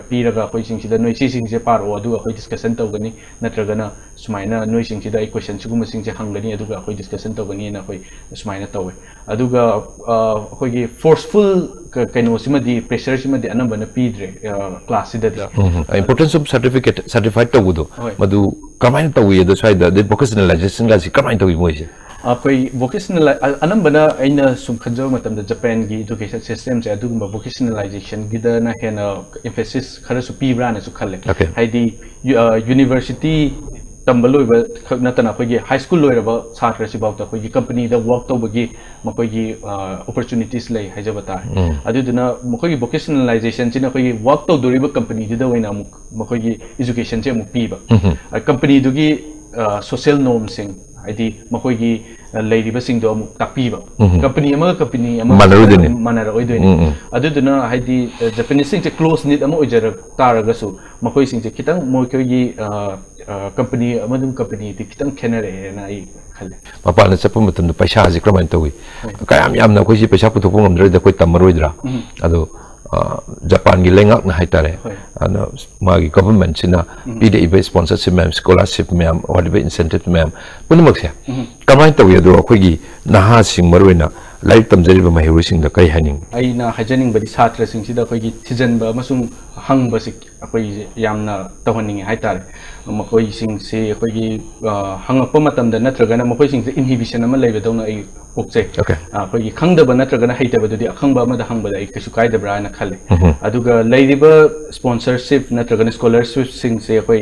ꯄꯤꯔꯒ ꯑꯩꯈꯣꯏꯁꯤꯡꯁꯤꯗ ꯅꯣꯏ ꯁꯤꯁꯤꯡꯁꯦ ꯄꯥꯔꯛꯑꯣ, ꯑꯗꯨꯒ ꯑꯩꯈꯣꯏ discussion ꯇꯧꯒꯅꯤ, ꯅꯠꯇ꯭ꯔꯒꯅ ꯁꯨꯃꯥꯏꯅ ꯅꯣꯏꯁꯤꯡꯁꯤꯗ ꯑꯩ question ꯁꯤꯒꯨꯝꯕꯁꯤꯡꯁꯦ ꯍꯪꯒꯅꯤ, ꯑꯗꯨꯒ ꯑꯩꯈꯣꯏ discussion ꯇꯧꯒꯅꯤꯅ ꯑꯩꯈꯣꯏ ꯁꯨꯃꯥꯏꯅ ꯇꯧꯋꯦ꯫ ꯑꯗꯨꯒ ꯑ, ꯑꯩꯈꯣꯏꯒꯤ forceful ꯀ- ꯀꯩꯅꯣꯁꯤꯃꯗꯤ, pressureꯁꯤꯃꯗꯤ ꯑꯅꯝꯕꯅ ꯄꯤꯗ꯭ꯔꯦ classꯁꯤꯗꯗꯤ꯫ Importance of certificate, certified ꯇꯧꯕꯗꯣ, ꯍꯣꯏ꯫ ꯃꯗꯨ ꯀꯃꯥꯏꯅ ꯇꯧꯏ? ꯑꯗꯣ ꯁ꯭ꯋꯥꯏꯗ ꯑꯗꯩ vocalizationꯒꯁꯤ ꯀꯃꯥꯏꯅ ꯇꯧꯏ ꯃꯣꯏꯁꯦ? ꯑꯩꯈꯣꯏ vocational ꯑ- ꯑꯅꯝꯕꯅ ꯑꯩꯅ ꯁꯨꯝ ꯈꯟꯖꯕ ꯃꯇꯝꯗ ꯖꯄꯥꯟꯒꯤ education systemꯁꯦ ꯑꯗꯨꯒꯨꯝꯕ vocalizationꯒꯤꯗꯅ ꯍꯦꯟꯅ emphasis ꯈꯔꯁꯨ ꯄꯤꯕ꯭ꯔꯥꯅꯁꯨ ꯈꯜꯂꯦ꯫ Okay꯫ ꯍꯥꯏꯗꯤ university ꯇꯝꯕ ꯂꯣꯏꯕ ꯈꯛ ꯅꯠꯇꯅ ꯑꯩꯈꯣꯏꯒꯤ high school ꯂꯣꯏꯔꯕ ꯁꯥꯇ꯭ꯔꯁꯤꯐꯥꯎꯗ ꯑꯩꯈꯣꯏꯒꯤ companyꯗ work ꯇꯧꯕꯒꯤ ꯃꯈꯣꯏꯒꯤ opportunities ꯂꯩ ꯍꯥꯏꯖꯕ ꯇꯥꯔꯦ꯫ ꯎꯝ꯫ ꯑꯗꯨꯗꯨꯅ ꯃꯈꯣꯏꯒꯤ vocalizationꯁꯤꯅ ꯑꯩꯈꯣꯏꯒꯤ work ꯇꯧꯗꯣꯔꯤꯕ companyꯗꯨꯗ ꯑꯣꯏꯅ ꯑꯃꯨꯛ ꯃꯈꯣꯏꯒꯤ educationꯁꯦ ꯑꯃꯨꯛ ꯄꯤꯕ꯫ ꯎꯝ꯫ Companyꯗꯨꯒꯤ social normꯁꯤꯡ, ꯍꯥꯏꯗꯤ ꯃꯈꯣꯏꯒꯤ ꯂꯩꯔꯤꯕꯁꯤꯡꯗꯣ ꯑꯃꯨꯛ ꯇꯥꯛꯄꯤꯕ꯫ ꯎꯝ꯫ Company ꯑꯃꯒ company ꯑꯃꯒ ꯃꯥꯟꯅꯔꯣꯏꯗꯣꯏꯅꯦ꯫ ꯃꯥꯟꯅꯔꯛꯑꯣꯏꯗꯣꯏꯅꯦ꯫ ꯎꯝ, ꯎꯝ꯫ ꯑꯗꯨꯗꯨꯅ ꯍꯥꯏꯗꯤ Japaneseꯁꯤꯡꯁꯦ close knit ꯑꯃ ꯑꯣꯏꯖꯔꯛ ꯇꯥꯔꯒꯁꯨ ꯃꯈꯣꯏꯁꯤꯡꯁꯦ ꯈꯤꯇꯪ ꯃꯈꯣꯏꯒꯤ company ꯑꯃꯁꯨꯡ companyꯗꯤ ꯈꯤꯇꯪ ꯈꯦꯠꯅꯔꯛꯑꯦꯅ ꯑꯩ ꯈꯜꯂꯦ꯫ ꯃꯄꯥꯟꯗ ꯆꯠꯄ ꯃꯇꯝꯗ ꯄꯩꯁꯥꯁꯦ ꯀꯔꯝꯍꯥꯏꯅ ꯇꯧꯏ? ꯍꯣꯏ꯫ ꯀꯌꯥꯝ ꯌꯥꯝꯅ ꯑꯩꯈꯣꯏꯁꯤ ꯄꯩꯁꯥ ꯄꯨꯊꯣꯛꯄ ꯉꯝꯗ꯭ꯔꯒꯗꯤ ꯑꯩꯈꯣꯏ ꯇꯝꯃꯔꯣꯏꯗ꯭ꯔꯥ? ꯎꯝ꯫ ꯑꯗꯣ ꯖꯄꯥꯟꯒꯤ ꯂꯩꯉꯥꯛꯅ ꯍꯥꯏꯇꯥꯔꯦ, ꯍꯣꯏ꯫ ꯑꯗꯣ ꯃꯥꯒꯤ governmentꯁꯤꯅ ꯎꯝ꯫ ꯄꯤꯔꯛꯏꯕ sponsorship ꯃꯌꯥꯝ, scholarship ꯃꯌꯥꯝ, whatever incentive ꯃꯌꯥꯝ ꯄꯨꯝꯅꯃꯛꯁꯦ ꯎꯝ꯫ ꯀꯃꯥꯏꯅ ꯇꯧꯏ? ꯑꯗꯣ ꯑꯩꯈꯣꯏꯒꯤ ꯅꯍꯥꯁꯤꯡ, ꯃꯔꯨꯑꯣꯏꯅ ꯂꯥꯏꯔꯤꯛ ꯇꯝꯖꯔꯤꯕ ꯃꯍꯩꯔꯣꯏꯁꯤꯡꯗ ꯀꯔꯤ ꯍꯥꯏꯅꯤꯡꯉꯤ? ꯑꯩꯅ ꯍꯥꯏꯖꯅꯤꯡꯕꯗꯤ ꯁꯥꯇ꯭ꯔꯁꯤꯡꯁꯤꯗ ꯑꯩꯈꯣꯏꯒꯤ ꯊꯤꯖꯤꯟꯕ ꯑꯃꯁꯨꯡ ꯍꯪꯕꯁꯤ ꯑꯩꯈꯣꯏꯁꯦ ꯌꯥꯝꯅ ꯇꯧꯍꯟꯅꯤꯡꯉꯦ ꯍꯥꯏꯇꯥꯔꯦ꯫ ꯃꯈꯣꯏꯁꯤꯡꯁꯤ ꯑꯩꯈꯣꯏꯒꯤ ꯍꯪꯉꯛꯄ ꯃꯇꯝꯗ ꯅꯠꯇ꯭ꯔꯒꯅ ꯃꯈꯣꯏꯁꯤꯡꯁꯦ inhibition ꯑꯃ ꯂꯩꯕꯗꯧꯅ ꯑꯩ ꯄꯣꯛꯆꯩ꯫ Okay꯫ ꯑꯩꯈꯣꯏꯒꯤ ꯈꯪꯗꯕ ꯅꯠꯇ꯭ꯔꯒꯅ ꯍꯩꯇꯕꯗꯨꯗꯤ ꯑꯈꯪꯕ ꯑꯃꯗ ꯍꯪꯕꯗ ꯑꯩ ꯀꯩꯁꯨ ꯀꯥꯏꯗꯕ꯭ꯔꯥ ꯍꯥꯏꯅ ꯈꯜꯂꯤ꯫ ꯎꯝ꯫ ꯑꯗꯨꯒ ꯂꯩꯔꯤꯕ sponsorship ꯅꯠꯇ꯭ꯔꯒꯅ scholarshipꯁꯤꯡꯁꯦ ꯑꯩꯈꯣꯏ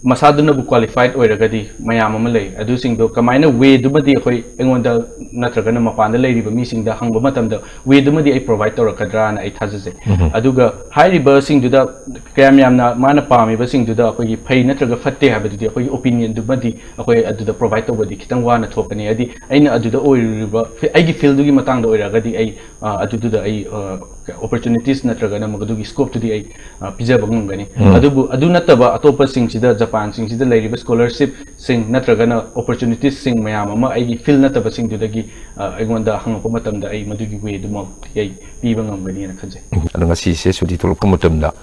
ꯃꯁꯥꯗꯨꯅꯕꯨ qualified ꯑꯣꯏꯔꯒꯗꯤ ꯃꯌꯥꯝ ꯑꯃ ꯂꯩ꯫ ꯑꯗꯨꯁꯤꯡꯗꯣ ꯀꯃꯥꯏꯅ way ꯗꯨꯃꯗꯤ ꯑꯩꯈꯣꯏ, ꯑꯩꯉꯣꯟꯗ ꯅꯠꯇ꯭ꯔꯒꯅ ꯃꯄꯥꯟꯗ ꯂꯩꯔꯤꯕ ꯃꯤꯁꯤꯡꯗ ꯍꯪꯕ ꯃꯇꯝꯗ way ꯗꯨꯃꯗꯤ ꯑꯩ provide ꯇꯧꯔꯛꯀꯗ꯭ꯔꯥꯅ ꯑꯩ ꯊꯥꯖꯖꯩ꯫ ꯑꯗꯨꯒ ꯍꯥꯏꯔꯤꯕꯁꯤꯡꯗꯨꯗ ꯀꯌꯥꯝ ꯌꯥꯝꯅ ꯃꯥꯅ ꯄꯥꯝꯃꯤꯕꯁꯤꯡꯗꯨꯗ ꯑꯩꯈꯣꯏꯒꯤ ꯐꯩ ꯅꯠꯇ꯭ꯔꯒ ꯐꯠꯇꯦ ꯍꯥꯏꯕꯗꯨꯗꯤ ꯑꯩꯈꯣꯏꯒꯤ opinion ꯗꯨꯃꯗꯤ ꯑꯩꯈꯣꯏ ꯑꯗꯨꯗ provide ꯇꯧꯕꯗꯤ ꯈꯤꯇꯪ ꯋꯥꯅ ꯊꯣꯛꯀꯅꯤ꯫ ꯍꯥꯏꯗꯤ ꯑꯩꯅ ꯑꯗꯨꯗ ꯑꯣꯏꯔꯤꯕ, ꯑꯩꯒꯤ field ꯗꯨꯒꯤ ꯃꯇꯥꯡꯗ ꯑꯣꯏꯔꯒꯗꯤ ꯑꯩ, ꯑ, ꯑꯗꯨꯗꯨꯗ ꯑꯩ, ꯑ, opportunities ꯅꯠꯇ꯭ꯔꯒꯅ ꯃꯗꯨꯒꯤ scope ꯇꯨꯗꯤ ꯑꯩ, ꯑ, ꯄꯤꯖꯕ ꯉꯝꯒꯅꯤ꯫ ꯑꯗꯨꯕꯨ ꯑꯗꯨ ꯅꯠꯇꯕ ꯑꯇꯣꯞꯄꯁꯤꯡꯁꯤꯗ, ꯖꯄꯥꯟꯁꯤꯡꯁꯤꯗ ꯂꯩꯔꯤꯕ scholarship ꯁꯤꯡ ꯅꯠꯇ꯭ꯔꯒꯅ opportunities ꯁꯤꯡ ꯃꯌꯥꯝ ꯑꯃ ꯑꯩꯒꯤ field ꯅꯠꯇꯕꯁꯤꯡꯗꯨꯗꯒꯤ, ꯑ, ꯑꯩꯉꯣꯟꯗ ꯍꯪꯉꯛꯄ ꯃꯇꯝꯗ ꯑꯩ ꯃꯗꯨꯒꯤ way ꯗꯨꯃꯛꯇꯤ ꯑꯩ ꯄꯤꯕ ꯉꯝꯒꯅꯤꯅ ꯈꯟꯖꯩ꯫ ꯑꯗꯣ ꯉꯁꯤꯁꯦ ꯁꯨꯇꯤ ꯊꯣꯛꯂꯛꯄ ꯃꯇꯝꯗ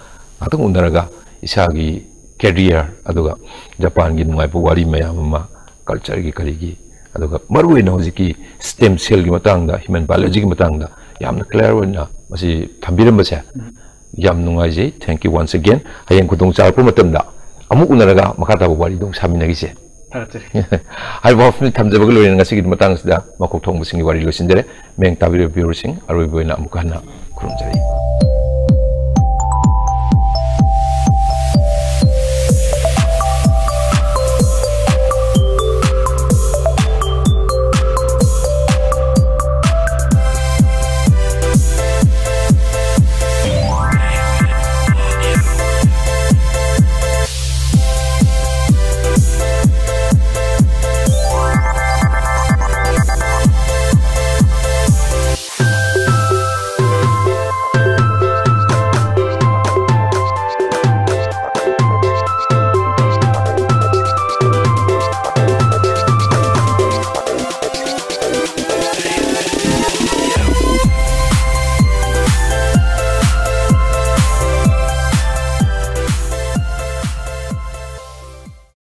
ꯉꯥꯛꯇꯪ ꯎꯅꯔꯒ ꯏꯁꯥꯒꯤ career, ꯑꯗꯨꯒ ꯖꯄꯥꯟꯒꯤ ꯅꯨꯡꯉꯥꯏꯕ ꯋꯥꯔꯤ ꯃꯌꯥꯝ ꯑꯃ, culture ꯒꯤ ꯀꯔꯤꯒꯤ, ꯑꯗꯨꯒ ꯃꯔꯨꯑꯣꯏꯅ ꯍꯧꯖꯤꯛꯀꯤ stem cell ꯒꯤ ꯃꯇꯥꯡꯗ, human biology ꯒꯤ ꯃꯇꯥꯡꯗ ꯌꯥꯝꯅ clear ꯑꯣꯏꯅ ꯃꯁꯤ ꯊꯝꯕꯤꯔꯝꯕꯁꯦ ꯌꯥꯝ ꯅꯨꯡꯉꯥꯏꯖꯩ꯫ Thank you once again꯫ ꯍꯌꯦꯡ ꯈꯨꯗꯣꯡ ꯆꯥꯔꯛꯄ ꯃꯇꯝꯗ ꯑꯃꯨꯛ ꯎꯅꯔꯒ ꯃꯈꯥ ꯇꯥꯕ ꯋꯥꯔꯤꯗꯣ ꯑꯃꯨꯛ ꯁꯥꯃꯤꯟꯅꯈꯤꯁꯦ꯫ ꯊꯥꯒꯠꯆꯔꯤ꯫ ꯍꯥꯏꯕ ꯋꯥꯐꯝꯁꯤ ꯊꯝꯖꯕꯒ ꯂꯣꯏꯅꯅ ꯉꯁꯤꯒꯤ ꯃꯇꯥꯡꯁꯤꯗ ꯃꯀꯣꯛ ꯊꯣꯡꯕꯁꯤꯡꯒꯤ ꯋꯥꯔꯤ ꯂꯣꯏꯁꯤꯟꯖꯔꯦ꯫ ꯃꯌꯦꯡ ꯇꯥꯕꯤꯔꯤꯕ viewer ꯁꯤꯡ ꯑꯔꯣꯏꯕ ꯑꯣꯏꯅ ꯑꯃꯨꯛ ꯍꯟꯅ ꯈꯨꯔꯨꯝꯖꯔꯤ꯫